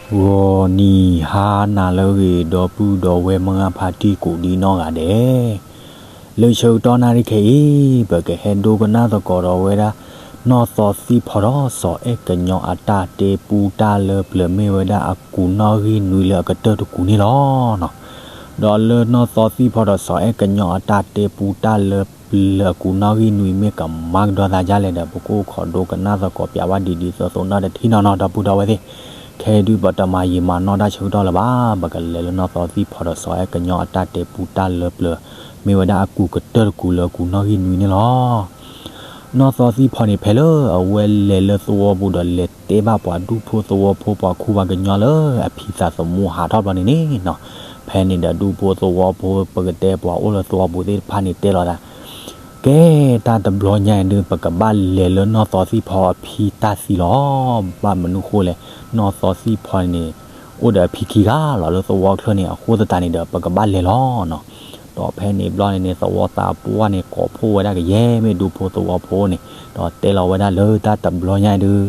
ဂီၤနံၤဟါနၤလၢအဂ့ၤ ဒီပုၢ်ဒီဝဲၢ်မုၢ်ဂၢ်ဖါတံၢ်ကိးဒံနီၢ်ဂၤဒဲး, လၢဆၢကတီၢ်နၣ်ရံၣ်ခဲအံၤ ပကဟဲဒိကနၣ်သကိးဒီးဝဲဒၣ် နီၢ်သီသံၣ်ဖီဒီးစီၤအဲၣ်ကညီအတၢ်တဲပူတၢ်လၢပျၢၤ မ့ၢ်ဝဲဒၣ်အကူးနီၣ်ဂံၢ်နွံလၢအကတၢၢ်တကူးန့ၣ်လီၤ. ဒီးလၢနီၢ်သီသံၣ်ဖီဒီးစီၤအဲၣ်ကညီအတၢ်တဲပူတၢ်လၢပျၢၤအကူးနီၣ်ဂံၢ်နွံ မ့ၢ်ကမၤကဒီးသးဒ်လဲၣ်ဒီး ပကအိၣ်ခိးဒိကနၣ်သကိးပၠးဝဲဒ်ဒ်သိးသိးနီၣ်တထံၣ်နီၢ်နီၢ် ဒီပုၢ်ဒီဝဲၢ်သ့ၣ်, ခဲအံၤဒုးပတမၤယံာ်မၤနီၢ်တၢ်ဆၢကတီၢ်လၢၤဘၣ်, ပကလဲၤလၢနီၢ်သီသံၣ်ဖီဒီးစီၤအဲၣ်ကညီအတၢ်တဲပူတၢ်လၢပျၢၤ မ့ၢ်ဝဲဒၣ်အကူးကတၢၢ်တကူးလၢအကူးနီၣ်ဂံၢ်နွံန့ၣ်လီၤ. နီၢ်သီသံၣ်ဖီန့ၣ် ဖဲလၢအဝဲလဲၤလၢသဝီပူၤဒီး လဲၤတဲဘၣ်ပှၤဒူဖိသဝီဖိ ပှၤခူပှၤကညီလၢအဖံသးသမူဟးထီၣ်ဘျီန့ၣ်န့ၣ်နီၤ, ဖဲန့ၣ်ဒီးဒူဖိသဝီဖိ ပကတဲပှၤအိၣ်လၢသဝီပူၤသ့ၣ်တဖၣ်န့ၣ်တဲလီၤသး, ကဲ တၢ်တဘျီညါအံၤဒုး ပကဘၣ်လဲၤလၢနီၢ်သီသံၣ်ဖီအဖံတၢ်သံလီၤ. ဘၣ်မနုၤဃိလဲၣ်, နီၢ်သီသံၣ်ဖီန့ၣ် အိၣ်ဒီးအဖံခံဂၤလီၤလၢသဝီချၢန့ၣ် အဃိသတးန့ၣ်ဒီး ပကဘၣ်လဲၤလီၤနီၤ. ဒီးဖဲန့ၣ်ဘျီန့ၣ်န့ၣ် သဝီသးပှၢ်န့ၣ် ကိးဖှိၣ်ဝဲဒၣ်ကယဲၢ် မ့ၢ်ဒူဖိသဝီဖိန့ၣ်, ဒီးတဲလီၤဝဲဒၣ်လၢတၢ်တဘျီညါအံၤဒုး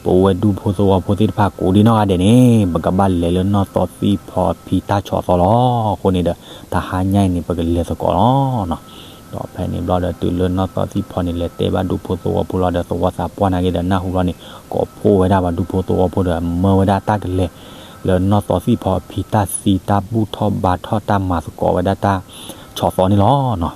ပဝဲဒူဖိသဝီဖိသ့ၣ်တဖၣ်ကိးဒံနီၢ်ဂၤဒဲးန့ၣ် ပကဘၣ်လဲၤလၢနီၢ်သီသံၣ်ဖီအဖံတၢ်ဆီၣ်သီလီၤ. အဃိန့ၣ်ဒီး တဟါညါအံၤန့ၣ် ပကလဲၤသကိးလီၤနီၤ. ဒီးဖဲန့ၣ်ဘျီဒီး တုၤလၢနီၢ်သီသံၣ်ဖီန့ၣ် လဲၤတဲဘၣ်ဒူဖိသဝီဖိလီၤဒီး သဝီသးပှၢ်နာ်က့ဒီး နၢ်ဟူဘျီန့ၣ် ကိးဖှိၣ်ဝဲဒၣ်ပှၤဒူဖိသဝီဖိဒီး မၢဝဲဒၣ်တၢ်ကလဲၤ လၢနီၢ်သီသံၣ်ဖီအဖံတၢ်သံ တၢ်ဘူၣ်ထီၣ်ဘါထီၣ် တၢ်မၤသကိးဝဲဒၣ်တၢ်ဆီၣ်သီန့ၣ်လီၤနီၤ.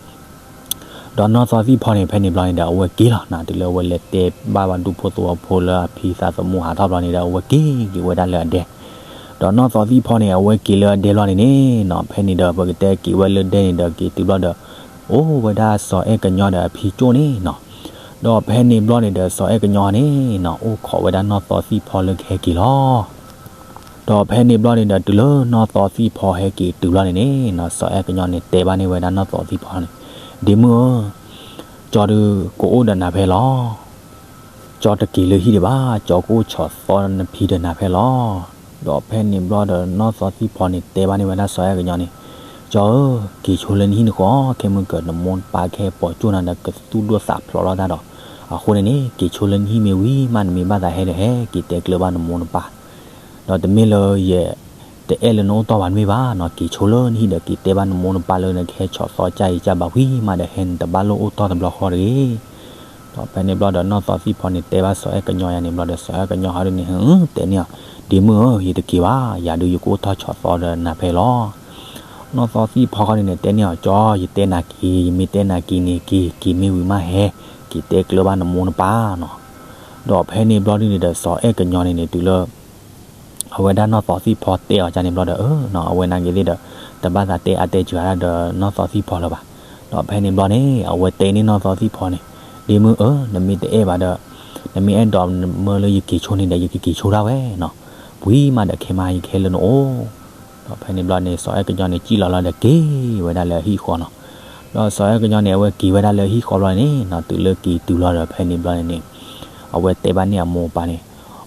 ဒီးနီၢ်သီသံၣ်ဖီန့ၣ် ဖဲန့ၣ်ဘျီန့ၣ်ဒီး အဝဲက့ၤလီၤ, တုၤလၢအဝဲလဲၤတဲဘၣ်ပှၤဒူဖိသဝီဖိလၢအဖံသးသမူဟးထီၣ်ဘျီန့ၣ်ဒီး အဝဲက့ၤက့ၤဝဲဒၣ်လၢအဒဲ ဒီးနီၢ်သီသံၣ်ဖီန့ၣ် အဝဲက့ၤလၢအဒဲဘျီန့ၣ်န့ၣ်နီၤ, ဖဲန့ၣ်ဒီး ပကတဲက့ၤဝဲလၢဒဲန့ၣ်ဒီး က့ၤတုၤဘျီဒီး အိၣ်ဝဲဒၣ်စီၤအဲၣ်ကညီဒီးအဖံကၠိၣ်န့ၣ်နီၤ. ဒီးဖဲန့ၣ်ဘျီန့ၣ်ဒီး စီၤအဲၣ်ကညီန့ၣ်နီၤ အိၣ်ခိးဝဲဒၣ်နီၢ်သီသံၣ်ဖီလၢကဟဲက့ၤလီၤ. ဒီးဖဲန့ၣ်ဘျီန့ၣ်ဒီး တုၤလၢနီၢ်သီသံၣ်ဖီဟဲက့ၤတုၤဘျီန့ၣ်န့ၣ်နီၤ, စီၤအဲၣ်ကညီန့ၣ် တဲဘၣ်န့ၢ်ဝဲဒၣ်နီၢ်သီသံၣ်ဖီန့ၣ်, ဒ့မုၣ်ဧၢ, ကၠီဒုးကအိၣ်ဒီးနၤဖဲလီၤ. ကၠီတက့ၤလၢဟံၣ်ဒံးဘၣ်, ကၠီကအိၣ်ဆီၣ်သီနဖံဒီးနၤဖဲလီၤ. ဒီးဖဲန့ၣ်ဘျီဒီး နီၢ်သီသံၣ်ဖီန့ၣ် တဲဘၣ်န့ၢ်ဝဲဒၣ်စီၤအဲၣ်ကညီန့ၣ်, ကၠီဧၢ, က့ၤဆိလၢနဟံၣ်န့ၣ်ဃီ, ခဲမုၢ်ကၢၤနမိၢ်နပၢ်ကဟဲပိာ်ကၠိၣ်နၤဒီး ကသူၣ်ဒိၣ်သးဖျိးလိာ်တၢ်ဒီး, အဃိန့ၣ်န့ၣ် က့ၤဆိလၢနဟံၣ်မ့ၢ်ဝံၤမး နမ့ၢ်ဘၣ်သးဟဲဒီးဟဲ က့ၤတဲကျၢၤဘၣ်နမိၢ်နပၢ် ဒီးတမ့ၢ်လၢယတအဲၣ်လၢနအိၣ်တီၢ်ဘၣ်တမ့ၢ်ဘၣ်နီၤ, က့ၤဆိလၢနဟံၣ်ဒီး က့ၤတဲဘၣ်နမိၢ်နပၢ်လၢနကဟဲဆီၣ်သီကၢ်အံၤကၢ်ဘၣ်ဝံၤမးဒီး ဟဲနတဘၣ်လိၣ်အိၣ်တီၢ်တဘျီဃီတဂ့ၤ. ဒီးဖဲန့ၣ်ဘျီဒီး နီၢ်သီသံၣ်ဖီန့ၣ် တဲဘၣ်စီၤအဲၣ်ကညီယၤန့ၣ်ဘျီဒီး စီၤအဲၣ်ကညီဟီဒုန့ၣ် တဲန့ၢ်အီၤ, ဒ့မုၣ်ဧၢ, ယတက့ၤဘၣ်, ယၤဒုးယကအိၣ်ထီၣ်ဆီၣ်သီဒီးနၤဖဲလီၤ. နီၢ်သီသံၣ်ဖီခီန့ၣ်န့ၣ် တဲန့ၢ်အီၤ, ကၠီ, ယတဲနၤက့ၤ, ယမ့ၢ်တဲနၤက့ၤန့ၣ် က့ၤ, က့ၤမ့ၢ်ဝံၤမးဟဲ, က့ၤတဲကျၢၤဘၣ်နမိၢ်နပၢ်နီၤ. ဒီးဖဲန့ၣ်ဘျီဒုန့ၣ်ဒီး စီၤအဲၣ်ကညီန့ၣ်န့ၣ် တုၤလၢ အဝဲဒၣ်နီၢ်သီသံၣ်ဖီတဲအီၤကန့ၣ်ဘျီဒီး အၢ နီၤ အဝဲနာ်က့ၤသ့ၣ်ဒီး တဘၣ်သးတဲအါတဲစှၤတၢ်ဒီးနီၢ်သီသံၣ်ဖီလၢၤဘၣ်. ဒီးဖဲန့ၣ်ဘျီန့ၣ် အဝဲတဲန့ၢ်နီၢ်သီသံၣ်ဖီန့ၣ်, ဒ့မုၣ်ဧၢ, နမ့ၢ်တအဲၣ်ဘၣ်ဒီး နမ့ၢ်အဲၣ်ဒိးမၢလၢယက့ၤဆိန့ၣ်ဒီး ယကက့ၤဆိဒၣ်ဝဲနီၤ. ဝံၤမးဒီးခဲမး ယကဟဲလၢနအိၣ်. ဒီးဖဲန့ၣ်ဘျီန့ၣ် စီၤအဲၣ်ကညီန့ၣ် စံၣ်လီၤလီၤဒီးက့ၤဝဲဒၣ်လၢအဟံၣ်ဃီနီၤ. ဒီးစီၤအဲၣ်ကညီန့ၣ် အဝဲက့ၤဝဲဒၣ်လၢအဟံၣ်ဃီဘျီန့ၣ်နီၤ, တုၤလၢက့ၤတုၤလီၤဒီး ဖဲန့ၣ်ဘျီန့ၣ်န့ၣ် အဝဲတဲဘၣ်န့ၢ်အမိၢ်အပၢ်န့ၣ်,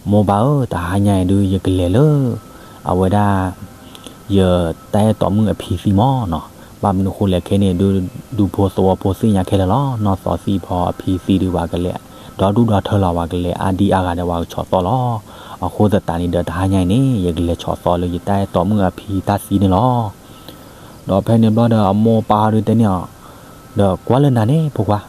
မိၢ်ပၢ်ဧၢ, တဟါညါအံၤဒုး ယကလဲၤလၢ အဝဲဒၣ် ယတၢ်အဲၣ်တီမုၣ်အဖံသံမၢ်နီၤ. ဘၣ်မနုၤဃိလဲၣ်ခဲန့ၣ်ဒုး ဒူဖိသဝီဖိသ့ၣ်ညါခဲလၢာ်လီၤ. နီၢ်သီသံၣ်ဖီအဖံသံဒုး ပှၤကလဲၤဒီဒူၣ်ဒီထၢလီၤ, ပှၤကလဲၤအါဒံအါဂၤဒီး ပှၤကဆီၣ်သီလီၤ. အဃိသတးန့ၣ်ဒီး တဟါညါအံၤန့ၣ် ယကလဲၤဆီၣ်သီလၢယတၢ်အဲၣ်တီမုၣ်အဖံတၢ်သံန့ၣ်လီၤ. ဒီးဖဲန့ၣ်ဘျီဒီး အမိၢ်အပၢ်ဟီဒုးတဲန့ၢ်အီၤ, ဒီးကွၢ်လၢနၤန့ၣ် ဖိခွါ,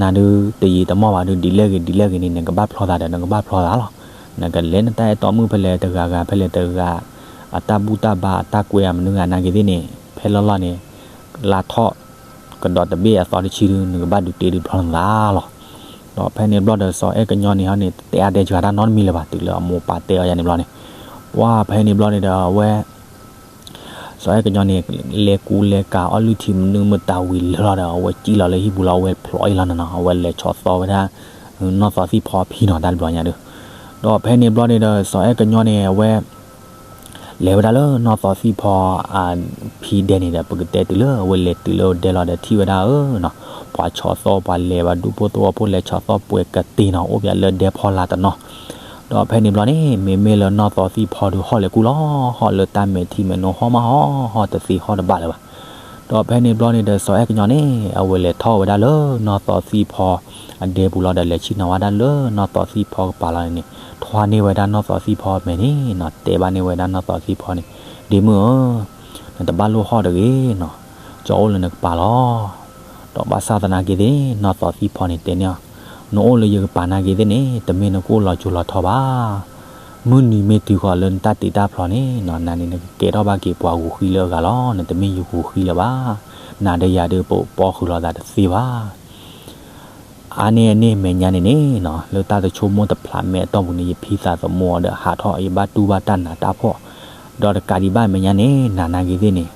နၤဒုးတယံာ်တမီၢ်ဘၣ်ဒုး ဒ်လဲၣ်ဂ့ၤဒ်လဲၣ်ဂ့ၤန့ၣ် နကဘၣ်ဖျီသးဒီး နကဘၣ်ဖျီသးလီၤ. နကလဲၤနတၢ်အဲၣ်တီမုၣ်ဖဲလဲၣ်တဂၤဂၤ ဖဲလဲၣ်တဂၤ အတၢ်ဘူၣ်တၢ်ဘါအတၢ်ကွဲအမနုၤဂၤနာ်က့ၤသ့ၣ်န့ၣ် ဖဲလီၢ်လီၢ်န့ၣ် လါထီၣ်ကဒီးတဘ့ၣ်အသီတဆံဒုး နကဘၣ်ဒုးတ့ဒုးဖျီနသးလီၤ. ဒီးဖဲန့ၣ်ဘျီဒီး စီၤအဲၣ်ကညီန့ၣ်ဟီန့ၣ် တတဲအါတဲစှၤတၢ်နီတမံၤလၢၤဘၣ်, တုၤလၢအမိၢ်ပၢ်တဲအီၤယၤန့ၣ်ဘျီန့ၣ်, ပှၢ်ဖဲန့ၣ်ဘျီန့ၣ်ဒီး အဝဲ စီၤအဲၣ်ကညီန့ၣ် လဲၤကူလဲၤကၤအီၣ်လုၢ်ထံမနုၤမတၤဝံၤလၢာ်လီၤဒီး အဝဲစံၣ်လီၤလၢဟံၣ်ပူၤလီၤ, အဝဲဖျိးအံၤလီၤနီၤနီၤ, အဝဲလဲၤဆီၣ်သီဝဲဒၣ် နီၢ်သီသံၣ်ဖီအဖံနီၤ တၢ်တဘျီညါဒုး. ဒီးဖဲန့ၣ်ဘျီန့ၣ်ဒီး စီၤအဲၣ်ကညီန့ၣ် အဝဲ လဲၤဝဲဒၣ်လၢနီၢ်သီသံၣ်ဖီအဖံဒဲန့ၣ်ဒီး ပကတဲတုၤလၢအဝဲလဲၤတုၤလၢအဒဲလီၤဒီး ထံၣ်ဝဲဒၣ်ဧၢနီၤ, ပှၤဆီၣ်သီပှၤလဲၤ ပှၤဒူဖိသဝီဖိလဲၤဆီၣ်သီပှဲၤကတ့ၤနီၤ အိၣ်ပၠးလၢဒဲဖီလာ်တနီၤ. ဒီးဖဲန့ၣ်ဘျီန့ၣ် မ့မ့ၢ်လၢနီၢ်သီသံၣ်ဖီဒုး ဟီၣ်လဲၤကူၣ်လီၤ, ဟီၣ်လၢတၢ်မဲာ်ထံမဲာ်နိ ဟီၣ်မးဟီၣ် ဟီၣ်တသ့ဟီၣ်တဘၣ်လၢၤဘၣ်. ဒီးဖဲန့ၣ်ဘျီန့ၣ်ဒီး စီၤအဲၣ်ကညီန့ၣ် အဝဲလဲၤထီၣ်ဝဲဒၣ်လၢနီၢ်သီသံၣ်ဖီအဒဲပူၤလီၤဒီး လဲၤဆ့ၣ်နီၤဝဲဒၣ်လၢနီၢ်သီသံၣ်ဖီကပၤလီၤန့ၣ်န့ၣ် ဖီန့ၢ်ဝဲဒၣ်နီၢ်သီသံၣ်ဖီမဲာ်န့ၣ်နီၤ, တဲဘၣ်န့ၢ်ဝဲဒၣ်နီၢ်သီသံၣ်ဖီန့ၣ်, ဒ့မုၣ်ဧၢ, နတဘၣ်လိၣ်ဟီၣ်တဂ့ၤနီၤ, ကၠီအိၣ်လၢနကပၤလီၤ. ဒီးဘၣ်ဆၣ်သနာ်က့သ့ၣ် နီၢ်သီသံၣ်ဖီန့ၣ်တဲန့ၢ်အီၤ, နအိၣ်လၢယကပၤနာ်က့သ့ၣ်န့ၣ် တမ့ၢ်နကအိၣ်လီၤစိၤလီၤထီဘၣ်. မုၢ်နံၤမ့ၢ်တုၤဃီၤလၢနတၢ်တ့တၢ်ဖျီန့ၣ်နီၤ, နၤန့ၣ်နကကဲထီၣ်ဘၣ်က့ၤပှၤဂိၤဃံလၢအဂၤလီၤ, နတမ့ၢ်ယဂိၤဃံလၢၤဘၣ်. နၤဒီးယၤဒုး ပပီဃုာ်လိာ်သးတသ့ဘၣ်. အါန့ၢ်အန့ၣ်မဲာ်ညါန့ၣ်န့ၣ်နီၤ, လၢတၢ်တဆိကမိၣ်တဖျးမဲာ်အတီၢ်ပူၤန့ၣ် ယဖံသးသမူအီၤဒီးဟးထီၣ် ယဘၣ်တူၢ်ဘၣ်တၢ်နးတၢ်ဖှီၣ်, ဒီးတကးဒံးဘၣ်မဲာ်ညါန့ၣ် နၤနာ်က့သ့ၣ်န့ၣ်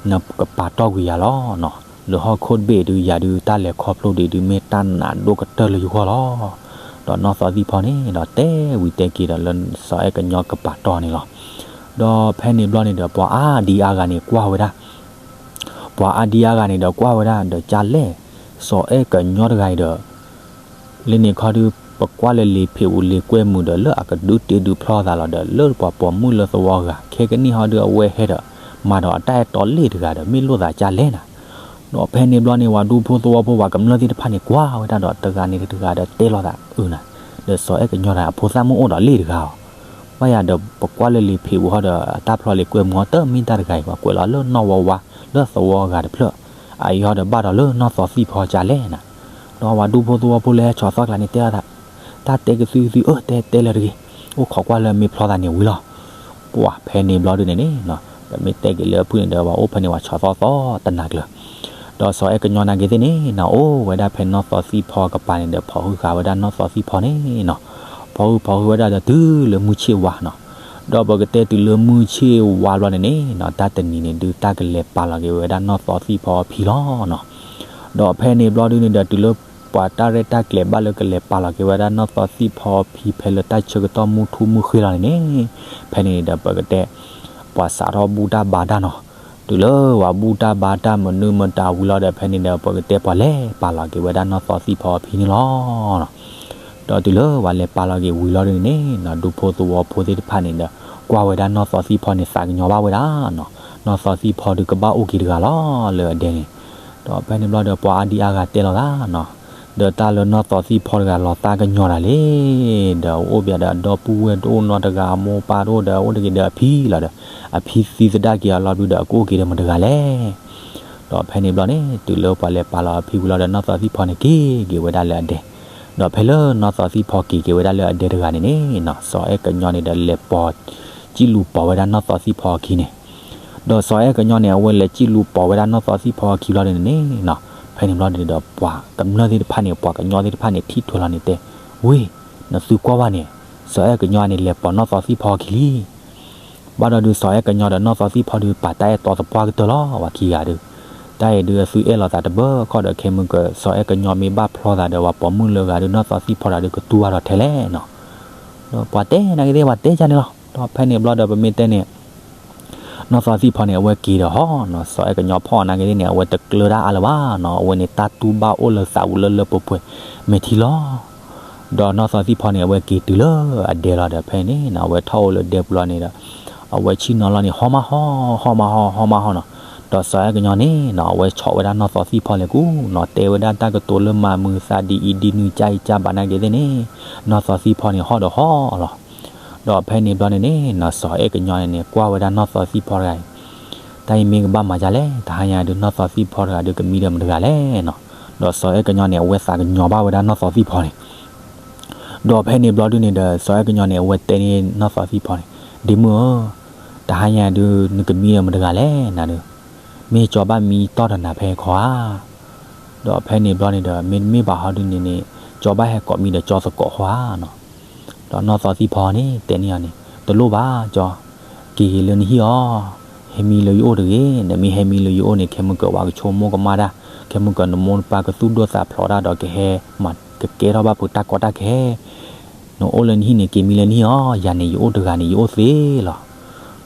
နကပာ်တီၢ်ကွံာ်ယၤလီၤနီၤ. လၢဟီၣ်ခိၣ်တဘ့ၣ်ဒုး ယၤဒုးတၢ်လဲၤခီဖျိဒံးဒုး မ့ၢ်တၢ်နးဒိၣ်ကတၢၢ်လၢယဂီၢ်လီၤ. ဒီးနီၢ်သီသံၣ်ဖီန့ၣ်ဒီး တဲဝံၤတဲက့ၤဒီးလၢစီၤအဲၣ်ကညီကပာ်တီၢ်န့ၣ်လီၤ. ဒီးဖဲန့ၣ်ဘျီန့ၣ်ဒီး ပှၤအါဒံအါဂၤန့ၣ်ကွၢ်ဝဲဒၣ် ပှၤအါဒံအါဂၤန့ၣ်ဒီးကွၢ်ဝဲဒၣ်ဒီး ကၢ်လဲၣ်, စီၤအဲၣ်ကညီတဂၤအံၤဒီး လၢန့ၣ်ခီဒုး ပကွၢ်လၢလံာ်ဖံးအူလံာ်ကွဲမုာ်ဒီး လၢအကဒုးတ့ဒုးဖျီသးလီၤဒီး လၢပှၤပိာ်မုၣ်လၢသဝီဂၤ ခဲကနံၣ်ဟီဒုးအဝဲဟဲဒီး မၤဒီးအတၢ်အဲၣ်တီလ့ၣ်တဂၤဒီး မ့ၢ်လိၣ်သးကၢ်လဲၣ်နၤ. ဒီးဖဲန့ၣ်ဘျီန့ၣ် ပှၤဒူဖိသဝီဖိပှၤကမျၢၢ်သ့ၣ်တဖၣ်န့ၣ် ကွၢ်ဝဲဒၣ်ဒီးတဂၤန့ၣ်တဂၤဒီးတဲလိာ်သးအုးနၤ, ဒီးစီၤအဲၣ်ကညီတဂၤအဖိသၣ်မုၣ်အိၣ်ဒီးလ့ၣ်တဂၤအီၤ, ဘၣ်ယၤဒီးပကွၢ်လၢလံာ်ဖံးအူဟီဒီး အတၢ်ဖျီလံာ်ကွဲမုာ်အီၤတမ့ၢ်တၢ်တဂၤအံၤ ပှၤကွဲးလီၤလၢနီၢ်ဝါဝါ လၢသဝီဂၤတဖျၢၣ်, အအံၤဟီဒီးဘၣ်ဒီးလၢနီၢ်သီသံၣ်ဖီကၢ်လဲၣ်နၤ. ဒီးပှၤဒူဖိသဝီဖိလၢဟဲဆီၣ်သီကျါန့ၣ်တဲလိာ်သး, တၢ်တဲကသုကသုအၢ တဲတဲလၢတဂ့ၤ, အိၣ်ခိးကွၢ်လၢမ့ၢ်ဖျီသးန့ၣ်ဝံၤလီၤ. ပှၤဖဲန့ၣ်ဘျီဒုန့ၣ်န့ၣ် ပမ့ၢ်တဲက့ၤလၢအဖုၣ်န့ၣ်ဒီး ပှၤအိၣ်ဖဲန့ၣ်ပှၤဆီၣ်သီသီတနၤကျၢၤ, ဒီးစီၤအဲၣ်ကညီနာ်က့သ့ၣ်န့ၣ် နအိၣ်ဝဲဒၣ်ဖဲနီၢ်သီသံၣ်ဖီကပၤန့ၣ်ဒီး ဖီၣ်ဟုဃာ်ဝဲဒၣ်နီၢ်သီသံၣ်ဖီန့ၣ်နီၤ, ဖီၣ်ဟုဖီၣ်ဟုဝဲဒၣ်ဒီးတုၤလၢမုၢ်ဆ့ၣ်ဝါနီၤ, ဒီးပကတဲတုၤလၢမုၢ်ဆ့ၣ်ဝါဘျီန့ၣ်န့ၣ်နီၤ တၢ်တနံၤန့ၣ်ဒုး တၢ်ကလဲၤပာ်လီၤက့ၤဝဲဒၣ်နီၢ်သီသံၣ်ဖီအဖံလီၤနီၤ. ဒီးဖဲန့ၣ်ဘျီဒုန့ၣ်ဒီး တုၤလၢပှၤတၢ်ရဲၣ်တၢ်ကျဲၤဘၣ်လၢကလဲၤပာ်လီၤက့ၤဝဲဒၣ်နီၢ်သီသံၣ်ဖီအဖံ ဖဲလၢတၢ်ဆၢကတီၢ်မုၢ်ထူၣ်မုၢ်ဃ့လီၤန့ၣ်န့ၣ်, ဖဲန့ၣ်န့ၣ်ဒီးပကတဲ ပှၤစးထီၣ်ဘူၣ်တၢ်ဘါတၢ်နီၤ, တုၤလၢပှၤဘူၣ်တၢ်ဘါတၢ်မနုၤမတၤဝံၤလီၤဒီး ဖဲန့ၣ်ဒီး ပကတဲပှၤလဲၤပာ်လီၤက့ၤဝဲဒၣ်နီၢ်သီသံၣ်ဖီအဖံန့ၣ်လီၤ. ဒီးတုၤလၢပှၤလဲၤပာ်လီၤက့ၤဝံၤလီၤဒုန့ၣ်န့ၣ်နီၤ ဒူဖိသဝီဖိသ့ၣ်တဖၣ်န့ၣ်ဒီး ကွၢ်ဝဲဒၣ်နီၢ်သီသံၣ်ဖီန့ၣ် သးကညီၤဘၣ်ဝဲဒၣ်နီၤ, နီၢ်သီသံၣ်ဖီဒုးကဘၣ်အိၣ်က့ၤတဂၤလီၤလၢအဒဲန့ၣ်, ဒီးဖဲန့ၣ်ဘျီဒီး ပှၤအါဒံအါဂၤတဲလိာ်သးနီၤ, ဒီးတၢ်လၢနီၢ်သီသံၣ်ဖီတဂၤလီၤသးကညီၤတၢ်လံ, ဒီးအိၣ်ဘၣ်ဒီးအဒီပုၢ်ဝဲၢ်တအိၣ်နီတဂၤ အမိၢ်ပၢ်တအိၣ်ဒီး အိၣ်တဂ့ၤဒီးအဖံလီၤဒီး, အဖံသံသဒၣ်က့ၤအီၤလီၤဒုဒီး အကအိၣ်က့ၤဒီးမတၤတဂၤလဲၣ်. ဒီးဖဲန့ၣ်ဘျီန့ၣ် တုၤလၢပှၤလဲၤပာ်လီၤအဖံဝံၤလီၤဒီး နီၢ်သီသံၣ်ဖီန့ၣ်က့ၤက့ၤဝဲဒၣ်လၢအဒဲ, ဒီးဖဲလၢနီၢ်သီသံၣ်ဖီက့ၤက့ၤဝဲဒၣ်လၢအဒဲတဂၤန့ၣ်န့ၣ်နီၤ စီၤအဲၣ်ကညီန့ၣ်ဒီးလဲၤပိာ် စံၣ်လူၤပိာ်ဝဲဒၣ်နီၢ်သီသံၣ်ဖီအခံန့ၣ်, ဒီးစီၤအဲၣ်ကညီန့ၣ် အဝဲလဲၤစံၣ်လူၤပိာ်ဝဲဒၣ်နီၢ်သီသံၣ်ဖီအခံဘျီန့ၣ်န့ၣ်နီၤ, ဖဲန့ၣ်ဘျီန့ၣ်ဒီး ပှၤကမျၢၢ်သ့ၣ်တဖၣ်န့ၣ် ပှၤကညီသ့ၣ်တဖၣ်န့ၣ် ထံၣ်ထွဲလီၤန့ၣ်တဲ, ဝ့ၢ်, နသုကွၢ်ဘၣ်န့ၣ်, စီၤအဲၣ်ကညီန့ၣ် လဲၤပိာ်နီၢ်သီသံၣ်ဖီအခံလံ. ဘၣ်ဒီးဒုး စီၤအဲၣ်ကညီဒီးနီၢ်သီသံၣ်ဖီဒုး ပာ်တၢ်အဲၣ်တီသပှၢ်ကတၢၢ်လီၤ ပှၤခံဂၤဒုး, တၢ်အံၤဒုး အသုအဲၣ်လိာ်သးတဘၢခီၣ်ဒီး ခဲမုၢ်ကၢၤ စီၤအဲၣ်ကညီမ့ၢ်ဘၣ်ဖျီသးဒီး ပှၤပိာ်မုၣ်လၢဂၤဒုး နီၢ်သီသံၣ်ဖီတဂၤဒုး ကတူၢ်ဘၣ်ဒီးထဲလဲၣ်နီၤ. ဒီးပှၤတဲနာ်က့သ့ၣ် ပှၤတဲကန့ၣ်လီၤ. ဒီးဖဲန့ၣ်ဘျီဒီး ပမ့ၢ်တဲန့ၣ် နီၢ်သီသံၣ်ဖီန့ၣ် အဝဲက့ၤဒီးဟီနီၤ, စီၤအဲၣ်ကညီဖီၣ်နာ်က့သ့ၣ်န့ၣ် အဝဲတကျၢၤတၢ်အါလၢၤဘၣ်နီၤ, အဝဲန့ၣ် တၢ်တူၢ်ဘၣ်အိၣ်လၢသးပူၤလၢလၢပှဲၤပှဲၤ မဲာ်ထံလီၤ. ဒီးနီၢ်သီသံၣ်ဖီန့ၣ် အဝဲက့ၤတုၤလၢအဒဲလီၤဒီး ဖဲန့ၣ်နီၤ အဝဲထီၣ်အိၣ်လၢဒဲပူၤလီၤန့ၣ်ဒီး အဝဲဆ့ၣ်နီၤလီၤန့ၣ် ဟီၣ်မးဟီၣ် ဟီၣ်မးဟီၣ် ဟီၣ်မးဟီၣ်နီၤ. ဒီးစီၤအဲၣ်ကညီန့ၣ်နီၤ အဝဲဆီၣ်ဝဲဒၣ်နီၢ်သီသံၣ်ဖီလဲၤကူနီၤ, တဲဝဲဒၣ်တၢ်ကတိၤလၢမၤမုာ်သးဒ်အံၤဒ်နုၤ ကၢ်အံၤကၢ်ဘၣ်နာ်က့သ့ၣ်န့ၣ်, နီၢ်သီသံၣ်ဖီန့ၣ် ဟီၣ်ဒီးဟီၣ်လီၤ. ဒီးဖဲန့ၣ်ဘျီန့ၣ်န့ၣ်နီၤ စီၤအဲၣ်ကညီန့ၣ်န့ၣ် ကွၢ်ဝဲဒၣ်နီၢ်သီသံၣ်ဖီတဂၤအံၤ, တၢ်အံၤမ့ၢ်ကဘၣ်မၤဒ်လဲၣ်, တဟါညါဒုး နီၢ်သီသံၣ်ဖီတဂၤဒုး ကမံဒီးမတၤတဂၤလဲၣ်နီၤ. ဒီးစီၤအဲၣ်ကညီန့ၣ် အဝဲသးကညီၤဘၣ်ဝဲဒၣ်နီၢ်သီသံၣ်ဖီန့ၣ် ဒီးဖဲန့ၣ်ဘျီဒုန့ၣ်ဒီး စီၤအဲၣ်ကညီန့ၣ် အဝဲတဲန့ၢ်နီၢ်သီသံၣ်ဖီန့ၣ်, ဒ့မုၣ်ဧၢ, တဟါညါဒုး နကမံဒီးမတၤတဂၤလဲၣ်နၤဒုး, မ့ၢ်ကၠီဘၣ်မံတီၢ်တနၤဖဲခီဧါ. ဒီးဖဲန့ၣ်ဘျီန့ၣ်ဒီး မ့တမ့ၢ်ဘၣ်ဟီဒုးန့ၣ်န့ၣ် ကၠီဘၣ်ဟဲကိးမံဒီးကၠီသကိးဃီဧါနီၤ. ဒီးနီၢ်သီသံၣ်ဖီန့ၣ် တဲန့ၢ်အီၤန့ၣ် တလိၣ်ဘၣ်ကၠီ, က့ၤက့ၤလၢနဟံၣ်အီၤ, ဟဲမံလၢယအိၣ်တဂ့ၤ, နမ့ၢ်ဟဲမံလၢယအိၣ်န့ၣ် ခဲမုၢ်ကၢၤဝဲကဆိကမိၣ်ကမၣ်တၢ်, ခဲမုၢ်ကၢၤနမိၢ်နပၢ်ကသူၣ်ဒိၣ်သးဖျိးတၢ်ဒီးကဟဲမၤကကဲထီၣ်ဘၣ်ပတၢ်ကီတၢ်ခဲ, နအိၣ်လၢနဟံၣ်န့ၣ် က့ၤမံလၢနဟံၣ်အီၤ, ယၤန့ၣ် ယအိၣ်တဂၤန့ၣ် ယအိၣ်သ့လီၤ.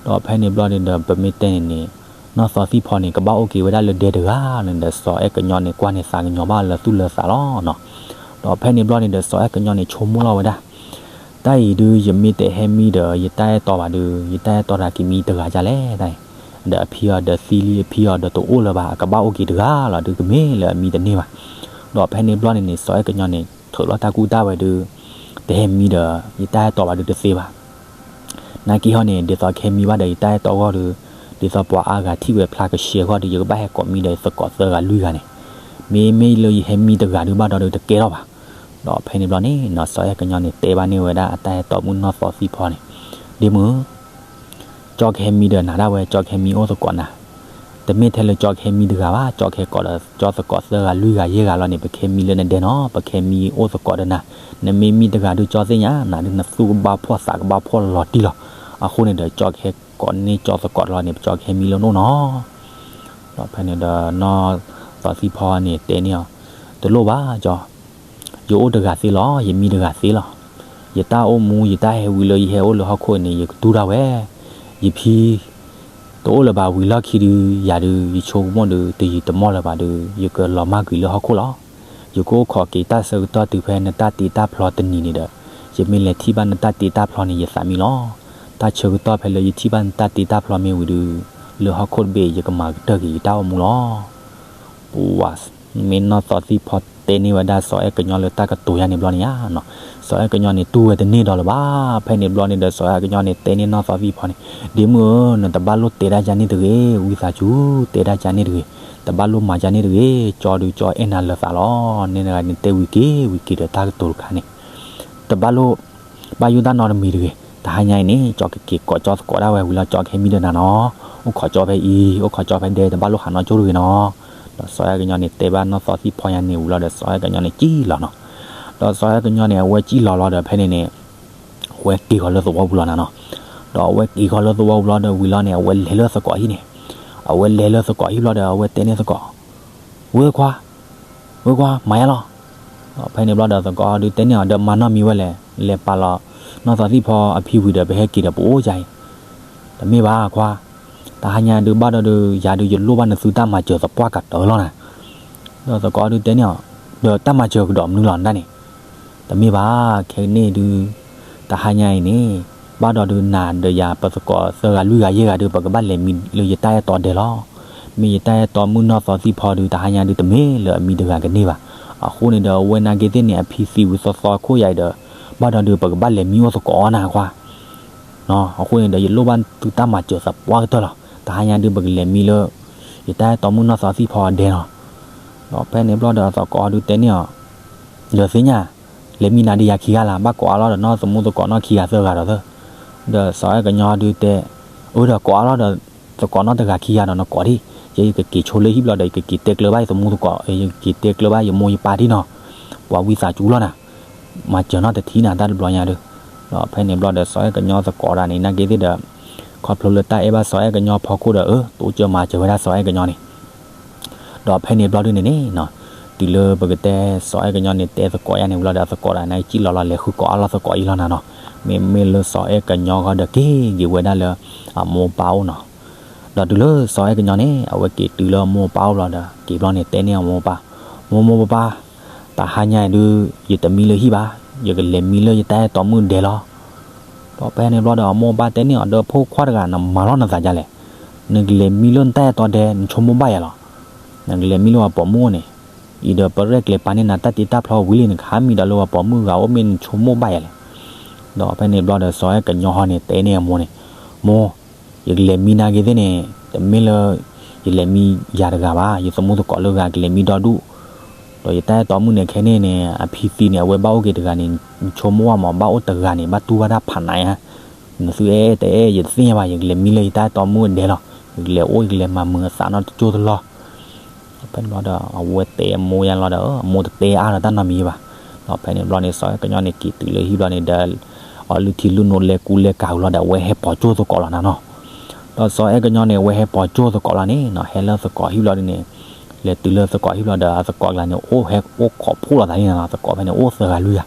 ဒီးဖဲန့ၣ်ဘျီန့ၣ်ဒီး ပမ့ၢ်တဲန့ၣ်န့ၣ် နီၢ်သီသံၣ်ဖီန့ၣ် ကဘၣ်အိၣ်က့ၤဝဲဒၣ်လၢဒဲတဂၤန့ၣ်ဒီး စီၤအဲၣ်ကညီန့ၣ် ကွၢ်န့ၢ်သးကညီၤဘၣ်လၢသူၣ်လၢသးလီၤနီၤ. ဒီးဖဲန့ၣ်ဘျီန့ၣ်ဒီး စီၤအဲၣ်ကညီန့ၣ် ဆိကမိၣ်လီၤဝဲဒၣ်, တၢ်အံၤဒုး ယမ့ၢ်တဟဲမံဒီး ယတၢ်အဲၣ်တီဘၣ်ဒုး ယတၢ်အဲၣ်တီတဂၤက့ၤမံတဂၤဒ်လဲၣ်တၢ်အံၤ, ဒီးအဖံအီၤဒီးသံလံ အဖံအီၤဒီးတအိၣ်လၢၤဘၣ် အကဘၣ်အိၣ်က့ၤတဂၤလီၤဒုး ကမ့ၢ်လၢအမံတန့ၢ်ဘၣ်. ဒီးဖဲန့ၣ်ဘျီန့ၣ်န့ၣ် စီၤအဲၣ်ကညီန့ၣ် ထုးလီၤတၢ်ကူတၢ်ဝဲဒုး တဟဲမံဒီး ယတၢ်အဲၣ်တီဘၣ်ဒုးတသ့ဘၣ်. နာ်က့ဟီန့ၣ် ဒ်သိးကဟဲမံဘၣ်ဒီးယတၢ်အဲၣ်တီအဂီၢ်ဒီး ဒ်သိးပှၤအါဂၤထံၣ်ဝဲဖျါကဆှဲအဂီၢ်ဒီး ယကဘၣ်ဟဲကိးမံဒီး ယသကိးသၢဂၤလွံၢ်ဂၤန့ၣ်, မ့မ့ၢ်လၢယဟဲမံတဂၤဒုးဘၣ်ဒီးဒုးတကဲထီၣ်ဘၣ်. ဒီးဖဲန့ၣ်ဘျီန့ၣ်နီၤ စီၤအဲၣ်ကညီန့ၣ် တဲဘၣ်န့ၢ်ဝဲဒၣ်အတၢ်အဲၣ်တီမုၣ်နီၢ်သီသံဖီန့ၣ်, ဒ့မုၣ်ဧၢ, ကၠီကဟဲမံဒီးနၤဒၣ်ဝဲ ကၠီကဟဲမံအိၣ်သကိးနၤ, တမ့ၢ်ထဲလၢကၠီကဟဲမံတဂၤဘၣ်, ကၠီကဟဲကိးဒီးကၠီသကိးသၢဂၤလွံၢ်ဂၤယဲၢ်ဂၤလီၤန့ၣ် ပကဟဲမံလၢနဒဲနီၤ, ပကဟဲမံအိၣ်သကိးဒီးနၤ, နမ့ၢ်မံတဂၤဒုး ကၠီသ့ၣ်ညါ နၤဒုးနသူၣ်ကဘၣ်ဖှီၣ်သးကဘၣ်ဖှီၣ်လီၤတံၢ်လီၤ. အဃိန့ၣ်ဒီး ကၠီကဟဲကိးန့ၢ်ကၠီသကိးလီၤန့ၣ် ပကၠီကဟဲမံလၢနအိၣ်နီၤ. ဒီးဖဲန့ၣ်ဒီးနီၢ်သီသံဖီန့ၣ်တဲန့ၢ်အီၤ, တလိၣ်ဘၣ်ကၠီ, ယအိၣ်တဂၤသ့လီၤ, ယမံတဂၤသ့လီၤ. ယတၢ်အိၣ်မူ ယတၢ်ဟဲဝံၤလၢယဟဲအိၣ်လၢဟီၣ်ခိၣ်န့ၣ် ယကတူၢ်ဒၣ်ဝဲ, ယဖံ တအိၣ်လၢၤဘၣ်ဝံၤလီၢ်ခံဒုး ယၤဒုး ယဆိကမိၣ်ဒုး တယံာ်တမီၢ်လၢၤဘၣ်ဒီး ယကလီၤမၢ်ကွံာ်လၢဟီၣ်ခိၣ်လီၤ. ယကအိၣ်ခိးက့ၤတၢ်ဆၢကတီၢ်တုၤဖဲနတၢ်တ့တၢ်ဖျီတနံၤန့ၣ်ဒီး ယမ့ၢ်လဲၤထံၣ်ဘၣ်နတၢ်တ့တၢ်ဖျီန့ၣ် ယသးမံလီၤ. တၢ်ဆၢကတီၢ်ဖဲလၢယထံၣ်ဘၣ်နတၢ်တ့တၢ်ဖျီမ့ၢ်ဝံၤဒုး လၢဟီၣ်ခိၣ်တဘ့ၣ် ယကမၤကတၢၢ်က့ၤယတၢ်အိၣ်မူလီၤ. ပှၤ မ့ၢ်နီၢ်သီသံဖီတဲန့ၢ်ဝဲဒၣ်စီၤအဲၣ်ကညီလၢတၢ်ကတိၤယါန့ၣ်ဘျီန့ၣ်ဧါနီၤ, စီၤအဲၣ်ကညီန့ၣ်တူၢ်ဝဲတန့ၢ်ဒီးလၢၤဘၣ်. ဖဲန့ၣ်ဘျီန့ၣ်ဒီး စီၤအဲၣ်ကညီန့ၣ်တဲန့ၢ်နီၢ်သီသံဖီန့ၣ်, ဒ့မုၣ်ဧၢ, နတဘၣ်လိၣ်တဲဒၣ်ယါန့ၣ်တဂ့ၤ, ဝံသးစူၤ တဲဒၣ်ယါန့ၣ်တဂ့ၤ, တဘၣ်လိၣ်မၤယါန့ၣ်တဂ့ၤ, ကၠီဒုးကၠီအဲၣ်နၤလၢာ်သးလီၤ. န့ၣ်တဂၤန့ၣ်တဲဝံၤက့ၤဝံၤက့ၤဒီးတၢ်ကတိၤတခါန့ၣ်, တဘၣ်လိၣ် ဘၣ်ယိၣ်တၢ်နီတမံၤတဂ့ၤ. တဟါညါအံၤန့ၣ် ကၠီကက့ၤကိးကၠီသကိးဒၣ်ဝဲဝံၤလီၤ ကၠီကဟဲမံဒီးနၤနီၤ, အိၣ်ခိးကၠီဖဲအံၤ အိၣ်ခိးကၠီဖဲဒဲ တဘၣ်လိၣ်ဟးနီၢ်ကၠိတဂ့ၤနီၤ. ဒီးစီၤအဲၣ်ကညီန့ၣ်တဲဘၣ်နီၢ်သီသံဖီယါန့ၣ်ဝံၤလီၤဒီး စီၤအဲၣ်ကညီန့ၣ်စံၣ်လီၤနီၤ. ဒီးစီၤအဲၣ်ကညီန့ၣ် အဝဲစံၣ်လီၤလီၤဒီးဖဲန့ၣ်န့ၣ် အဝဲက့ၤဃီၤလၢသဝီပူၤလီၤနၤနီၤ. ဒီးအဝဲက့ၤဃီၤလၢသဝီပူၤလီၤဒီးဝံၤလီၤန့ၣ် အဝဲလဲၤလၢသကိးဟံၣ်န့ၣ်, အဝဲလဲၤလၢသကိးဟံၣ်ဘျီဒီး အဝဲတဲန့ၢ်သကိး ဝဲခွါ, ဝဲခွါ မၤယါလီၤ. ဒီးဖဲန့ၣ်ဘျီဒီးသကိးဒုးတဲန့ၢ်အီၤ ဒီးမၤနီၢ်မံၤဝဲလဲၣ်, လဲၤပာ်လီၤနီၢ်သီသံဖီအဖံဝံၤဒီး ပဟဲက့ၤဒီးပအိၣ်ယါအံၤ, တမ့ၢ်ဘၣ်ခွါ, တဟါညါဒုးဘၣ်ဒီးဒုး ယၤဒုးယလိၣ်ဘၣ်နသုတၢ်မၤစၢၤသပှၢ်ကတၢၢ်လီၤနၤ. ဒီးသကိးဒုးတဲန့ၢ်အီၤ, ဒီးတၢ်မၤစၢၤကဒီးမနုၤလီၤနတၢ်န့ၣ်, တမ့ၢ်ဘၣ်, ခဲကနံၣ်အံၤဒုး တဟါညါအံၤန့ၣ် ဘၣ်ဒီးဒုးနၤဒီးယၤပသကိးသၢဂၤလွံၢ်ဂၤယဲၢ်ဂၤဒုး ပကဘၣ်လဲၤမံလၢယတၢ်အဲၣ်တီဒဲလီၤ. မ့ၢ်ယတၢ်အဲၣ်တီမုၣ်နီၢ်သီသံဖီဒုး တဟါညါဒုးတမ့ၢ်လၢအမံတဂၤကန့ၢ်ဘၣ်. အဃိန့ၣ်ဒီးအဝဲနာ်က့သ့ၣ်န့ၣ် အဖံသံဝံၤသီသီခိၣ်ယါအံၤဒီး ဘၣ်ဒီးဒုးပကဘၣ်လဲၤမံအိၣ်သကိးအီၤနၤခွါ. အဃိန့ၣ်ဒီးယလိၣ်ဘၣ်သုတၢ်မၤစၢၤသပှၢ်ကတၢၢ်လီၤ. တဟါညါဒုးပကလဲၤမံလၢ ယတၢ်အဲၣ်တီမုၣ်နီၢ်သီသံဖီအဒဲလီၤ. ဒီးဖဲန့ၣ်ဘျီဒီးသကိးဒုးတဲန့ၢ်အီၤ, ဒီးသ့ၣ်ညါ လဲၤမံနၤဒီးယၤခံဂၤလၢ် ဘၣ်ကိးအါလီၤဒီးနီၢ်သမူသကိးနီၢ်ခံဂၤသၢဂၤဒီးသၢ. ဒီးစီၤအဲၣ်ကညီဒုးတဲ, အၢ ဒီးကိးအါလီၤဒီး သကိးနီၢ်တဂၤခံဂၤဒီးနကိးဒံး, ယဲယကက့ၤဆိလၢဟံၣ်ဘျီဒီး ယကက့ၤတဲကျၢၤဘၣ်ယသမူသကိး, ယကက့ၤတဲကျၢၤဘၣ်ယမိၢ်ယပၢ်ဒံးနီၤ, ပှၤဝံသးစူၤလီၤနၤ, မၤစၢၤနီၢ်တထံၣ်နၤတၢ်တဘျီညါဒီး. ဒီးဖဲန့ၣ်ဘျီဒီးစီၤအဲၣ်ကညီသကိးတဂၤန့ၣ် နာ်က့သ့ၣ်ဒီး ခီဖျိလၢတၢ်အဲၣ်ဘၣ်စီၤအဲၣ်ကညီဖီခိၣ်ဒီး အၢ တိစၢၤမၤစၢၤဝဲဒၣ်စီၤအဲၣ်ကညီန့ၣ် ဒီးဖဲန့ၣ်ဘျီဒုန့ၣ်န့ၣ်, တုၤလၢပကတဲစီၤအဲၣ်ကညီန့ၣ် တဲသကိးယါန့ၣ်ဝံၤလီၤဒီး သကိးတဂၤန့ၣ် စံၣ်လီၤလီၤလဲၤဃုကိးအါလီၤသကိးအံၤလီၤနၤနီၤ. မ့မ့ၢ်လၢစီၤအဲၣ်ကညီဂီၢ်ဒီးက့ၤက့ၤဝဲဒၣ်လၢ အမိၢ်ပၢ်အိၣ်နီၤ. ဒီးတုၤလၢစီၤအဲၣ်ကညီန့ၣ် အဝဲက့ၤတုၤလၢအမိၢ်အပၢ်အိၣ်ဘျီဒီး က့ၤဘျီန့ၣ်တဲန့ၢ်အမိၢ်ပၢ်, မိၢ်မိၢ်ပၢ်ပၢ်, တဟါညါအံၤဒုး ယတမံလၢဟံၣ်ဘၣ်, ယကလဲၤမံလၢယတၢ်အဲၣ်တီမုၣ်ဒဲလီၤ. ဒီးဖဲန့ၣ်ဘျီဒီးအမိၢ်အပၢ်တဲန့ၢ်အီၤ ဒီးဖိခွါတဂၤ နမၤလီၤနသးဒ်လဲၣ်, နကလဲၤမံလၢနတၢ်အဲၣ်တီဒဲ နဆိကမိၣ်ဘၣ်ယၤလီၤ. နကလဲၤမံလၢပှၤပိာ်မုၣ်အိၣ်န့ၣ်, အံၤဒီးပရဲၣ်ကျဲၤပာ်န့ၢ်နၤတၢ်တ့တၢ်ဖျီဝံၤလံ နကဟးမံဒီးလၢပှၤပိာ်မုၣ်ဂၤအိၣ် မ့ၢ်နဆိကမိၣ်ဘၣ်ယၤလဲၣ်. ဒီးဖဲန့ၣ်ဘျီဒီးစီၤအဲၣ်ကညီဟီန့ၣ် တဲန့ၢ်အမိၢ်န့ၣ်, မိၢ်, ယကလဲၤမံနာ်က့သ့ၣ်န့ၣ် တမ့ၢ်လၢ ယလဲၤမံယၤတဂၤဘၣ်, ယသမူသကိးလၢဂၤ ကလဲၤမံဒီဒူၣ်, ဒီးယတၢ်အဲၣ်တီမုၣ်န့ၣ် ခဲန့ၣ်န့ၣ် အဖံသံန့ၣ် အဝဲဘၣ်အိၣ်က့ၤတဂၤန့ၣ် နဆိကမိၣ်ဘၣ်မး ဘၣ်အိၣ်တဂၤန့ၣ် ဘၣ်တူၢ်ဘၣ်တၢ်ဖးနးယါ, နသုအဲၣ်တအဲၣ် ယတသ့ၣ်ညါဘၣ်, ယကလဲၤမံလၢယတၢ်အဲၣ်တီမုၣ်ဒဲလီၤ, ယကလဲၤအိၣ် ယကလဲၤမၤမုာ်အသးနီတကၠိတလီၢ်. ဖဲန့ၣ်ဘျီဒီး အဝဲတဲအမိၢ်ယါလီၤဒီး အမိၢ်တတဲအါဒီးတၢ်နီတမံၤဘၣ်. ဒီးဖဲန့ၣ်ဘျီန့ၣ် စီၤအဲၣ်ကညီန့ၣ် က့ၤတုၤလၢဟံၣ်ဘျီန့ၣ်ဒီး အီၤလုၢ်ထံလုၢ်နိလဲၤကူလဲၤကၤဝံၤလီၤဒီး အဝဲဟဲပိာ်ကၠိသကိးလီၤနၤနီၤ. ဒီးစီၤအဲၣ်ကညီန့ၣ် အဝဲဟဲပိာ်ကၠိသကိးလီၤန့ၣ်နီၤ, ဟဲလၢသကိးဟံၣ်ဘျီဒ်န့ၣ်, လဲၤတုၤလၢသကိးဟံၣ်ဘျီဒီး အသကိးကျါန့ၣ် အိၣ်ဟဲအိၣ်ခိးဖှိၣ်လိာ်သးန့ၣ်နီၤ, သကိးဖဲန့ၣ်အိၣ်သၢဂၤလွံၢ်ဂၤ.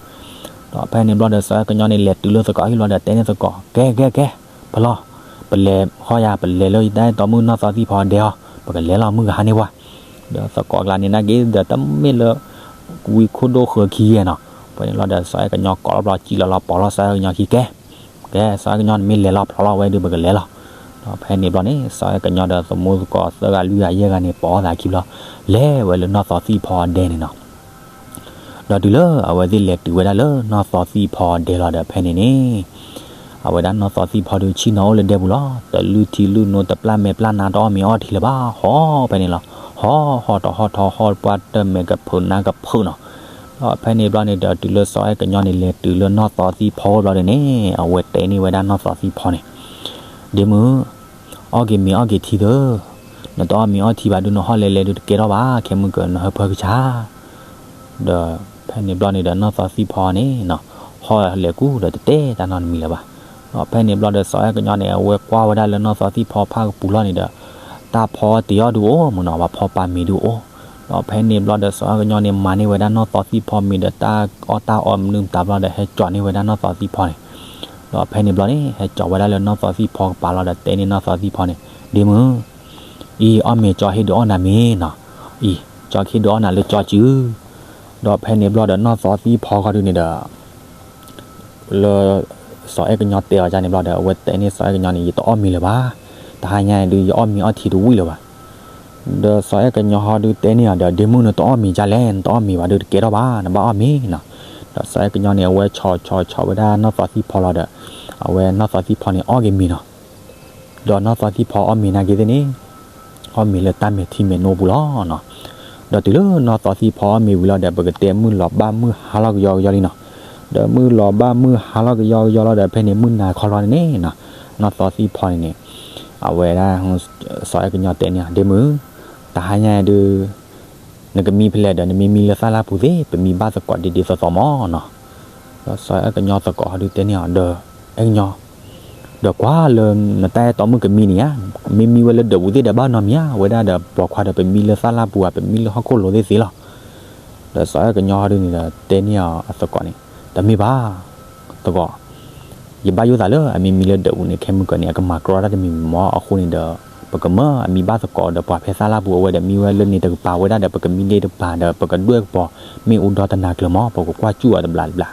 ဒီးဖဲန့ၣ်ဘျီဒီး စီၤအဲၣ်ကညီန့ၣ် လဲၤတုၤလၢသကိးဟံၣ်ဘျီဒီး တဲန့ၢ်သကိး, ကဲ ကဲ ကဲ, ပလီၢ်, ပလဲၤဃီယၤ, ပလဲၤလၢယတၢ်အဲၣ်တီမုၣ်နီၢ်သီသံဖီဒဲအီၤ, ပကလဲၤလီၤ မုၢ်ကဟါန့ၢ်ပှၤ. ဒီးသကိးကျါန့ၣ် နာ်က့ဒီး တမ့ၢ်လၢ ဝံခိၣ်ဒိၣ်ဃၢခံယဲနီၤ. ဖဲန့ၣ်ဘျီဒီး စီၤအဲၣ်ကညီကိးလီၤဘျီ စံၣ်လီၤလီၤပိာ်လီၤစီၤအဲၣ်ကညီခံ ကဲ ကဲ စီၤအဲၣ်ကညီ နမ့ၢ်လဲၤလီၤဖျိလီၤဝဲဒုး ပကလဲၤလီၤ. ဒီးဖဲန့ၣ်ဘျီန့ၣ် စီၤအဲၣ်ကညီဒီးသမူသကိးသၢဂၤလွံၢ်ဂၤယဲၢ်ဂၤန့ၣ် ပိာ်သးခံဘျီ လဲၤဝဲလၢနီၢ်သီသံဖီဒဲန့ၣ်နီၤ. ဒီး ဒီးတုၤလၢအဝဲသ့ၣ်လဲၤတုၤဝဲဒၣ်လၢနီၢ်သီသံၣ်ဖီဒဲလီၤဒီး ဖဲန့ၣ်န့ၣ် အဝဲဒၣ်နီၢ်သီသံၣ်ဖီဒုးဆ့ၣ်နီၤအိၣ်လၢဒဲပူၤလီၤ. တလုၢ်ထံလုၢ်နိ တပျၢ်မဲာ်ပျၢ်နါ တအီၣ်မ့ၤအီထံလၢၤဘၣ်, ဟီၣ်ဖဲန့ၣ်လီၤ. ဟီၣ် ဟီၣ်ထီၣ်ဟီၣ်ထီၣ် ဟီၣ်ပှၢ်တၢၢ်မဲာ်ကဖုးနါကဖုးနီၤ. ဒီးဖဲန့ၣ်ဘျီန့ၣ်ဒီး တုၤလၢစီၤအဲၣ်ကညီန့ၣ် လဲၤတုၤလၢနီၢ်သီသံၣ်ဖီအိၣ်ဘျီဒီးန့ၣ် အဝဲတဲန့ၢ်ဝဲဒၣ်နီၢ်သီသံၣ်ဖီန့ၣ်, ဒ့မုၣ်, အီၣ်က့ၤမ့ၤအီၣ်က့ၤထံသၢ, နတအီၣ်မ့ၤအီထံဘၣ်ဒုး နဟီၣ်လဲၤလဲၤဒုးတကဲထီၣ်ဘၣ်, ခဲမုၢ်ကနဟၢဖၢကဆါ ဒီးဖဲန့ၣ်ဘျီန့ၣ်ဒီး နီၢ်သီသံၣ်ဖီန့ၣ် ဟီၣ်လဲၤကူဒီးတတဲတၢ်နီတမံၤလၢၤဘၣ်. ဒီးဖဲန့ၣ်ဘျီဒီး စီၤအဲၣ်ကညီန့ၣ် အဝဲကွၢ်ဝဲဒၣ်လၢနီၢ်သီသံၣ်ဖီဖၣ်ကပူၤလီၤန့ၣ်ဒီး တၢ်ဖီအီၣ်တ့ၤအီၣ်ဒုးအိၣ်မးနီၤ, ပှၤဖီပာ်မ့ၤဒုးအိၣ်. ဒီးဖဲန့ၣ်ဘျီဒီး စီၤအဲၣ်ကညီန့ၣ် မၤန့ၢ်ဝဲဒၣ်နီၢ်သီသံၣ်ဖီမ့ၤဒီး တၢ်အီၣ်တၢ်အီမနုၤမတၤဘျီဒီး ဟဲကၠီန့ၢ်ဝဲဒၣ်နီၢ်သီသံၣ်ဖီန့ၣ်. ဒီးဖဲန့ၣ်ဘျီန့ၣ် ဟဲကၠီဝဲဒၣ်လၢနီၢ်သီသံၣ်ဖီကပၤလီၤဒီး တဲန့ၢ်နီၢ်သီသံၣ်ဖီန့ၣ်, ဒ့မုၣ်, အံၤ အီၣ်မ့ၤကၠီဟ့ၣ်ဒုးအီၣ်နၤမ့ၤနီၤ, အံၤ ကၠီဟ့ၣ်ဒုးအီၣ်နၤလၢကၠီစု ဒီးဖဲန့ၣ်ဘျီဒီး နီၢ်သီသံၣ်ဖီခီဒုးန့ၣ်ဒီး လၢ စီၤအဲၣ်ကညီတဲအီၤဒ်န့ၣ်ဘျီဒီး အဝဲတဲန့ၢ်စီၤအဲၣ်ကညီန့ၣ် ယတအီၣ်မ့ၤလၢၤဘၣ်, တဟါညါအံၤဒုး ယအီၣ်မ့ၤအီထံတဝံၣ်လၢၤဘၣ်. ဒီးစီၤအဲၣ်ကညီဟီဒုးတဲန့ၢ်အီၤဒီး ဒ့မုၣ် နတအီၣ်မ့ၤဒ်လဲၣ်, နတအီၣ်မ့ၤဘၣ်ဒုးတကဲထီၣ်ဘၣ်, နဘၣ်အီၣ်မ့ၤနီၤ. ဒီးစီၤအဲၣ်ကညီန့ၣ် အဝဲဆီဆီဆီဝဲဒၣ်နီၢ်သီသံၣ်ဖီလီၤဒီး အဝဲနီၢ်သီသံၣ်ဖီန့ၣ် အီၣ်က့ၤမ့ၤနီၤ. ဒီးနီၢ်သီသံၣ်ဖီအီၣ်မ့ၤနာ်က့သ့ၣ်န့ၣ် အီၣ်မ့ၤလၢတၢ်မဲာ်ထံမဲာ်နိပူၤလီၤနီၤ. ဒီးတုၤလၢနီၢ်သီသံၣ်ဖီအီၣ်မ့ၤဝံၤလီၤဒီး ပကတဲမုၢ်လီၤဘၣ်မုၢ်ဟါလီၤကယီကယီလံနီၤ. ဒီးမုၢ်လီၤဘၣ်မုၢ်ဟါလီၤကယီကယီလီၤဒီး ဖဲန့ၣ်မုၢ်နၤခီလီၤန့ၣ်နီၤ, နီၢ်သီသံၣ်ဖီန့ၣ်န့ၣ် အဝဲဒၣ် စီၤအဲၣ်ကညီတဲန့ၢ်အီၤ ဒ့မုၣ်, တဟါညါအံၤဒုး နကမံဖဲလဲၣ်ဒီး နမ့ၢ်မံလၢသၣ်လၢ်ပူၤသ့ ပမံဘၣ်သကိးဒ်ဒ်သိးသိးမးနီၤ. ဒီးစီၤအဲၣ်ကညီသကိးဟီဒုးတဲန့ၢ်အီၤဒီး အဲၣ်ကညီ ဒီးကွၢ်လၢနတၢ်အဲၣ်တီမုၣ်ကမံန့ၣ်ဧါ, မ့ၢ်မံဝဲလၢဒၢးပူၤသ့ၣ်ဒီးဘၣ်နီတမံၤဧါ, ဝဲဒၣ်ဒီးပိာ်ခွါဒီးပမံလၢသၣ်လၢ်ပူၤဧါ, ပမံလၢဟီၣ်ခိၣ်လိၤသ့ၣ်သ့လီၤ. ဒီးစီၤအဲၣ်ကညီဟီဒုးန့ၣ်ဒီး တဲန့ၢ်အီၤအသကိးန့ၣ်, တမ့ၢ်ဘၣ် သကိး, ယဘၣ်ယိၣ်သးလၢအမ့ၢ်မံလၢဒၢးပူၤန့ၣ် ခဲမုၢ်ကၢၤန့ၣ် အကမၤကြီတၢ်တမံၤမံၤမး, အဃိန့ၣ်ဒီး ပကမၢအမံဘၣ်သကိးဒီးပှၤဖဲသၣ်လၢ်ပူၤ အဝဲဒီးမံဝဲလၢန့ၣ်တကပၤ ဝဲဒၣ်ဒီး ပကမံလၢတကပၤဒီး ပကဒွဲၣ်ကပီၤမ့ၣ်အူဒီတနၤကျၢၤမး, ပကကွၢ်စူၣ်အီၤတဘျးတဘျး.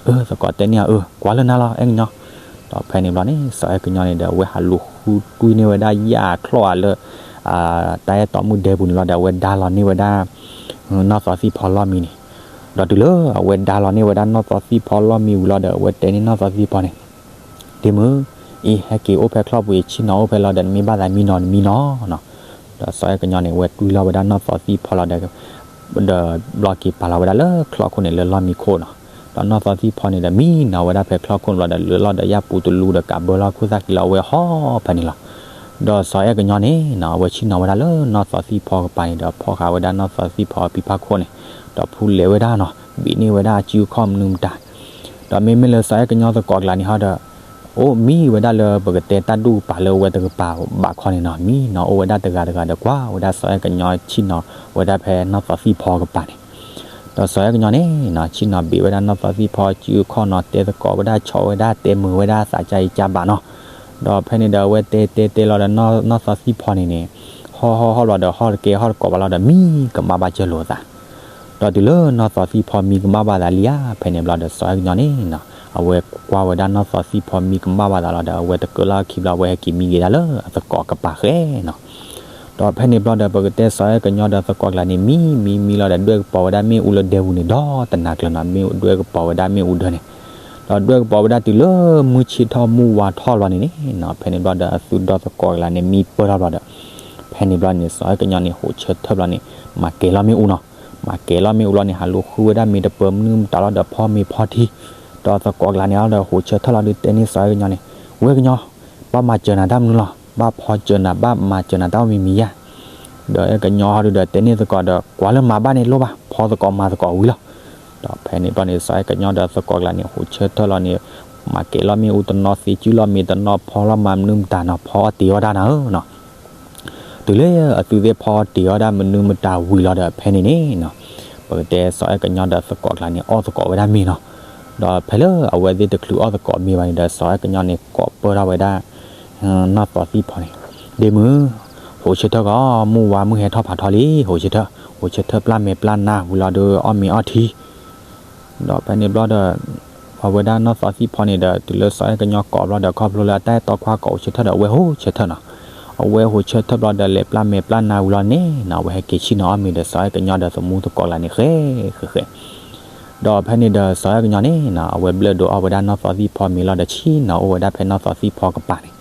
အၢ သကိးတဲန့ၢ်အီၤ အၢ ကွၢ်လၢနၤလီၤ အဲၣ်ကညီ. ဒီးဖဲန့ၣ်ဘျီန့ၣ် စီၤအဲၣ်ကညီန့ၣ်ဒီး အဝဲဟးလူၤဃုတွံၢ်န့ၢ်ဝဲဒၣ်ယၣ်အချီၣ်ဧါလၢ တၢ်အဲၣ်တီမုၣ်ဒဲပူၤန့ၣ်လီၤဒီး အဝဲဒါလီၤန့ၢ်ဝဲဒၣ် နီၢ်သီသံၣ်ဖီလီၢ်မံန့ၣ်. ဒီးတုၤလၢအဝဲဒါလီၤန့ၢ်ဝဲဒၣ်နီၢ်သီသံၣ်ဖီလီၢ်မံဝံၤလီၤဒီး အဝဲတဲန့ၢ်နီၢ်သီသံၣ်ဖီန့ၣ်, ဒ့မုၣ်, အံၤ ဟဲက့ၤအိၣ်ဖဲချီၣ်ပူၤအံၤ ဆ့ၣ်နီၤအိၣ်ဖဲလီၤဒီး နမ့ၢ်ဘၣ်သးမံနီၤနမံနီၤ. ဒီးစီၤအဲၣ်ကညီန့ၣ် အဝဲတွံၢ်လီၤဝဲဒၣ်နီၢ်သီသံၣ်ဖီလီၤဒီး ဒီးဘျီက့ၤပာ်လီၤဝဲဒၣ်လၢချီၣ်ခိၣ်န့ၣ် လၢလီၢ်မံခိၣ်နီၤ. ဒီးနီၢ်သီသံၣ်ဖီန့ၣ်ဒီး မံနီၤဝဲဒၣ်ဖဲချီၣ်ခိၣ်န့ၣ်ဘျီဒီး လၢလီၢ်ဒီးယၣ်ပူၤတလူဒီး ကးဘၢလီၤခိၣ်သၣ်ခံလီၤ အဝဲဟီၣ်ဖဲန့ၣ်လီၤ. ဒီးစီၤအဲၣ်ကညီန့ၣ်နီၤ အဝဲဆ့ၣ်နီၤဝဲဒၣ်လၢနီၢ်သီသံၣ်ဖီကပၤန့ၣ်ဒီး ဖီၣ်ဃာ်ဝဲဒၣ်နီၢ်သီသံၣ်ဖီအပံၤဖးခိၣ်န့ၣ် ဒီးဖူလဲၤဝဲဒၣ်နီၤ ဘ့ၣ်န့ၢ်ဝဲဒၣ်အစုအခီၣ်မနုၤမတၤ. ဒီးမ့မ့ၢ်လၢစီၤအဲၣ်ကညီသကိးကျါန့ၣ်ဟီဒီး အိၣ်မံဝဲဒၣ်လၢပကတဲတၢ်ဒူၣ်ကပၤလၢအဝဲတကပၤဘၣ်ခီန့ၣ်နီၤ မံနီၤအိၣ်ဝဲဒၣ်တဂၤတဂၤဒီး ကွၢ်ဝဲဒၣ်စီၤအဲၣ်ကညီဆ့ၣ်နီၤဝဲဒၣ်ဖဲနီၢ်သီသံၣ်ဖီကပၤန့ၣ်. ဒီးစီၤအဲၣ်ကညီန့ၣ်နီၤ ဆ့ၣ်နီၤဘ့ၣ်ဝဲဒၣ်နီၢ်သီသံၣ်ဖီစုအခီၣ်နီၤ တဲသကိးဝဲဒၣ် ဆီၣ်ဝဲဒၣ်တဲမုာ်ဝဲဒၣ်သးကါအံၤကါဘၣ်နီၤ. ဒီးဖဲန့ၣ်ဒီး အဝဲတဲတဲတဲလီၤဒီး နီၢ်သီသံၣ်ဖီန့ၣ်န့ၣ် ဟီၣ်ဟီၣ်ဟီၣ်ဘျီဒီး ဟီၣ်တကဲဟီၣ်တကိးဘၣ်လီၤဒီး မံကမၣ်ဘၣ်စၢၤလိာ်အသး. ဒီးတုၤလၢနီၢ်သီသံၣ်ဖီမံကမၣ်ဘၣ်သးလံဧါ ဖဲန့ၣ်ဘျီဒီး စီၤအဲၣ်ကညီန့ၣ်နီၤ အဝဲကွၢ်ဝဲဒၣ်နီၢ်သီသံၣ်ဖီမံကမၣ်ဘၣ်သးလီၤဒီး အဝဲတကၢလၢခံဘျီ အဝဲဟဲက့ၤမံက့ၤဒၣ်လၢအသကိးကပၤဃဲနီၤ. ဒီးဖဲန့ၣ်ဘျီဒီး ပကတဲစီၤအဲၣ်ကညီဒီးသကိးကျါန့ၣ် မံမံမံလီၤဒီး ဒွဲၣ်ကပီၤဝဲဒၣ်မ့ၣ်အူလၢဒဲပူၤန့ၣ် ဒီတနၤကျၢၤနီၤ မ့ၣ်ဒွဲၣ်ကပီၤဝဲဒၣ်မ့ၣ်အူဒၢန့ၣ် ဒီးဒွဲၣ်ကပီၤဝဲဒၣ်တုၤလၢမုၢ်ဆ့ၣ်ထီၣ်မုၢ်ဝါထီၣ်ဘျီန့ၣ်န့ၣ်နီၤ ဖဲန့ၣ်ဘျီဒီး အသုဒီသကိးကျါန့ၣ် မံပၢၢ်ထီၣ်ဘျီဒီး ဖဲန့ၣ်ဘျီန့ၣ် စီၤအဲၣ်ကညီန့ၣ် ဟိးဆၢထၢၣ်ဘျီန့ၣ် မၤကဲၤလီၤမ့ၣ်အူနီၤ. မၤကဲၤလီၤမ့ၣ်အူလီၤန့ၣ် ဟးလူၤဃုဝဲဒၣ်မ့ၤတပၢၤမနုၤမတၤလီၤဒီး ဖီမ့ၤဖီထံ ဒီးသကိးကျါန့ၣ်လီၤဒီး ဟိးဆၢထၢၣ်လီၤဒုး တဲန့ၢ်စီၤအဲၣ်ကညီန့ၣ် ဝဲကညီ ဘၣ်မၤစၢၤနၤတၢ်မနုၤလီၤ ဘၣ်ဖီစၢၤနၤ ဘၣ်မၤစၢၤနၤတၢ်အိၣ်မံၤမံၤယါ. ဒီးအဲၣ်ကညီဟီဒုးဒီး တဲန့ၢ်သကိးဒီး ကွၢ်လၢမၤဘၣ်န့ၣ်လိၣ်ဘၣ် ဖီသကိးမၤသကိးဝံၤလီၤ. ဒီးဖဲန့ၣ်ဘျီန့ၣ် စီၤအဲၣ်ကညီဒီးသကိးကျါန့ၣ် ဟိးဆၢထၢၣ်လီၤန့ၣ် မၤကဲၤလီၤမ့ၣ်အူတနီၤ သ့စုလီၤမ့ၤတနီၤ ဖီလီၤမၤမနုၤမတၤနီၤ ဖီအီၣ်တ့ၤအီၣ်ဒၣ်နၤဧၢနီၤ. တုၤလၢအသုသ့ၣ်ဖီတ့ၤအီၣ်ဒၣ်မနုၤမတၤဝံၤလီၤဒီး ဖဲန့ၣ်န့ၣ်နီၤ ပကတဲစီၤအဲၣ်ကညီဒီးသကိးကျါန့ၣ် အီၣ်သကိးဝဲဒၣ်မ့ၤနီၤ. ဒီးဖဲလၢအဝဲသ့ၣ်တချုးအီၣ်သကိးမ့ၤဘၣ်န့ၣ်ဒီး စီၤအဲၣ်ကညီန့ၣ် ကိးပၢၢ်ထီၣ်ဝဲဒၣ် နီၢ်သီသံၣ်ဖီန့ၣ် ဒ့မုၣ်, ဟိးဆၢထၢၣ်ကီး မုၢ်ဝါမုၢ်ဟဲထီၣ်ဖးထီလံ ဟိးဆၢထၢၣ်, ဟိးဆၢထၢၣ်ပျၢ်မဲာ်ပျၢ်နါဝံၤလီၤဒီး အီၣ်မ့ၤအီထံ ဒီးဖဲန့ၣ်ဘျီဒီး အဝဲဒၣ်နီၢ်သီသံၣ်ဖီန့ၣ်ဒီး တုၤလၢစီၤအဲၣ်ကညီကိးဘျီဒီး ခီဖျိလၢအတၢ်အဲၣ်တီခွါကိးဟိးဆၢထၢၣ်ဒီး အဝဲဟိးဆၢထၢၣ်နီၤ. အဝဲဟိးဆၢထၢၣ်ဘျီဒီး လဲၤပျၢ်မဲာ်ပျၢ်နါဝံၤလီၤန့ၣ်နီၤ အဝဲဟဲက့ၤဆ့ၣ်နီၤအီၣ်မ့ၤဒီး စီၤအဲၣ်ကညီဒီးသမူသကိးလၢန့ၣ် ဃဲဃဲဃဲ ဒီးဖဲန့ၣ်ဒီးစီၤအဲၣ်ကညီန့ၣ်နီၤ အဝဲဘျၢၣ်ဒိအီၣ်ဝဲဒၣ်နီၢ်သီသံၣ်ဖီမ့ၤလီၤဒီးဆ့ၣ်နီၤအိၣ်ဝဲဒၣ်ဖဲနီၢ်သီသံၣ်ဖီကပၤန့ၣ်,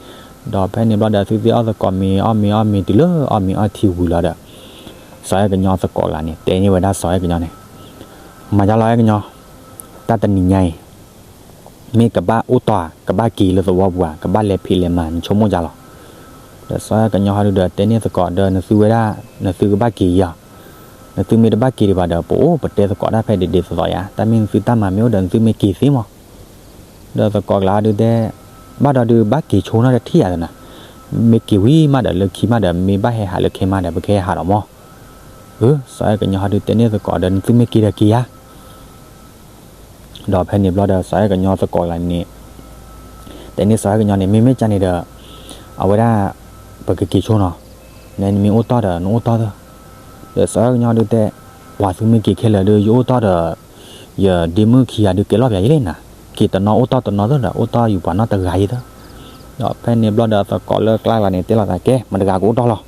ဒီးဖဲန့ၣ်ဘျီဒီး သုသ့ၣ်အီၣ်သကိးမ့ၤအီၣ်မ့ၤအီၣ်မ့ၤတုၤလၢအီၣ်မ့ၤအီထံဝံၤလီၤဒီး စီၤအဲၣ်ကညီသကိးကျါန့ၣ် တဲန့ၢ်ဝဲဒၣ်စီၤအဲၣ်ကညီန့ၣ်, မၤဒ်လီၤအဲၣ်ကညီ, တၢ်တနံၤညါအံၤ မ့ၢ်ကဘၣ်အိၣ်တီၢ်ဧါ ကဘၣ်က့ၤလၢသဝီပူၤဧါ ကဘၣ်လဲၤဖံးလဲၤမၤ နဆိကမိၣ်ဒ်လီၤ. ဒီးစီၤအဲၣ်ကညီဟီဒုဒီးတဲန့ၢ်သကိးဒီး နသုဝဲဒၣ် နသုကဘၣ်က့ၤယၤ, နသုမ့ၢ်တဘၣ်က့ၤဒံးဘၣ်ဒီး ပအိၣ်ပတဲသကိးတၢ်ဖဲဒ့ဒ့သိးသိးယါ, တၢ်မ့ၢ်နသုတၢ်မၤမ့ၢ်အိၣ်ဒီး နသုမ့ၢ်က့ၤသ့မး. ဒီးသကိးကျါဒုတဲ, ဘၣ်ဒီးဒုးဘၣ်က့ၤဆိနီတထံၣ်ဧါသနာ်, မ့ၢ်က့ၤဝံၤမးဒီးလၢခံမးဒီး မ့ၢ်ဘၣ်ဟဲဟးလၢခဲမးဒီး ပကဟဲဟးဒီးမး. အၢ စီၤအဲၣ်ကညီဟီဒုတဲန့ၢ်သကိးဒီး နသုမ့ၢ်က့ၤဒီးက့ၤယါ ဒီးဖဲန့ၣ်ဘျီဒီးစီၤအဲၣ်ကညီသကိးကျါန့ၣ် တဲန့ၢ်စီၤအဲၣ်ကညီန့ၣ် မ့မ့ၢ်ကန့ၣ်ဒီး အဝဲဒၣ် ပကက့ၤဆိနီၤ, နမ့ၢ်အိၣ်တီၢ်ဒီး နအိၣ်တီၢ်သၢ. ဒီးစီၤအဲၣ်ကညီဒုတဲ, ပှၤသုမ့ၢ်က့ၤခဲလၢာ်ဒီး ယအိၣ်တီၢ်ဒီး ယဒ့မုၣ်ခံဂၤဒုးကဲလီၤပၠးယဲလံနၤ, က့ၤတနီၤအိၣ်တီၢ်တနီၤသၢဒီး အိၣ်တီၢ်ယူၤပှၤနီတဂၤယဲသၢ. ဒီးဖဲန့ၣ်ဘျီဒီးသကိးလၢကျါကျါန့ၣ် တဲလိာ်သးကဲ မတဂၤကအိၣ်တီၢ်လီၤ.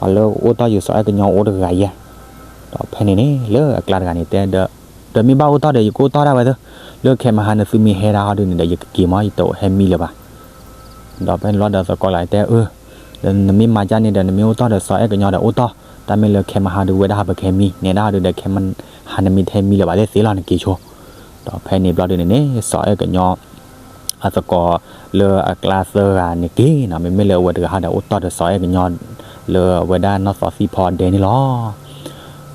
ပှၤလၢအိၣ်တီၢ်ယူၤစီၤအဲၣ်ကညီအိၣ်တဂၤယဲ. ဒီးဖဲန့ၣ်န့ၣ် လၢအကျါတဂၤန့ၣ်တဲဒီး, ဒီးမ့ၢ်ဘၣ်အိၣ်တီၢ်ဒီး ယကအိၣ်တီၢ်ဒၣ်ဝဲသၢ, လၢခဲမဟါနသုမ့ၢ်ဟဲဒၣ်ဟီဒုန့ၣ်ဒီး ယကက့ၤမး ယတအိၣ်ဟဲမံလၢၤဘၣ်. ဒီးဖဲန့ၣ်ဘျီဒီးသကိးကျါတဲအၢ, ဒီးနမ့ၢ်မၤကန့ၣ်ဒီး နမ့ၢ်အိၣ်တီၢ်ဒီးစီၤအဲၣ်ကညီဒီးအိၣ်တီၢ်, တၢ်မ့ၢ်လၢခဲမဟါဒုးဝဲဒၣ်ဟီပကဟဲမံ, နဲဒၣ်ဟီဒုးဒီးခဲမဟါနမ့ၢ်တဟဲမံလၢၤဘၣ် သ့သ့လီၤ နက့ၤဆိ. ဒီးဖဲန့ၣ်ဘျီဒုန့ၣ်န့ၣ် စီၤအဲၣ်ကညီ အသကိးလၢအကျါသၢဂၤန့ၣ်က့ၤနီၤ, မ့မ့ၢ်လၢအဝဲတဂၤဟီဒီးအိၣ်တီၢ်ဒီးစီၤအဲၣ်ကညီ လၢအဝဲဒၣ်နီၢ်သီသံၣ်ဖီဒဲန့ၣ်လီၤ.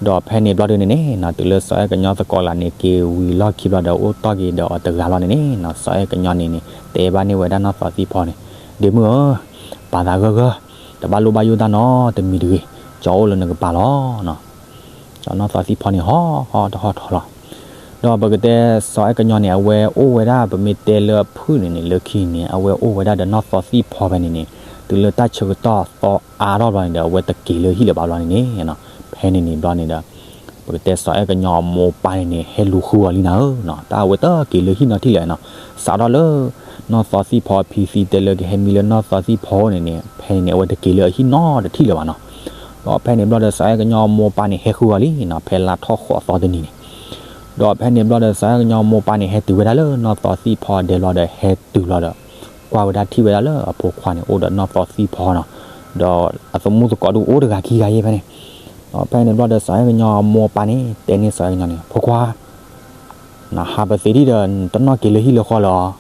ဒီးဖဲန့ၣ်ဘျီဒုန့ၣ်န့ၣ်နီၤ တုၤလၢစီၤအဲၣ်ကညီသကိးလၢန့ၣ်က့ၤဝံၤလီၢ်ခံဘျီဒီး အိၣ်တီၢ်က့ၤဒီးအီၤတဂၤလီၤန့ၣ်န့ၣ်နီၤ စီၤအဲၣ်ကညီန့ၣ်န့ၣ် တဲဘၣ်န့ၢ်ဝဲဒၣ်နီၢ်သီသံၣ်ဖီန့ၣ်, ဒ့မုၣ်ဧၢ, ပာ်သးဂၢၢ်ဂၢၢ်, တဘၣ်လိၣ်ဘၣ်ယိၣ်တၢ်နီတမံၤတဂ့ၤ, ကၠီအိၣ်လၢနကပၤလီၤ. ဒီးနီၢ်သီသံၣ်ဖီန့ၣ် ဟီၣ်ဟီၣ်တဟီၣ်ထီၣ်လီၤ. ဒီးပကတဲစီၤအဲၣ်ကညီန့ၣ် အဝဲအိၣ်ဝဲဒၣ် ပမ့ၢ်တဲလၢအဖုၣ်န့ၣ်န့ၣ် လၢခံန့ၣ် အဝဲအိၣ်ဝဲဒၣ်ဒီးနီၢ်သီသံၣ်ဖီဖဲန့ၣ်န့ၣ် တုၤလၢတၢ်ဆၢကတီၢ်သီအါထီၣ်ဘျီန့ၣ်ဒီး အဝဲတက့ၤလၢဟံၣ်လၢၤဘၣ်ဘျီန့ၣ်န့ၣ် ဖဲန့ၣ်န့ၣ်ဘျီန့ၣ်ဒီး ပကတဲစီၤအဲၣ်ကညီအမိၢ်ပၢ်န့ၣ်န့ၣ် ဟဲလူၤဃုအီၤလံနၤဧၢနီၤ, တၢ်အဝဲတက့ၤလၢဟံၣ်နီတထံၣ်လၢၤနီၤ, စးထီၣ်လၢ နီၢ်သီသံၣ်ဖီအဖံသံတဲလၢကဟဲမံလၢနီၢ်သီသံၣ်ဖီန့ၣ်န့ၣ် ဖဲန့ၣ်န့ၣ် အဝဲတက့ၤလၢအဟံၣ်နီတထံၣ်လၢၤဘၣ်နီၤ. ဒီးဖဲန့ၣ်ဘျီဒီးစီၤအဲၣ်ကညီအမိၢ်ပၢ်န့ၣ် ဟဲဃုအီၤလံနီၤ, ဖဲလါထီၣ်ဃိးသီတနံၤန့ၣ် ဒီးဖဲန့ၣ်ဘျီဒီးစီၤအဲၣ်ကညီအမိၢ်ပၢ်န့ၣ် ဟဲတုၤဝဲဒၣ်လၢနီၢ်သီသံၣ်ဖီဒဲလီၤဒီး ဟဲတုၤလီၤဒီး ကွၢ်ဝဲဒၣ်ထံၣ်ဝဲဒၣ်လၢအဖိခွါန့ၣ် အိၣ်ဒီးနီၢ်သီသံၣ်ဖီနီၤ, ဒီးအသမူသကိးဒုးအိၣ်တဂၤခံဂၤယဲဖဲန့ၣ်. ဒီးဖဲန့ၣ်ဘျီဒီးစီၤအဲၣ်ကညီအမိၢ်အပၢ်န့ၣ် တဲန့ၢ်စီၤအဲၣ်ကညီန့ၣ် ဖိခွါ နဟးပသ့ဒံးဒီး နတနီၣ်က့ၤလၢဟံၣ်လၢဃီလၢၤအီၤ,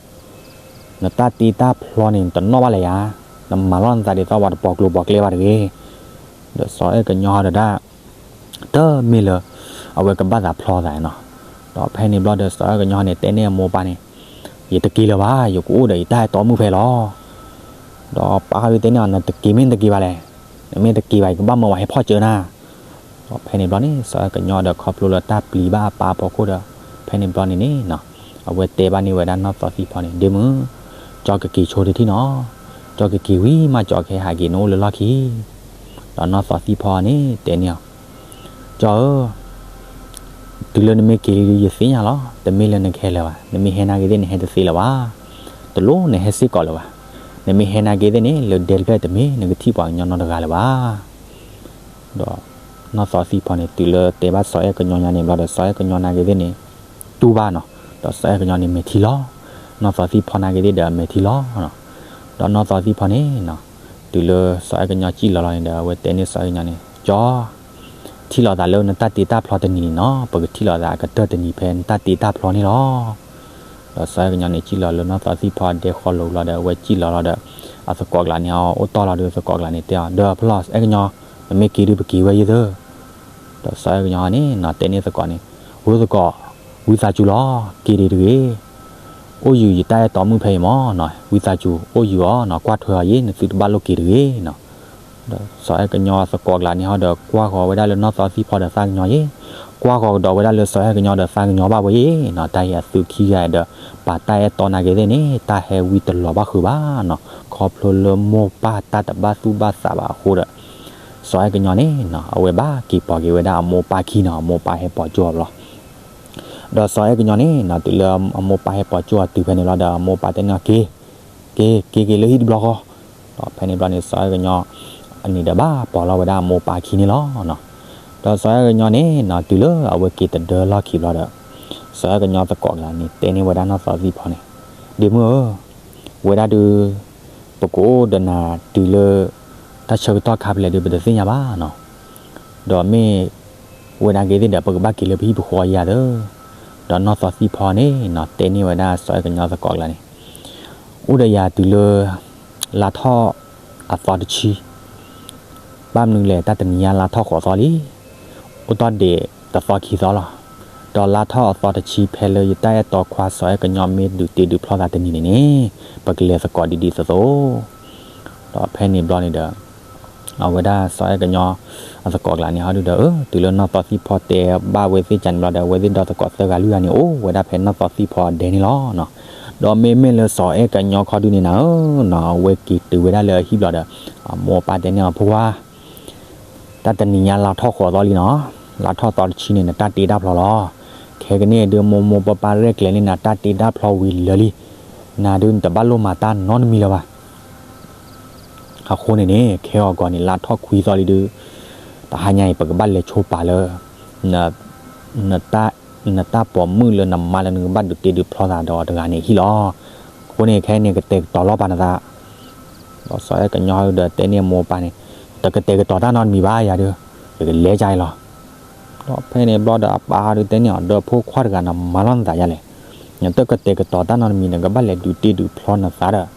နတၢ်တ့တၢ်ဖျီန့ၣ် နတနီၣ်ဘၣ်လၢၤယၤ, နမၤလီၤနသးဒ်သိးပှၤတပိာ်ကျိၤပိာ်ကျဲဘၣ်တဂ့ၤ. ဒီးစီၤအဲၣ်ကညီဒီးဒၣ် တမ့ၢ်လၢ အဝဲကဘၣ်သးဖျီသးနီၤ. ဒီးဖဲန့ၣ်ဘျီဒီးစီၤအဲၣ်ကညီန့ၣ် တဲန့ၢ်အမိၢ်အပၢ်န့ၣ်, ယတက့ၤလၢၤဘၣ်, ယကအိၣ်ဒီးယတၢ်အဲၣ်တီမုၣ်ဖဲလီၤ. ဒီးပၢ်ဃုတဲန့ၢ်အီၤ နတက့ၤမ့ၢ်နတက့ၤဘၣ်လဲၣ်, နမ့ၢ်တက့ၤဘၣ် ယကဘၣ်မၢပှၤဟဲဖီၣ်စၢၤနၤ. ဒီးဖဲန့ၣ်ဘျီန့ၣ် စီၤအဲၣ်ကညီဒီးခီဖျိလၢတၢ်ပျံၤဘၣ်အပၢ်အဖီခိၣ်ဒီး ဖဲန့ၣ်ဘျီန့ၣ်န့ၣ်နီၤ အဝဲတဲဘၣ်န့ၢ်ဝဲဒၣ်နီၢ်သီသံၣ်ဖီန့ၣ် ဒ့မုၣ်, ကၠီကက့ၤဆိတထံၣ်နီၤ, ကၠီကက့ၤဝံၤမး ကၠီကဟဲဟးက့ၤနအိၣ်လၢလီၢ်ခံ. ဒီးနီၢ်သီသံၣ်ဖီန့ၣ် တဲန့ၢ်အီၤ, ကၠီဧၢ တုၤလၢနမ့ၢ်က့ၤလံဒီးယသ့ၣ်ညါလီၤ, တမ့ၢ်လၢနကဟဲလၢၤဘၣ်, နမ့ၢ်ဟဲနာ်က့ၤသ့ၣ်န့ၣ် ဟဲတသ့လၢၤဘၣ်, တလိၣ်နဟဲစ့ၢ်ကီးလၢၤဘၣ်, နမ့ၢ်ဟဲနာ်က့ၤသ့ၣ်န့ၣ် လၢဒဲတဖျၢၣ်တမ့ၢ် နကထံၣ်ပှၤကညီနီတဂၤလၢၤဘၣ်. ဒီးနီၢ်သီသံၣ်ဖီန့ၣ် တုၤလၢတဲဘၣ်စီၤအဲၣ်ကညီညါန့ၣ်ဘျီဒီး စီၤအဲၣ်ကညီနာ်က့ၤသ့ၣ်န့ၣ် တူၢ်ဘၣ်နီၤ, ဒီးစီၤအဲၣ်ကညီန့ၣ်မဲာ်ထံလီၤ, နီၢ်သီသံၣ်ဖီနာ်က့ၤသ့ၣ်ဒီးမဲာ်ထံလီၤ. ဒီးနီၢ်သီသံၣ်ဖီန့ၣ်နီၤ တုၤလၢစီၤအဲၣ်ကညီစံၣ်လီၤလီၤန့ၣ်ဒီး အဝဲတဲန့ၢ်စီၤအဲၣ်ကညီန့ၣ် ကၠီ ထံၣ်လိာ်သးလၢနတၢ်တ့တၢ်ဖျီတနံၤန့ၣ်နီၤ, ပကထံၣ်လိာ်သးအကတၢၢ်တနံၤဖဲနတၢ်တ့တၢ်ဖျီန့ၣ်လီၤ. ဒီးစီၤအဲၣ်ကညီန့ၣ် စံၣ်လီၤလၢနီၢ်သီသံၣ်ဖီဒဲဃီလိာ်လီၤဒီး အဝဲစံၣ်လီၤလီၤဒီး အသကိးကျါန့ၣ် အအိၣ်တီၢ်လီၤဒီးသကိးကျါန့ၣ်တဲအီၤ ဒီးဖျီ အဲၣ်ကညီ နမ့ၢ်က့ၤဒုးပက့ၤဝဲယဲသၢ. ဒီးစီၤအဲၣ်ကညီန့ၣ်နီၤ တဲန့ၢ်သကိးန့ၣ် ဝဲသကိး ဝံသးစူၤလီၤ က့ၤဒံးတဂ့ၤ အိၣ်ယုာ်ယတၢ်အဲၣ်တီမုၣ်ဖဲအံၤမးနီၤ, ဝံသးစူၤ အိၣ်ယုာ်အီၤနီၤ, ကွၢ်ထွဲအီၤယဲ နသုတဘၣ်လိၣ်က့ၤတဂ့ၤနီၤ. ဒီးစီၤအဲၣ်ကညီသကိးကျါန့ၣ်ဟီဒီး ကွၢ်ဃီၤဝဲဒၣ်လၢနီၢ်သီသံၣ်ဖီဒီးသးကညီၤယဲ, ကွၢ်ဃီၤကဒီးဝဲဒၣ်လၢစီၤအဲၣ်ကညီဒီးသးကညီၤဘၣ်ဝဲယဲနီၤ, တၢ်အံၤအသုခံဂၤဒီး ပာ်တၢ်အဲၣ်တီနာ်က့ၤသ့ၣ်န့ၣ် တၢ်ဟဲဝံတလီၤဘၣ်ဃုာ်ဘၣ်နီၤ, ခီဖျိလၢမိၢ်ပၢ်တၢ်တဘၣ်သူၣ်ဘၣ်သးဘၣ်အဃိဒီး စီၤအဲၣ်ကညီန့ၣ်နီၤ အဝဲဘၣ်က့ၤပိာ်က့ၤဝဲဒၣ်အမိၢ်ပၢ်ခံနီၤ, အမိၢ်ပၢ်ဟဲပိာ်ကၠိအီၤဘျီ ဒီးစီၤအဲၣ်ကညီန့ၣ်နီၤ တုၤလၢအမိၢ်ပၢ်ဟဲပိာ်ကၠိအီၤတုၤဖဲန့ၣ်လီၤဒီး အမိၢ်ပၢ်တဲန့ၢ်အီၤက့ၤ, က့ၤ က့ၤက့ၤလၢဟံၣ်တဘျီဃီ, ဒီးဖဲန့ၣ်ဘျီန့ၣ် စီၤအဲၣ်ကညီ အန့ၣ်ဒီးဘၣ်ပိာ်လီၤဝဲဒၣ်အမိၢ်ပၢ်ခံန့ၣ်လီၤ. ဒီးစီၤအဲၣ်ကညီန့ၣ်နီၤ တုၤလၢအဝဲက့ၤတဒၢလီၢ်ခံဘျီဒီး စီၤအဲၣ်ကညီသကိးကျါန့ၣ် တဲန့ၢ်ဝဲဒၣ်နီၢ်သီသံဖီန့ၣ်, ဒ့မုၣ်ဧၢ, ဝဲဒၣ်ဒုး ပကအိၣ်ဒီးနၤတုၤလၢ တၢ်ဆၢကတီၢ်ခါဖဲလဲၣ်ဒုး ပတသ့ၣ်ညါဘၣ်နီၤ. ဒီးမ့ၢ် ဝဲဒၣ်က့ၤသ့ၣ်ဒီး ပကဘၣ်က့ၤလၢပဟံၣ်ပဃီယၤသၢ. ဒီးနီၢ်သီသံဖီန့ၣ်နီၤ တဲန့ၢ်ဝဲဒၣ်စီၤအဲၣ်ကညီသကိးကျါန့ၣ်, အိၣ်ဒီးယၤတုၤလၢ လါထီၣ်အသီတဆံ, ဘၣ်မနုၤလဲၣ် တၢ်တနံၤညါလါထီၣ်ဃိးသီလံ, အိၣ်တ့ၢ်ဒံးတသီခံသီလီၤ. ဒီးလါထီၣ်အသီတဆံ ဖဲလၢယတၢ်အဲၣ်တီခွါစီၤအဲၣ်ကညီမ့ၢ်ဒုးတ့ဒုးဖျီသးတနံၤန့ၣ်န့ၣ်, ပကလဲၤသကိးဒ်ဒ်သိးသိး. ဒီးဖဲန့ၣ်ဘျီန့ၣ်ဒီး အဝဲဒၣ်စီၤအဲၣ်ကညီအသကိးကျါန့ၣ် ဟီဒုဒီး တုၤလၢနီၢ်သီသံဖီတဲဘၣ်ဝဲသ့ၣ်ကန့ၣ်ဘျီဒီး အဝဲသ့ၣ်ဒီသကိးသၢဂၤလွံၢ်ဂၤန့ၣ် အိၣ်ဝဲဒၣ်ဖဲနီၢ်သီသံဖီဒဲန့ၣ်လီၤ. ဒီးမ့မ့ၢ်လၢစီၤအဲၣ်ကညီခီဒုန့ၣ်နၤဧၢနီၤ အဝဲက့ၤတုၤဝဲဒၣ်လၢအဟံၣ်ဘျီဒီး အမိၢ်အပၢ်တဲန့ၢ်အီၤ ဖိခွါ တၢ်တနံၤညါလါထီၣ်ဃိးသီလံနီၤ, လါထီၣ်သီတဆံန့ၣ် နတၢ်တ့တၢ်ဖျီလီၤ. ခဲကနံၣ်ဒုး မိၢ်မိၢ်ပၢ်ပၢ်ရဲၣ်ကျဲၤန့ၢ်နၤ တၢ်တ့တၢ်ဖျီဝံၤလၢာ်လံ. နၤဒုး နတဘၣ်လိၣ်မၤတၢ်နီတမံၤလၢၤဘၣ်. အဃိန့ၣ်န့ၣ် ခဲအံၤအဂီၢ်န့ၣ် လါထီၣ်ခွံသီလံဒုး တဟါညါအံၤ ပကဘၣ်လဲၤဆိပာ်လၢ နတၢ်ပိာ်မုၣ်လၢနမါလၢနကဘၣ်ဒုးတ့ဒုးဖျီသးဒီးတဂၤန့ၣ်ဟံၣ်လီၤ. အဃိန့ၣ် ခဲအံၤန့ၣ် ကတဲာ်ကတီၤလီၤပာ်နသး. ဒီးစီၤအဲၣ်ကညီဒီးတဲန့ၢ်အမိၢ်အပၢ်န့ၣ်, တကတဲာ်ကတီၤတၢ်နီတမံၤဘၣ်ယၤဒုး, ယကလဲၤကါအံၤလီၤ. ဒီးဖဲန့ၣ်ဘျီဒီးအပၢ်ဟီဒုးတဲန့ၢ်အီၤ ဒီးဖိခွါတဂၤနမၤလီၤနသးယါလဲၣ်. နတကတဲာ်ကတီၤတၢ်နီတမံၤ နကဘၣ်လဲၤဒုးတ့ဒုးဖျီနသးဒီး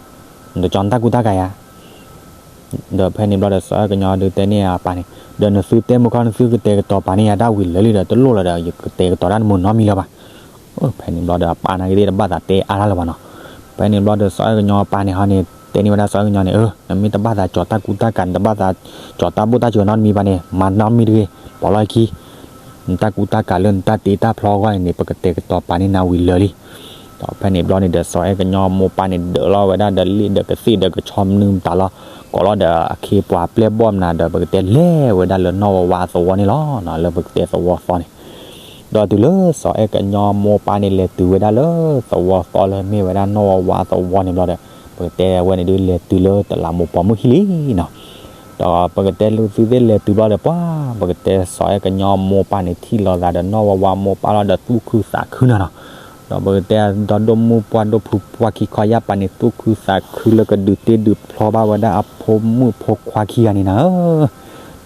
နတကၠီနတၢ်ကူတၢ်ကၤယါ. ဒီးဖဲန့ၣ်ဘျီဒီးစီၤအဲၣ်ကညီဒုးတဲန့ၢ်အပၢ်န့ၣ်, ဒီးနသုတဲမိၢ်ခီ နသုကတဲာ်ကတီၤပာ်န့ၢ်ယၤတၢ်ဝံၤလၢာ်လံဒီး တလိၣ်လၢၤဒီး ယကတဲာ်ကတီၤတၢ်နမိၢ်နီတမံၤလၢၤဘၣ်. ဖဲန့ၣ်ဘျီဒီးအပၢ်နာ်က့သ့ၣ်တဘၣ်သးတဲအါတၢ်လၢၤဘၣ်နီၤ. ဖဲန့ၣ်ဘျီဒီးစီၤအဲၣ်ကညီအပၢ်န့ၣ်ဟီန့ၣ် တဲန့ၢ်ဝဲဒၣ်စီၤအဲၣ်ကညီန့ၣ်, အၢ နမ့ၢ်တဘၣ်သးကၠီတၢ်ကူတၢ်ကၤ နတဘၣ်သးကၠီတၢ်ဘိၣ်တၢ်စၢၤနီတမံၤဘၣ်န့ၣ် မၤနီတမံၤတဂ့ၤ, ပိာ်လီၤခံ နတၢ်ကူတၢ်ကၤလၢနတၢ်တ့တၢ်ဖျီအဂီၢ်န့ၣ် ပကတဲာ်ကတီၤပာ်န့ၢ်နၤဝံၤလၢာ်လံ. ဒီးဖဲန့ၣ်ဘျီန့ၣ်ဒီး စီၤအဲၣ်ကညီမိၢ်ပၢ်န့ၣ် ဒၢးလီၤဝဲဒၣ်ဒီးလ့ၣ်ဒီးကသ့ၣ်ဒီးကဆီမနုၤမတၤလီၤ, ကိးလီၤဒီးအခ့အပှၤပျဲၢ်ဘီၣ်မနၤဒီး ပကတဲလဲၤဝဲဒၣ်လၢနီၢ်ဝါဝါအသဝီန့ၣ်လီၤ, လၢပကတဲသဝီသီန့ၣ်. ဒီးတုၤလၢစီၤအဲၣ်ကညီမိၢ်ပၢ်န့ၣ် လဲၤတုၤဝဲဒၣ်လၢသဝီသီလၢမ့ၢ်ဝဲဒၣ်နီၢ်ဝါဝါအသဝီန့ၣ်ဘျီဒီး ပကတဲဝဲန့ၣ်ဒုး လဲၤတုၤလၢတလးမူးပိာ်မုၣ်ဟံၣ်လံနီၤ. ဒီးပကတဲလၢသုသ့ၣ်လဲၤတုၤဘျီဒီး ပှၤ ပကတဲစီၤအဲၣ်ကညီမိၢ်ပၢ်န့ၣ် ထံၣ်လိာ်သးဒီးနီၢ်ဝါဝါမိၢ်ပၢ်လီၤဒီး သူၣ်ခုသးခုနီၤနီၤ. ဒီးပကတဲဒီဒိၣ်မုၣ်ပှၢ်ဒိၣ်ဖုပှၢ်ခံခီယၢ်ပၤန့ၣ် သူၣ်ခုသးခုလၢကဒုးတ့ဒုးဖျီဘၣ်ဝဲဒၣ်အဖိမုၣ်ဖိခွါခံဂၤန့ၣ်နၤဧၢ.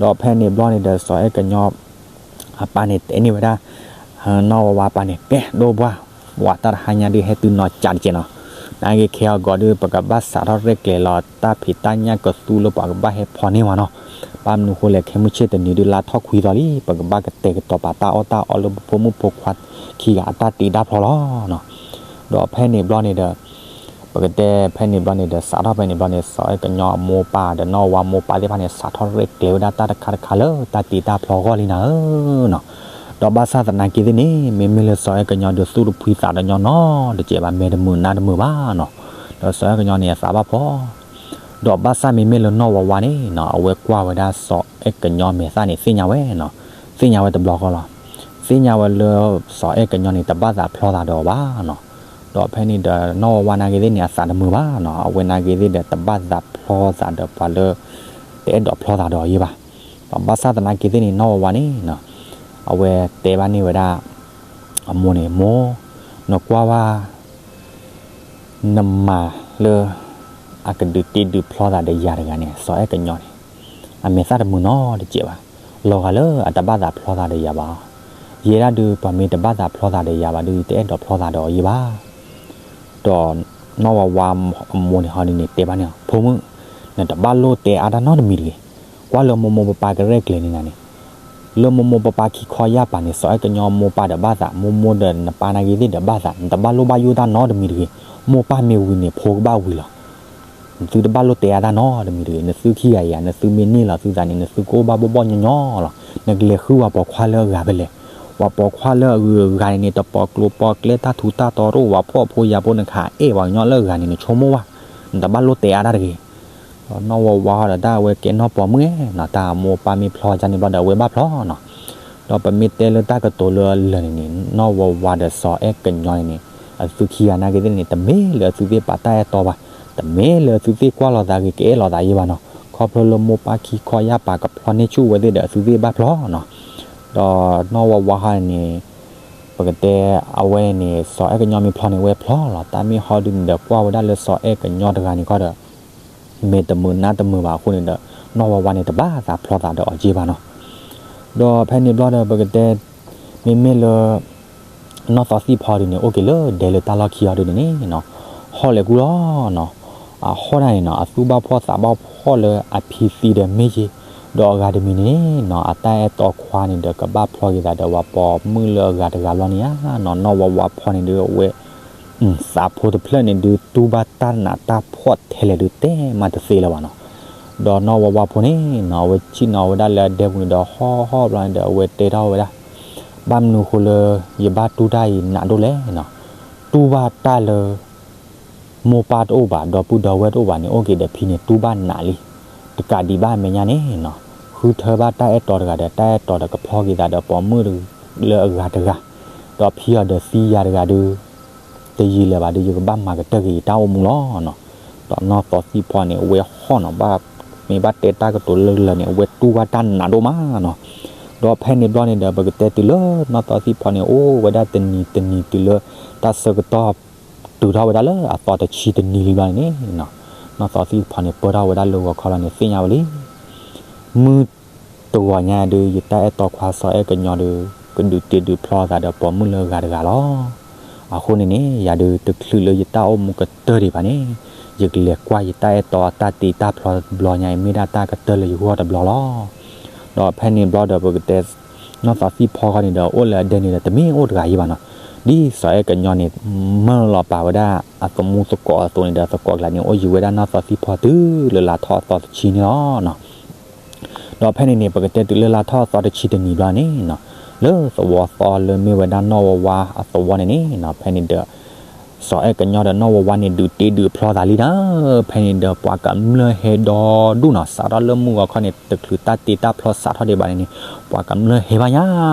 ဒီးဖဲန့ၣ်ဘျီန့ၣ်ဒီး စီၤအဲၣ်ကညီအပၢ်န့ၣ် တဲန့ၢ်ဝဲဒၣ် နီၢ်ဝါဝါအပၢ်န့ၣ် ကဲ ဒိၣ်ပှၢ်, ဝဲတၢ်တဟါညါဒုး ဟဲတုၤနီၤကးတကဲးနီၤ. နာ်က့ခဲအံၤအဂီၢ်ဒုး ပကဘၣ်စးထီၣ်ရဲၣ်ကျဲၤလီၤတၢ်ဖံးတၢ်ညၣ်ကသူလၢပှၤကဘၣ်ဟဲဖီန့ၢ်ဝဲနီၤ. ဘၣ်မနုၤဃိလဲၣ် ခဲမုၢ်ဆ့ၣ်တနံၤဒုး လါထီၣ်ခွံသီလံ, ပကဘၣ်ကတဲာ်ကတီၤပာ်တၢ်အီၣ်တၢ်အီလၢပဖိမုၣ်ဖိခွါခံဂၤအတၢ်တ့တၢ်ဖျီလီၤနီၤ. ဒီးဖဲန့ၣ်ဘျီန့ၣ်ဒီး ပကတဲဖဲန့ၣ်ဘျီန့ၣ်ဒီး စးထီၣ်ဖဲန့ၣ်ဘျီန့ၣ် စီၤအဲၣ်ကညီအမိၢ်ပၢ်ဒီးနီၢ်ဝါမိၢ်ပၢ်သ့ၣ်တဖၣ်န့ၣ် စးထီၣ်ရဲၣ်ကျဲၤဝဲဒၣ်တၢ်တခါတခါလၢတၢ်တ့တၢ်ဖျီအဂီၢ်လံနၤဧၢနီၤ. ဒီးဘၣ်ဆၣ်သနာ်က့သ့ၣ်န့ၣ် မ့မ့ၢ်လၢစီၤအဲၣ်ကညီဒုး သူၣ်တဖှံသးတညီနီတစဲးဘၣ်, မဲာ်တမုာ်နါတမုာ်ဘၣ်နီၤ. ဒီးစီၤအဲၣ်ကညီန့ၣ် အသးဘၣ်ဖှီၣ် ဒီးဘၣ်ဆၣ်မ့မ့ၢ်လၢနီၢ်ဝါဝါန့ၣ်နီၤ အဝဲကွၢ်ဝဲဒၣ်စီၤအဲၣ်ကညီမဲာ်သၣ်န့ၣ် သ့ၣ်ညါဝဲနီၤ, သ့ၣ်ညါဝဲတဘျီဃီလီၤ. သ့ၣ်ညါဝဲလၢစီၤအဲၣ်ကညီန့ၣ် တဘၣ်သးဖျီသးဒီးအီၤဘၣ်နီၤ. ဒီးဖဲန့ၣ်ဒီး နီၢ်ဝါဝါနာ်က့သ့ၣ်န့ၣ် အသးတမုာ်ဘၣ်နီၤ, အဝဲနာ်က့သ့ၣ်ဒီး တဘၣ်သးဖျီသးဒီးပှၤလၢ တအဲၣ်ဒိးဖျီသးဒီးအီၤယဲဘၣ်. ဒီးဘၣ်ဆၣ်သနာ်က့သ့ၣ်န့ၣ် နီၢ်ဝါဝါန့ၣ်နီၤ အဝဲတဲဘၣ်န့ၢ်ဝဲဒၣ် အမိၢ်န့ၣ် မိၢ်, နကွၢ်ဝဲ နမၤလၢ အကဒုးတ့ဒုးဖျီသးဒီးယၤတဂၤန့ၣ် စီၤအဲၣ်ကညီန့ၣ် အမဲာ်သၣ်တမုာ်နီတစဲးဘၣ်, လီၤဂာ်လၢအတဘၣ်သးဖျီသးဒီးယၤဘၣ်. ယဲဒၣ်ဒုး ပှၤမ့ၢ်တဘၣ်သးဖျီသးဒီးယၤဘၣ်ဒုး တအဲၣ်ဒိးဖျီသးဒီးအီၤယဲဘၣ်. ဒီးနီၢ်ဝါဝါအမိၢ်န့ၣ်ဟီဒုန့ၣ် တဲဘၣ်န့ၢ်အီၤ ဖိမုၣ်, နတဘၣ်လိၣ်တဲအါတၢ်နီတမံၤတဂ့ၤ. ကွၢ်လၢမိၢ်မိၢ်ပၢ်ပၢ်ကရဲၣ်ကျဲၤန့ၣ်နၤန့ၣ် လၢမိၢ်မိၢ်ပၢ်ပၢ်ခံခီယၢ်ပၤန့ၣ် စီၤအဲၣ်ကညီမိၢ်ပၢ်ဒီးဘၣ်သး, မိၢ်မိၢ်ဒီးနပၢ်နာ်က့သ့ၣ်ဒီးဘၣ်သး, နတဘၣ်လိၣ်ဘၣ်ယိၣ်တၢ်နီတမံၤတဂ့ၤ. မိၢ်ပၢ်မ့ၢ်ဝံၤန့ၣ် ဖိကဘၣ်ဝံၤလီၤ. နသုတဘၣ်လိၣ်တဲအါတၢ်နီတမံၤတဂ့ၤ. နသုခံဂၤအံၤ နသုမ့ၢ်န့ၢ်လီၤသုသးန့ၣ် နသုကအိၣ်ဘၣ်ဘီၣ်ဘီၣ်ညီညီလီၤ. နကလဲၤဃုဝဲပှၤခွါလၢအဂၤဖဲလဲၣ်. ဝဲပှၤခွါလၢအဂၤန့ၣ်န့ၣ် တပိာ်ကျိၤပိာ်ကျဲ တၢ်ထူးတၢ်တီၤတအိၣ်, ဝဲဖှီၣ်ဖိယာ်ဖိ နကအဲၣ်ပှၤကညီလၢအဂၤန့ၣ် နဆိကမိၣ်ဘၣ်, နတဘၣ်လိၣ်တဲအါတၢ်တဂ့ၤ. ဒီးနီၢ်ဝါဝါဒီးတၢ်အဝဲကဲနီၢ်ပိာ်မုၣ်နီၤ, တၢ်အမိၢ်အပၢ်မ့ၢ်ဖျီဝဲဒၣ်န့ၣ်ဘျီဒီး အဝဲဘၣ်ဖျီနီၤ. ဒီးပမ့ၢ်တဲလၢတၢ်ကတိၤလၢအလၢာ်န့ၣ်န့ၣ် နီၢ်ဝါဝါဒီးစီၤအဲၣ်ကညီန့ၣ်န့ၣ် အသုခံဂၤနာ်က့သ့ၣ်န့ၣ် တမ့ၢ်လၢအသုသ့ၣ်ပာ်တၢ်အဲၣ်တီဘၣ်, တမ့ၢ်လၢအသုသ့ၣ်ကွၢ်လိာ်သးဂ့ၤ ကအဲၣ်လိာ်သးယဲဘၣ်နီၤ. ခီဖျိလၢမိၢ်ပၢ်ခံခီယၢ်ပၤကဖျီန့ၢ်ဆူၣ်ဝဲသ့ၣ်ဒီး အသုသ့ၣ်ဘၣ်ဖျီနီၤ. ဒီးနီၢ်ဝါဝါဟီန့ၣ် ပကတဲအဝဲန့ၣ် စီၤအဲၣ်ကညီမ့ၢ်ဖျီန့ၣ် အဝဲဖျီလီၤ. တၢ်မ့ၢ်ဟီဒုန့ၣ်ဒီး ကွၢ်ဝဲဒၣ်လၢစီၤအဲၣ်ကညီတဂၤန့ၣ်ခီဒီး မဲာ်တမုာ်နါတမုာ်ဘၣ်အဃိန့ၣ်ဒီး နီၢ်ဝါဝါန့ၣ် တဘၣ်သးဖျီသးဒီးအီၤက့ဘၣ်နီၤ. ဒီးဖဲန့ၣ်ဘျီဒီး ပကတဲ မ့မ့ၢ်လၢ နီၢ်သီသံၣ်ဖီဒုန့ၣ် အိၣ်က့ၤလၢဒဲလၢတၢ်လီၢ်ခံအီၤဒုန့ၣ်န့ၣ်နီၤ, ဟီၣ်လဲၤကူၣ်လီၤနီၤ. အဟီၣ်ဒၣ်န့ၣ်နီၤ အသူၣ်ဘၣ်ဖှီၣ်သးဘၣ်ဖှီၣ်လၢအဖံသံဒီးမ့ၢ်က့ၤ, ဒီးအဂၤတမံၤန့ၣ်နီၤ အတၢ်အဲၣ်တီခွါန့ၣ်ဒီး ကဘၣ်ဖျီက့ၤသးဒီး ပှၤပိာ်မုၣ်လၢအဂၤတဂၤဘျီန့ၣ်ဧါနီၤ. နီၢ်ဝါဝါဖီန့ၣ်ဒု အဝဲ သးဖိတဖျၢၣ်န့ၣ်ဒု တူၢ်ဘၣ်တၢ်နးတၢ်ဖှီၣ်ထဲလဲၣ်ဒု တဲမးတသ့လၢၤဘၣ်နီၤ. ဒီးနီၢ်ဝါဝါဖိန့ၣ်နီၤ အဝဲဆ့ၣ်နီၤဝဲဒၣ်လၢအဒဲပူၤန့ၣ်ဒီး ဟီၣ်ဟီၣ်ဘျီန့ၣ်ဒီး အဝဲတဲထီၣ်ဝဲဒၣ်, ဘၣ်မနုၤဃိလၢ ယဘၣ်တူၢ်တၢ်အံၤနးဒိၣ်လဲၣ်နီၤ. တူၢ်ဘၣ်တၢ်လၢ မိၢ်ပၢ်တအိၣ်ဘၣ် ဒီပုၢ်ဒီဝဲၢ်တအိၣ်ဘၣ်န့ၣ် အိၣ်က့ၤဒီးဖံန့ၣ် တူၢ်ဘၣ်နးလံ. တကးဒံးဘၣ်အမဲာ်ညါန့ၣ်နီၤ ဃုထၢဘၣ်တၢ်အဲၣ်တီတဂၤဒီး တၢ်အဲၣ်တီဒီးကဖျီက့ၤသးဒီးပိာ်မုၣ်လၢအဂၤတဂၤ, ဒီးဖံအီၤဒီးသံယၤတဂၤဒု တယံာ်လၢၤဘၣ်ဒီး ယကဘၣ်မၤကတၢၢ်က့ၤယတၢ်အိၣ်မူလီၤနီၤ. ဒီးနီၢ်သီသံၣ်ဖီန့ၣ် အဝဲဟီၣ်နီၤ ဘၣ်မ့ၢ်ဘၣ်တဲတၢ်ကတိၤလၢလၢာ်န့ၣ် အဝဲတူၢ်ဘၣ်တၢ်နးဒိၣ်မးနီၤ. ဒီးဖဲန့ၣ်ဘျီန့ၣ်ဒီး ပကတဲတုၤလၢနီၢ်သီသံၣ်ဖီန့ၣ် အိၣ်ဝဲဒၣ်တနံၤတနံၤတုၤလၢ တၢ်ဆၢကတီၢ် တုၤထီၣ်ဝဲဒၣ်လၢအသီတဆံတနံၤလံဘျီန့ၣ်နီၤ, နီၢ်သီသံၣ်ဖီန့ၣ် ပၢၢ်ထီၣ်ဝဲဒၣ်လၢဂီၤခီလီၤန့ၣ် သ့ၣ်ညါဝဲလံ မုၢ်တဂီၤညါဒု ယတၢ်အဲၣ်တီခွါစီၤအဲၣ်ကညီဒု ကဒုးတ့ဒုးဖျီသးဒီးပိာ်မုၣ်လၢအဂၤတဂၤလီၤ. အဃိန့ၣ်န့ၣ် ယၤဒုတချုးလၢယတၢ်အိၣ်မူကတၢၢ်ဒံးဘၣ်န့ၣ် ယကလဲၤကွၢ်ယတၢ်အဲၣ်တီတၢ်တ့တၢ်ဖျီတဘျီညါအံၤ မ့ၢ်ဒၣ်တၢ်ကတၢၢ်လၢယဂီၢ်တဘျီလီၤ. ဒီးဖဲန့ၣ်ဘျီဒီး ပကတဲ နီၢ်သီသံၣ်ဖီဃီန့ၣ်ဒီး အိၣ်လၢအဒဲန့ၣ်ဒီး တမ့ၢ်အိၣ်တဂၤအံၤဘၣ်နီၤ, ဒ်စီၤအဲၣ်ကညီန့ၣ်မၢလီၤပာ်ဝဲဒၣ်အသမူသကိးအသိးန့ၣ်ဒီး သကိးကျါန့ၣ် အိၣ်ယံၤဝဲဒၣ်နီၢ်သီသံၣ်ဖီတုၤလၢလါထီၣ်အသီတဆံန့ၣ်လီၤနီၤ. ဒီးဖဲန့ၣ်န့ၣ် ပကတဲတုၤလၢလါထီၣ်အသီတဆံတနံၤဘျီန့ၣ်နီၤ, လၢသဝီသီလၢမ့ၢ်ဝဲဒၣ်နီၢ်ဝါဝါအသဝီန့ၣ်န့ၣ်နီၤ, ဖဲန့ၣ်ဒီး စီၤအဲၣ်ကညီဒီးနီၢ်ဝါဝါန့ၣ် ဒုးတ့ဒုးဖျီသးလံနီၤ. ဖဲန့ၣ်ဒီးပှၤကမျၢၢ်ဟဲဒီဒူၣ်နီၤ, စးထီၣ်လၢမုၢ်ဂီၤခီန့ၣ် တချုးတၢ်တ့တၢ်ဖျီစးထီၣ်ဒံးဘၣ်န့ၣ်န့ၣ် ပှၤကမျၢၢ်ဟဲဘၣ်ညါ,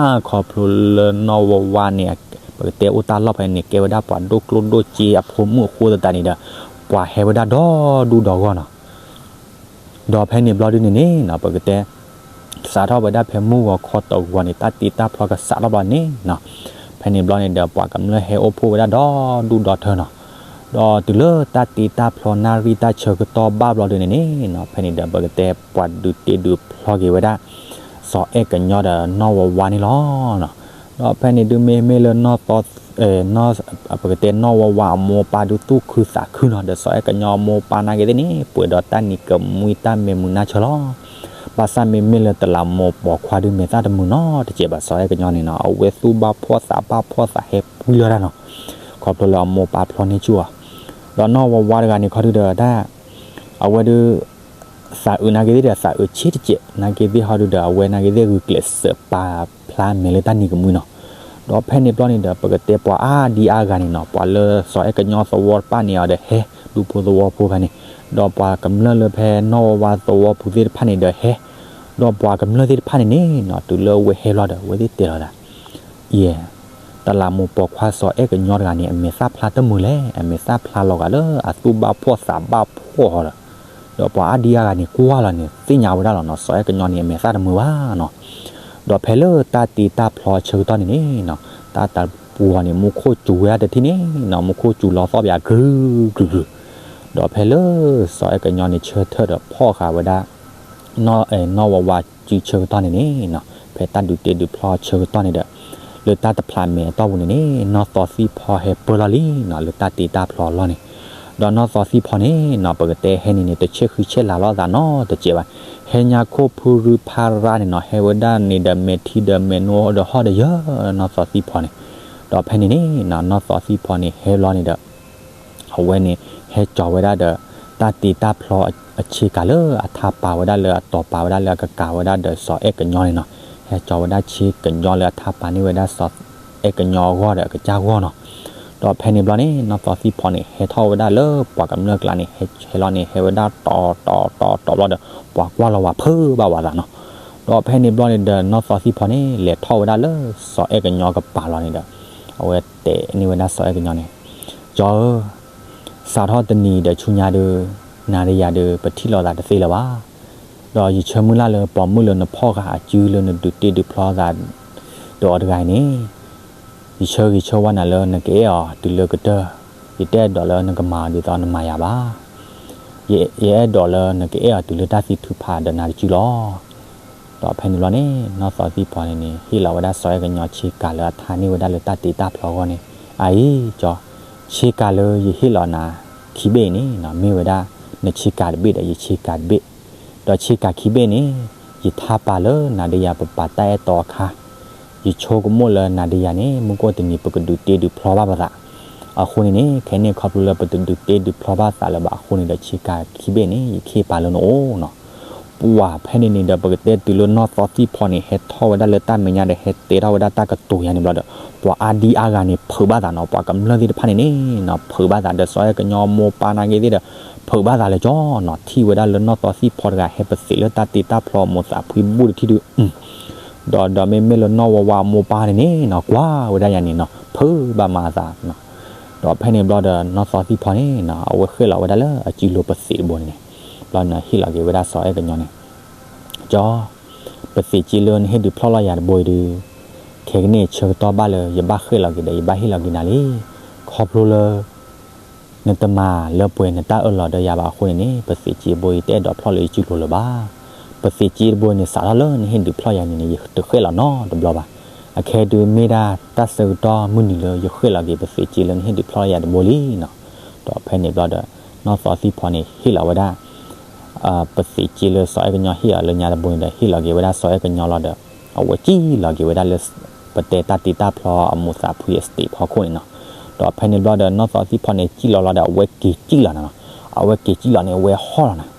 ခီဖျိလၢနီၢ်ဝါဝါန့ၣ် ပကတဲအိၣ်တၢ်လီၢ်ဖဲန့ၣ်န့ၣ် ကဲဝဲဒၣ်ပှၤဒိၣ်ကျိၣ်ဒိၣ်စ့အဖိမုၣ်အဃိသတးန့ၣ်ဒီး ပှၤဟဲဝဲဒၣ်ဒီဒူၣ်ဒီဂီၢ်နီၤ. ဒီးဖဲန့ၣ်ဘျီဒုန့ၣ်န့ၣ်နီၤ ပကတဲ စးထီၣ်ဝဲဒၣ်ဖဲမုၢ်ဂီၤခီတဂီၤန့ၣ် တၢ်တ့တၢ်ဖျီကစးထီၣ်ဘျီန့ၣ်နီၤ, ဖဲန့ၣ်ဘျီန့ၣ်ဒီး ပှၤကမျၢၢ်ဟဲအိၣ်ဖှိၣ်ဝဲဒၣ်ဒီဒူၣ်ဒီထၢနီၤ. ဒီးတုၤလၢတၢ်တ့တၢ်ဖျီနၣ်ရံၣ်တၢ်ဆၢကတီၢ်ဘၣ်ဘျီဒုန့ၣ်န့ၣ်နီၤ, ဖဲန့ၣ်ဒီး ပကတဲပှၤဒုးတ့ဒုးဖျီက့ၤဝဲဒၣ် စီၤအဲၣ်ကညီဒီးနီၢ်ဝါဝါန့ၣ်လီၤ. ဒီးဖဲန့ၣ်ဒုမ့မ့ၢ်လၢနီၢ်သီ ပကတဲနီၢ်ဝါဝါအမိၢ်အပၢ်ဒုသူၣ်ခုသးခုနီၤ, ဒီးစီၤအဲၣ်ကညီအမိၢ်အပၢ်နာ်က့ၤသ့ၣ်န့ၣ် ပှဲၤဒီးတၢ်နံၤကမှံတၢ်မဲာ်မုာ်နါဆၢလီၤ. ဘၣ်ဆၣ်မ့မ့ၢ်လၢတလးမိၢ်ပိာ်ခွါဒုမဲာ်သၣ်တမုာ်နီတစဲးဘၣ် စီၤအဲၣ်ကညီန့ၣ်နီၤ, အဝဲသူၣ်ဘၣ်ဖှီၣ်သးဘၣ်ဖှီၣ်သးဟဲပှံၤလၢတၢ်နီၤ, ခီဖျိလၢအမိၢ်အပၢ်ဖျီန့ၢ်ဆူၣ်အီၤ, ဒီးနီၢ်ဝါဝါတဂၤန့ၣ်ခီဒုဒီးတၢ် အဝဲဒု သးအုးနာ်က့ၤသ့ၣ်ဒီး သးအုးဆ့တစဲး နာ်က့ၤသ့ၣ်ဟီဒုဒီး အဝဲနာ်က့ၤသ့ၣ်ဂုာ်ကျဲးစၢးပာ်ဖျါမဲာ်လၢတၢ်နံၤကမှံနီၤ. ဒီးဖဲန့ၣ်ဘျီန့ၣ်ဒီး ပကတဲပှၤအါဒံအါဂၤန့ၣ်နီၤ, ပှၤလၢစီၤအဲၣ်ကညီသဝီတဖၣ်န့ၣ်အီၤဒီးဟဲ, ဒူဖိသဝီဖိဖဲန့ၣ်, ဒီးပှၤကမျၢၢ်လၢဖဲနီၢ်ဝါဝါသဝီပူၤသ့ၣ်တဖၣ်န့ၣ်ဒီးဟဲ, ဒီးပှၤကမျၢၢ်သ့ၣ်တဖၣ်န့ၣ်န့ၣ်နီၤ တုၤလၢအဝဲဟဲဘျီဒီး အဝဲသ့ၣ်တဲလီၤသး ယဲၢ်, တလးမိၢ်ပိာ်ခွါစီၤအဲၣ်ကညီတဂၤန့ၣ် အမဲာ်သၣ်ဖျါတမုာ်လဲၣ်, အမဲာ်သၣ်ဖျါလီၤဂာ်လၢအသူၣ်ဘၣ်ဖှီၣ်သးဘၣ်ဖှီၣ်ဟီဒီး, ဒီးပှၤအါဒံအါဂၤန့ၣ်ကွၢ်လီၤန့ၣ် သ့ၣ်ညါဝဲဒၣ်လီၤနီၤ, စီၤအဲၣ်ကညီန့ၣ် အမဲာ်သၣ်တမုာ်ဘၣ်နီၤ. ဒီးဖဲလၢတၢ်တ့တၢ်ဖျီဆၢကတီၢ်န့ၣ်န့ၣ်နီၤ, တၢ်တပူၤဃီန့ၣ် မူခိၣ်စူၤဝဲဒၣ်တထံၣ်န့ၣ်နီၤ, မူခိၣ်စူၤလီၤသီၣ်ပယၤ ကြုၤကြုၤကြုၤ, ဒီးဖဲလၢ စီၤအဲၣ်ကညီန့ၣ် ဆၢထၢၣ်ဒီးဖီၣ်ဃာ်ဝဲဒၣ် နီၢ်ဝါဝါစုဆၢကတီၢ်န့ၣ်န့ၣ်နီၤ, ဖဲတၢ်ဒုးတ့ဒုးဖျီဆၢကတီၢ်န့ၣ်ဒီး, လၢတၢ်တဖျးမဲာ်အတီၢ်ပူၤန့ၣ်န့ၣ် နီၢ်သီသံၣ်ဖီဟဲပၢၢ်လီၤလံနီၤ, လၢတၢ်တ့တၢ်ဖျီအလီၢ်န့ၣ်, ဒီးနီၢ်သီသံၣ်ဖီန့ၣ်နီၤ ပကတဲဟဲန့ၣ်န့ၣ် တဆဲးဃံဆဲးလၤလိာ်သးနီတစဲးဘၣ်, ဟဲညါခိၣ်ဖုရူဖးရါန့ၣ်နီၤ, ဟဲဝဲဒၣ်န့ၣ်ဒီးမဲာ်ထံဒီးမဲာ်နိဒီးဟီၣ်ဒီးယၢၤ နီၢ်သီသံၣ်ဖီန့ၣ်, ဒီးဖဲန့ၣ်န့ၣ်နီၤ နီၢ်သီသံၣ်ဖီန့ၣ်ဟဲလီၤန့ၣ်ဒီး အဝဲန့ၣ် ဟဲကၠီၤဝဲဒၣ်ဒီး တၢ်တ့တၢ်ဖျီအဆ့ကၤလၢအထါပာ်ဝဲဒၣ်လၢအတီၤပာ်ဝဲဒၣ်လၢအကကၤဝဲဒၣ်ဒီးစီၤအဲၣ်ကညီန့ၣ်နီၤ, ဟဲကၠီၤဝဲဒၣ်ဆ့ကညီလၢအထါပာ်န့ၢ်ဝဲဒၣ်စီၤအဲၣ်ကညီအဂီၢ်ဒီးအကစၢ်ဂီၢ်နီၤ, ဒီးဖဲန့ၣ်ဘျီန့ၣ် နီၢ်သီသံၣ်ဖီန့ၣ် ဟဲထီၣ်ဝဲဒၣ်လၢပှၤကမျၢၢ်ကျါန့ၣ် ဟဲလီၤန့ၣ် ဟဲဝဲဒၣ်တီၤတီၤတီၤတီၤဘျီဒီး ပှၤကွၢ်လီၤဝဲဖုဘၣ်ဝဲသးနီၤ, ဒီးဖဲန့ၣ်ဘျီန့ၣ်ဒီး နီၢ်သီသံၣ်ဖီန့ၣ် လဲၤထီၣ်ဝဲဒၣ်လၢစီၤအဲၣ်ကညီကပၤလီၤန့ၣ်ဒီး အဝဲတဲန့ၢ်ဝဲဒၣ်စီၤအဲၣ်ကညီန့ၣ် ကၠီဧၢ, စးထီၣ်တနံၤဒီးဆူညါဒီး နၤဒီးယၤဒီး ပထံၣ်လိာ်သးတသ့လၢၤဘၣ်. ဒီးယဆၢမုၢ်လၢ်လၢပိာ်မုၣ်လၢနဖီၣ်ဃာ်အစုလၢနဒုးတ့ဒုးဖျီသးဒီးအီၤတဂၤအံၤန့ၣ် ယဆၢဂ့ၤဆၢဝါနၤလၢနကအဲၣ်အီၤတုၤလၢကတၢၢ်, ယတအဲၣ်ဒိးလၢနကမၤအီၤဒ်သိးနမၤယၤဘၣ်. ယအဲၣ်ဒိးလၢနကအဲၣ်အီၤတုၤလၢတၢ်သံထုးဖးဒီးနၤတစုလီၤ. ဒီးဖဲန့ၣ်ဘျီန့ၣ် နီၢ်သီသံၣ်ဖီန့ၣ်န့ၣ် ဟ့ၣ်လီၤဝဲဒၣ်စီၤအဲၣ်ကညီဆ့ကၤလၢအထါန့ၢ်ဝဲဒၣ်လၢတၢ်တ့တၢ်ဖျီအဂီၢ်န့ၣ်, အအံၤကၠီ, ဆ့ကၤလၢယဟ့ၣ်လီၤနၤခံဘ့ၣ်အံၤန့ၣ် မ့ၢ်ဝဲဒၣ် နဆ့ကၤတဘ့ၣ်ဒီးယဆ့ကၤတဘ့ၣ်, ဒီးဆ့ကၤခံဘ့ၣ်န့ၣ် ယထါပာ်လၢနၤဒီးယၤပပာ်တၢ်အဲၣ်တီအခါ, ယဆိကမိၣ်လၢနၤဒီးယၤန့ၣ် မုၢ်ကအိၣ်တနံၤ ပကဒုးတ့ဒုးဖျီဘၣ်ပသး. အဃိန့ၣ်န့ၣ် ခဲန့ၣ်ခီဖျိလၢပတဒုးတ့ဒုးဖျီဘၣ်သးလၢၤဘၣ်အဃိန့ၣ်ဒီး ဆ့ကၤခံဘ့ၣ်န့ၣ် ယကဟ့ၣ်ပာ်လၢနအိၣ်နီၤ. ပှၤဖဲန့ၣ်န့ၣ်ဒီး ပကတဲတုၤလၢနီၢ်သီသံၣ်ဖီန့ၣ် ဟဲထီၣ်ဝဲဒၣ်လၢတၢ်မဲာ်ညါဒီး ဟဲတဲထီၣ်ဝဲဒၣ်တၢ်ကတိၤယၤန့ၣ်ဘျီဒီး ပှၤအါဒံအါဂၤန့ၣ် ဖုးဘၣ်သးနီၤ, ပှၤကမျၢၢ်သ့ၣ်တဖၣ်န့ၣ်န့ၣ်နီၤ ဖုးဘၣ်သးဒီးစီၤအဲၣ်ကညီအမိၢ်ပၢ်နာ်က့သ့ၣ်ဒီး ဖုးဘၣ်သးလၢကၠီနီၤ, ထံၣ်ဝဲဒၣ်လၢနီၢ်သီသံၣ်ဖီတဂၤ ဟဲပသ့းလၢတၢ်တ့တၢ်ဖျီအမိၢ်သးဖှံဘူၣ်တထံၣ်ဒုး ဒီး ဒီးမ့မ့ၢ်လၢနီၢ်ဝါဝါအမိၢ်ပၢ်န့ၣ်န့ၣ်နီၤ ကွၢ်ဝဲဒၣ်ယၤန့ၣ်နီၤ ဖုးဘၣ်မၤအသးနီၤ. ဒီးဖဲန့ၣ်ဘျီဒီး နီၢ်သီသံၣ်ဖီန့ၣ်နီၤ အဝဲဃ့ၢ်လီၤဝဲဒၣ်လၢအစုလိၤပသ့းတဘိန့ၣ်န့ၣ်, ဘျီန့ၣ်ဟ့ၣ်လီၤက့ၤဝဲဒၣ်စီၤအဲၣ်ကညီန့ၣ်, ကၠီ, ပသ့းစ့လၢနဟ့ၣ်ဒုးဖျီၣ်လီၤယၤတဘိအံၤဒုး, ခဲကနံၣ်အံၤဆၢကတီၢ်ဘၣ်လၢယဘၣ်ဃ့ၢ်လီၤက့ၤဒီး ယဘၣ်ဟ့ၣ်လီၤက့ၤနၤလံ. ခီဖျိလၢ နတမၤလၢပှဲၤနတၢ်အၢၣ်လီၤဒီးယၤဘၣ်အဃိန့ၣ်န့ၣ် ပသ့းစ့တဘိအံၤ တအဲၣ်ဒိးဖျီၣ်လၢယစုလိၤလၢၤဘၣ်. ပသ့းစ့တဘိန့ၣ် စးထီၣ်လၢနဟ့ၣ်ဒုးဖျီၣ်ယၤန့ၣ်န့ၣ် ယတဃ့ၢ်လီၤနီတဘျီဘၣ်. အခဲဒုးမ့ၢ်ဒၣ်တၢ်ဆၢကတီၢ်မုၢ်နံၤလၢယဃ့ၢ်လီၤက့ၤ ပသ့းစ့လၢနဟ့ၣ်ဒုးဖျီၣ်ယၤတဘိလံနီၤ. ဒီးဖဲန့ၣ်ဘျီဒီး နီၢ်သီသံၣ်ဖီန့ၣ် ဟ့ၣ်လီၤဝဲဒၣ် ပသ့းစ့လၢစီၤအဲၣ်ကညီဟ့ၣ်အီၤလၢညါတဘိန့ၣ်ဒီး ဟ့ၣ်လီၤက့ၤဝဲဒၣ်စီၤအဲၣ်ကညီလီၤဒီး အဝဲစံၣ်လီၤက့ၤဝဲဒၣ်လၢ ပတဲတၢ်တ့တၢ်ဖျီအမိၢ်သးဖှံအစတ့းဖီခိၣ်န့ၣ်နီၤ. ဒီးဖဲန့ၣ်ဘျီဒီး နီၢ်သီသံၣ်ဖီန့ၣ် စံၣ်လီၤလီၤဒီး အဝဲက့ၤစံၣ်လီၤနၤနီၤ. အဝဲက့ၤစံၣ်လီၤန့ၣ် အဝဲဟီၣ်လီၤနၤ.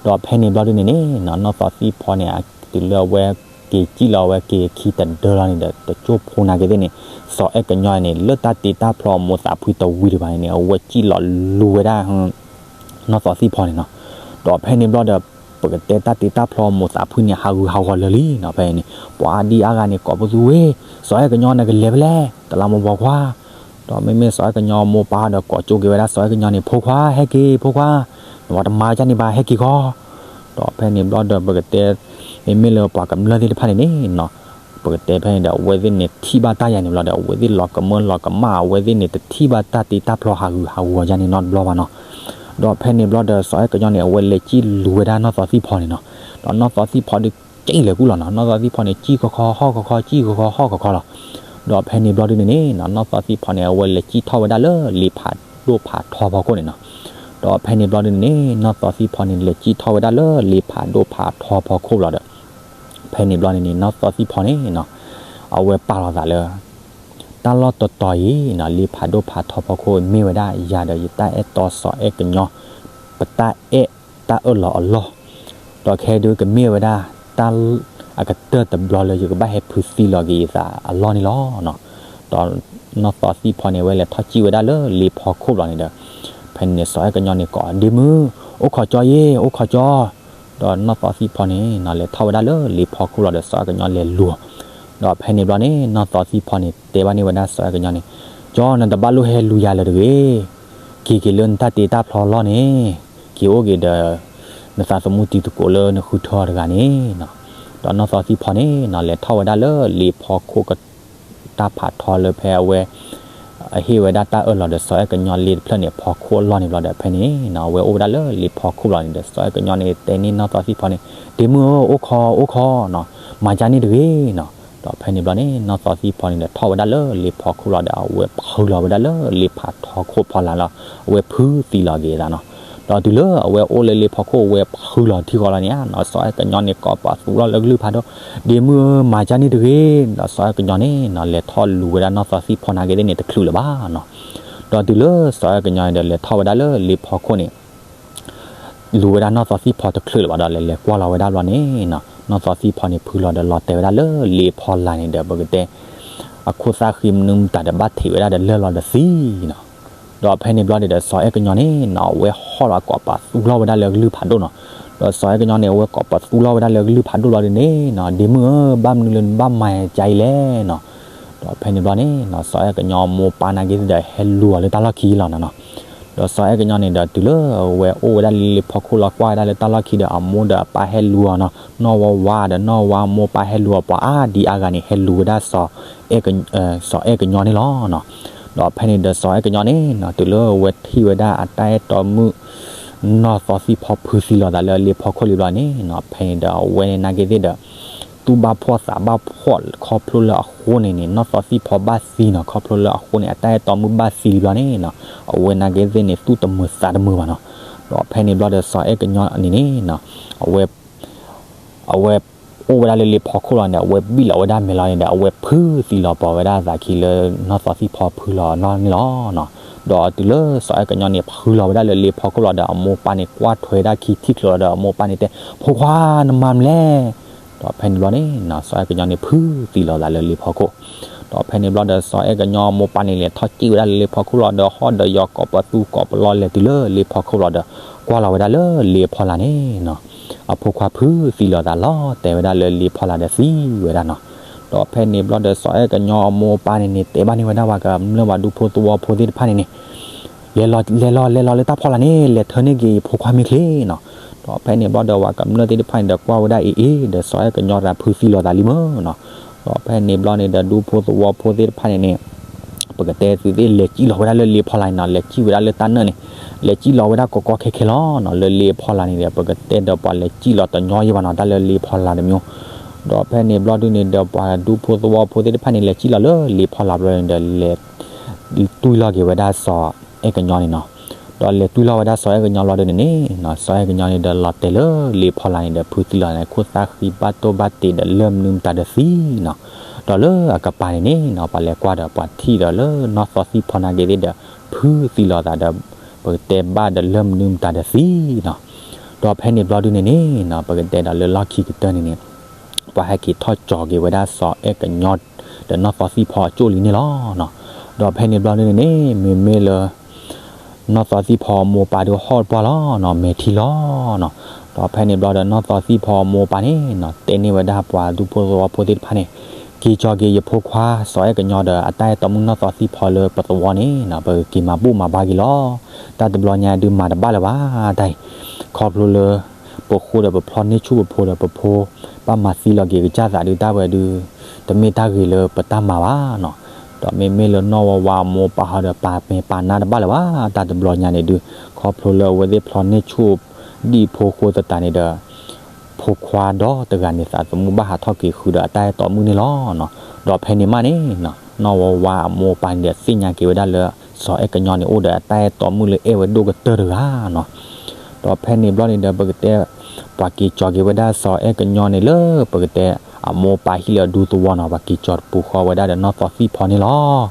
ဒီးဖဲန့ၣ်ဘျီဒုန့ၣ်န့ၣ်နီၤ နီၢ်သီသံၣ်ဖီန့ၣ် တုၤလၢအဝဲက့ၤစံၣ်လီၤ အဝဲက့ၤခံတဒၢလီၤန့ၣ်ဒီး တကၠိဖိနာ်က့သ့ၣ်န့ၣ် စီၤအဲၣ်ကညီန့ၣ် လၢတၢ်တ့တၢ်ဖျီအမိၢ်သးဖှံတဝံၤဒံးဘၣ်န့ၣ်န့ၣ် အဝဲစံၣ်လီၤလူၤဝဲဒၣ် နီၢ်သီသံၣ်ဖီန့ၣ်နီၤ. ဒီးဖဲန့ၣ်ဘျီဒီး ပကတဲတၢ်တ့တၢ်ဖျီအမိၢ်သးဖှံန့ၣ် ဟးဂူာ်ဟးဂီၤလၢာ်လံနီၤ. ဖဲန့ၣ် ပှၤအါဒံအါဂၤန့ၣ် ကိးပသူဝဲ, စီၤအဲၣ်ကညီနကလဲၤဖဲလဲၣ်, တလးမူပိာ်ခွါ. ဒီးမ့မ့ၢ်စီၤအဲၣ်ကညီအမိၢ်ပၢ်ဒီး ကိးကၠိက့ၤဝဲဒၣ်စီၤအဲၣ်ကညီန့ၣ် ဖိခွါ ဟဲက့ၤ ဖိခွါ, နဝၤတမၤကန့ၣ်ဘၣ် ဟဲက့ၤဃီ. ဒီးဖဲန့ၣ်ဘျီဒီး ပကတဲ မ့မ့ၢ်လၢပှၤကမျၢၢ်သ့ၣ်တဖၣ်န့ၣ်န့ၣ်နီၤ ပကတဲဖဲန့ၣ်ဒီး အဝဲသ့ၣ်န့ၣ်ထံၣ်ဘၣ်တၢ်ယၤန့ၣ်ဘျီဒီး အဝဲသ့ၣ်လီၤကမၢလီၤကမၣ် အဝဲသ့ၣ်န့ၣ် တထံၣ်ဘၣ်တၢ်တ့တၢ်ဖျီဟးဂူာ်ဟးဂီၤယၤန့ၣ်နီတဘျီဘၣ်နီၤ. ဒီးဖဲန့ၣ်ဘျီဒီး စီၤအဲၣ်ကညီန့ၣ် အဝဲလဲၤစံၣ်လူၤဝဲဒၣ်နီၢ်သီသံၣ်ဖီန့ၣ်နီၤ. ဒီးနီၢ်သီသံၣ်ဖီဒုး စံၣ်လဲၤကူၣ်လီၤနီၤ. နီၢ်သီသံၣ်ဖီန့ၣ် စံၣ်ခီခီ ဟီၣ်ခီခီ စံၣ်ခီခီ ဟီၣ်ခီခီလီၤ. ဒီးဖဲန့ၣ်ဘျီဒုန့ၣ်န့ၣ်နီၤ နီၢ်သီသံၣ်ဖီန့ၣ် အဝဲလဲၤစံၣ်ထီၣ်ဝဲဒၣ်လၢလ့ဖးဒိၣ်ဖးထီဖီခိၣ်န့ၣ်နီၤ. ဒီးဖဲန့ၣ်ဘျီဒုန့ၣ်န့ၣ် နီၢ်သီသံၣ်ဖီန့ၣ် လဲၤစံၣ်ထီၣ်ဝဲဒၣ်လၢလ့ဖးဒိၣ်ဖးထီဖီခိၣ်လီၤဒီး ဖဲန့ၣ်ဘျီန့ၣ်န့ၣ် နီၢ်သီသံၣ်ဖီန့ၣ်နီၤ အဝဲပာ်လီၤသးလၢ တၢ်လီၢ်တတီၤအံၤနီၤ လ့ဖးဒိၣ်ဖးထီဖီခိၣ် မ့ၢ်ဝဲဒၣ်ယၤဒီးယတၢ်အဲၣ်တီစီၤအဲၣ်ကညီ ပတၢ်အဲၣ်တၢ်အၢၣ်လီၤအလီၢ်, ဒီးခဲဒုးကမ့ၢ်ဝဲဒၣ် တၢ်အကတၢၢ်တဘျီလၢယကဘၣ်ဟဲဖုးသံလီၤက့ၤယသးအလီၢ်န့ၣ်လီၤ. ဒီးနီၢ်သီသံၣ်ဖီန့ၣ် အဝဲလဲၤထီၣ်စံၣ်ဝဲဒၣ်လၢလ့ဖီခိၣ်ဘျီန့ၣ်ဒီး ဖဲန့ၣ်န့ၣ် စီၤအဲၣ်ကညီန့ၣ်ကိး ဒ့မုၣ်, အိၣ်ခိးကၠီယ့, အိၣ်ခိးကၠီ. ဒီးနီၢ်သီသံၣ်ဖီန့ၣ်နီၤ လဲၤထီၣ်ဝဲဒၣ်လၢလ့ဖီခိၣ်လီၤဒီး စီၤအဲၣ်ကညီလဲၤလူၤ. ဒီးဖဲန့ၣ်ဘျီန့ၣ် နီၢ်သီသံၣ်ဖီန့ၣ် တဲဘၣ်န့ၢ်ဝဲဒၣ်စီၤအဲၣ်ကညီန့ၣ်, ကၠီ နတဘၣ်လိၣ်ဟဲလူၤယၤလၢၤတဂ့ၤ, က့ၤက့ၤလၢနတၢ်တ့တၢ်ဖျီအလီၢ်န့ၣ်, က့ၤအိၣ်က့ၤဒီး နသးသမူတံၤသကိးလၢနဃုထၢတဂၤန့ၣ်နီၤ. ဒီးနီၢ်သီသံၣ်ဖီန့ၣ်နီၤ လဲၤထီၣ်ဝဲဒၣ်လၢလ့ဖီခိၣ်က တၢ်ဖးထီလၢဖဲအဝဲ ဟ့ၣ်ဝဲဒၣ်တၢ်အၢၣ်လီၤဒီးစီၤအဲၣ်ကညီလ့တဖျၢၣ်န့ၣ် ဖီခိၣ်အလီၢ်န့ၣ်ဘျီဒီး ဖဲန့ၣ်နီၤ အဝဲအိၣ်ဝဲဒၣ်လၢလ့ဖီခိၣ်လီၤန့ၣ်ဒီး စီၤအဲၣ်ကညီန့ၣ် တဲန့ၢ်နီၢ်သီသံၣ်ဖီန့ၣ်, ဒ့မုၣ်ဧၢ, အိၣ်ခိး အိၣ်ခိးနီၤ, မၤကန့ၣ်တဂ့ၤနီၤ. ဒီးဖဲန့ၣ်ဘျီန့ၣ် နီၢ်သီသံၣ်ဖီန့ၣ်ဒီး ထီၣ်ဝဲဒၣ်လၢလ့ဖီခိၣ်လီၤဒီး အဝဲဖုးလီၤဝဲဒၣ်လၢလ့ဖးထီခိၣ်ဖီလာ်လီၤ. အဝဲဖုးသံလီၤက့ၤအသးနီၤ. ဒီးတုၤလၢအဝဲအိၣ်လၢလ့ဖီခိၣ် အဝဲဖုးလီၤထံဃီလီၤန့ၣ်နီၤ စီၤအဲၣ်ကညီန့ၣ် ကိးပသူလီၤလၢကလုၢ်ဖးဒိၣ်, ဒ့မုၣ်ဧၢ, မၤကန့ၣ်တဂ့ၤ. ဒီးစီၤအဲၣ်ကညီန့ၣ်နီၤ လဲၤထီၣ်လူၤဝဲဒၣ်နီၢ်သီသံၣ်ဖီနာ်က့သ့ၣ်န့ၣ် တချုးလၢၤဘၣ်နီၤ. ဒီးတုၤလၢစီၤအဲၣ်ကညီန့ၣ်ဒီး လဲၤထီၣ်ဝဲဒၣ်လၢလ့ဖီခိၣ်န့ၣ် လူၤဝဲဒၣ်နီၢ်သီသံၣ်ဖီတချုးလၢၤဘၣ်ဒီး လဲၤလဲၤကွၢ်လီၤဝဲဒၣ်ဘျီန့ၣ်နီၤ နီၢ်သီသံၣ်ဖီန့ၣ် ဖုးလီၤဒီးလီၤတဲာ်ဝဲဒၣ်လၢလ့ဖီလာ်န့ၣ်ဒီး ပကတဲ အခိၣ်သၣ်ဃံမနုၤမတၤဒီး ဘၣ်ထံးဝဲဒၣ်ဒီးလၢၢ်လီၤဒီးသံနီၤ. ဒီးဖဲန့ၣ်ဘျီန့ၣ်ဒီး စီၤအဲၣ်ကညီန့ၣ်နီၤ အဝဲဟီၣ်လီၤကိးပသူလီၤဝဲဒၣ်လၢကလုၢ်ဖးဒိၣ်နီၤ. ဒီးစီၤအဲၣ်ကညီန့ၣ် အဝဲကိးပသူလီၤဝဲဒၣ်လၢကလုၢ်ဖးဒိၣ်ဘျီဒုန့ၣ်နီၤ ဒ့မုၣ်ဧၢ, ဘၣ်မနုၤလၢနဘၣ်မၤကါအံၤလဲၣ်နီၤ. ဒီးဖဲန့ၣ်ဘျီန့ၣ်နီၤ စီၤအဲၣ်ကညီမိၢ်ပၢ်နာ်က့သ့ၣ်ဒီး ဟဲလူၤအီၤလၢတၢ်လီၢ်ခံလီၤနီၤနီၤ. ဒီးစီၤအဲၣ်ကညီန့ၣ်ဒီးတုၤလၢအဝဲအိၣ်ဝဲဒၣ်လၢလ့ဖီခိၣ်လီၤ ကွၢ်ဝဲဒၣ်လၢတၢ်လီၢ်ခံဒီး အမိၢ်ဒီးအပၢ်ဟဲလူၤအီၤနီၤ, နီၢ်ဝါဝါဒီးနီၢ်ဝါမိၢ်ပၢ်ဟဲလူၤအီၤ ပှၤအါဒံအါဂၤန့ၣ် ဟဲလူၤဝဲဒၣ်စီၤအဲၣ်ကညီန့ၣ်လီၤ. ဒီးဖဲန့ၣ်ဒီးစီၤအဲၣ်ကညီန့ၣ်နီၤ တုၤလၢအဝဲထံၣ်ဝဲဒၣ်အတၢ်အဲၣ်တီမုၣ် နီၢ်သီသံၣ်ဖီဖုသံလီၤသးလၢလ့ဖီခိၣ်လံဘျီန့ၣ်နီၤ, ဖဲန့ၣ်ဒီးအဝဲန့ၣ်နာ်က့သ့ၣ်ဒီး သူၣ်ဘၣ်ဖှီၣ်သးဘၣ်ဖှီၣ်ခီဖျိလၢအဃိန့ၣ်န့ၣ် နီၢ်သီသံၣ်ဖီဘၣ်သံနီၤ, ခီဖျိလၢအဃိန့ၣ် အတၢ်အဲၣ်တီမုၣ်ဘၣ်သံလံဘျီန့ၣ်နီၤ, အဝဲနာ်က့သ့ၣ်န့ၣ် သူၣ်တမုာ်သးတမုာ်ဘၣ်နီၤ. ဒီးဖဲန့ၣ်ဘျီဒီးစီၤအဲၣ်ကညီန့ၣ်န့ၣ်နီၤ အဝဲ အဝဲအိၣ်ဝဲဒၣ်လၢလ့ဖီခိၣ်လီၤန့ၣ် အဝဲဘံၣ်လီၤဝဲဒၣ်မဲာ်လီၤန့ၣ်ဒီး အဝဲဖုသံလီၤပှီၤဝဲဒၣ်အသးခံလၢနီၢ်သီသံၣ်ဖီဖုလီၤန့ၣ်လီၤ. ဒီးတုၤလၢစီၤအဲၣ်ကညီန့ၣ် ဖုလီၤဝဲဒၣ်လၢလ့ဖီခိၣ်လီၤဒီး အမိၢ်ပၢ်န့ၣ် ကွၢ်ထွဲဒၣ်ခံထံၣ်ချုးလီၤဒီး အမိၢ်ပၢ်န့ၣ်တဲ ဖိခွါ နမၤမနုၤလဲၣ်. ဒီးဖဲန့ၣ်ဘျီန့ၣ်နီၤ စီၤအဲၣ်ကညီန့ၣ် ဖုသံလီၤသးလၢလ့ဖီခိၣ်. ဒီးဖဲန့ၣ်ဘျီဒီး စီၤအဲၣ်ကညီအမိၢ်ပၢ်န့ၣ် လဲၤထီၣ်စံၣ်ဝဲဒၣ်လၢလ့ဖီခိၣ်လီၤဒီး ဟီၣ်ဒီးယီၤကိးပသူကိးပလီလဲၤတုၤလၢလ့ဖီခိၣ်လီၤဒီး ကွၢ်လီၤဝဲဒၣ်လၢလ့ဖီလာ်န့ၣ်နီၤ အဖိခွါဖုသံလီၤသးလီၤတဲာ်ဝဲဒၣ်လၢလ့ဖီလာ်ဒီးသံဝဲဒၣ်နီၤ. ဒီးဖဲန့ၣ်ဘျီဒီး စီၤအဲၣ်ကညီအမိၢ်အပၢ်န့ၣ်န့ၣ် တဲဘၣ်န့ၢ်ဝဲဒၣ်ပှၤကမျၢၢ်ပှၤဒူဖိသဝီဖိသ့ၣ်တဖၣ်န့ၣ်န့ၣ် လဲၤလီၤ လဲၤလီၤ လဲၤလီၤလၢတၢ်ဖီလာ်န့ၣ် လဲၤထၢန့ၢ်က့ၤယဖိခွါမ့ၢ်ချ့နီၤ. ဒီးဖဲန့ၣ်ဘျီဒီးပှၤကမျၢၢ်သ့ၣ်တဖၣ်န့ၣ်ဒီး ကွၢ်ဝဲဒၣ်အ့ၣ်အ့ၣ်ဒီး စီၤအဲၣ်ကညီတၢ်ဖုသံလီၤသးလံမ့ၢ်နီၤ. ဒီးဖဲန့ၣ်ဘျီန့ၣ်ဒီး ဒူဖိသဝီဖိသ့ၣ်တဖၣ်န့ၣ်န့ၣ် ပကတဲသုသ့ၣ်လဲၤစံၣ်လီၤဝဲဒၣ်လၢလ့ဖီလာ်န့ၣ်နီၤ, လဲၤစံၣ်ဝဲဒၣ်လၢတၢ်နၢၣ်န့ၣ် လဲၤစံၣ်လီၤဝဲဒၣ်ကီကီခဲခဲလီၤနီၤ. လၢလ့ဖီလာ်န့ၣ်ဒီး ပကတဲဒီးပှၤလဲၤစံၣ်လီၤတညီယဲၢ်ဘၣ်နီၤ, တၢ်လၢလ့ဖီလာ်တမံၤ. ဒီးဖဲန့ၣ်ဘျီဒုန့ၣ်ဒီး ပှၤဒူဖိသဝီဖိသ့ၣ်တဖၣ်န့ၣ် လဲၤစံၣ်လီၤလၢလ့ဖီလာ်ဘျီန့ၣ်ဒီး လဲၤတွံၢ်လီၤက့ၤဝဲဒၣ်စီၤအဲၣ်ကညီန့ၣ်နီၤ. ဒီးလဲၤတွံၢ်လီၤဝဲဒၣ်စီၤအဲၣ်ကညီလီၤဒုန့ၣ်န့ၣ်နီၤ, စီၤအဲၣ်ကညီန့ၣ်ဒီး လီၤတဲာ်လၢလ့ဖီလာ်န့ၣ်ဒီး ဖုသံလီၤန့ၣ် ခိၣ်သၣ်ဃံဘၣ်တိၢ်ဘၣ်တ့ၢ်ဒီး လၢၢ်မနုၤမတၤဒီးသံနီၤ. ဒီးလၢအကပၤန့ၣ်န့ၣ်နီၤ, ပှၤလဲၤကွၢ်ဒီးပှၤထံၣ်ဒီးလၢနီၢ်သီသံၣ်ဖီနာ်က့သ့ၣ်ဒီး ဖုသံလီၤသးဒီး ပကတဲဘၣ်ဒီးလၢၢ်မနုၤမတၤဒီးသံနီၤ. ဒီးဖဲန့ၣ်ဘျီဒုန့ၣ်န့ၣ်နီၤ, ပကတဲဒီးလၢလီၢ်ခံကတၢၢ်န့ၣ်န့ၣ် ပှၤဟဲက့ၤထီၣ်ကၠီၤက့ၤဝဲဒၣ်စီၤအဲၣ်ကညီ ဒီးနီၢ်သီသံၣ်ဖီအကၠိၣ်လံန့ၣ်လီၤနီၤ. ဒီးဖဲန့ၣ်ဘျီဒုန့ၣ်န့ၣ် မ့မ့ၢ်လၢ နီၢ်သီသံၣ်ဖီအမိၢ်အပၢ်ဒုးဟီၣ်တပှၢ်လီၤနီၤ, မဲာ်ထံလီၤနီၤ. ဒီးဖဲန့ၣ်ဘျီဒီးနီၢ်သီသံၣ်ဖီအမိၢ်အပၢ်န့ၣ်နီၤ, တဲန့ၢ်ဝဲဒၣ်ပှၤဒူဖိသဝီဖိသ့ၣ်တဖၣ်န့ၣ်, က့ၤကၠီၤက့ၤယဖိခွါစီၤအဲၣ်ကညီဒီး အတၢ်အဲၣ်တီမုၣ်နီၢ်သီသံၣ်ဖီလၢပသဝီန့ၣ်နီၤ, ပက့ၤမၤဘူၣ်မၤဘါက့ၤလီၤ. တၢ်တဘျီညါဒုးမၤတဘၣ်လၢၤဘၣ်တၢ်အံၤ, ခီဖျိလၢ ပဃိဒီးပဖျီန့ၢ်ဆူၣ်ပဖိဒီးပဖိ ဘၣ်မၤသံလီၤက့ၤကစၢ်သးဒုး တၢ်ဝဲဒုး တမ့ၢ်တၢ်ဂ့ၤလၢပတၢ်မၤဘၣ်နီၤ. ဒီးမ့မ့ၢ်လၢနီၢ်ဝါဝါအမိၢ်အပၢ်ဟီဒီး ပာ်မဲာ်ပာ်နါတဘၣ်လၢၤဘၣ်, တၢ်တဘျီညါန့ၣ်ဒုး ခီဖျိလၢအဝဲသ့ၣ်ဖျီန့ၢ်ဆူၣ်ဒံၣ်ဖိဃိသတးန့ၣ်ဒီး ဖိခွါဒီတဂၤန့ၣ် သးသမူဘၣ်ဟးထီၣ်က့ၤဃုာ်ဒီးအတၢ်အဲၣ်တီမုၣ်န့ၣ်လီၤနီၤ. ဒီးဖဲန့ၣ်မးန့ၣ်နီၤ, နီၢ်ဝါဝါအမိၢ်အပၢ်န့ၣ်ဒီးသ့ၣ်ညါက့ၤဝဲဒၣ်လၢ စီၤအဲၣ်ကညီန့ၣ် အိၣ်ဒီးအတၢ်အဲၣ်တီမုၣ်လၢအဲၣ်ဝဲဒိၣ်ကတၢၢ်တဂၤနီၤ. ဒီးဖဲန့ၣ်ဘျီန့ၣ်ဒီး ပကတဲ ပှၤက့ၤကၠီၤက့ၤဝဲဒၣ်စီၤအဲၣ်ကညီန့ၣ်လၢ ပကတဲအမိၢ်အပၢ်ဟံၣ်လၢအဒူသဝီနီၤ, ပှၤက့ၤကၠီၤတပူၤဃီဝဲဒၣ်ဒီးနီၢ်သီသံၣ်ဖီန့ၣ်လီၤ.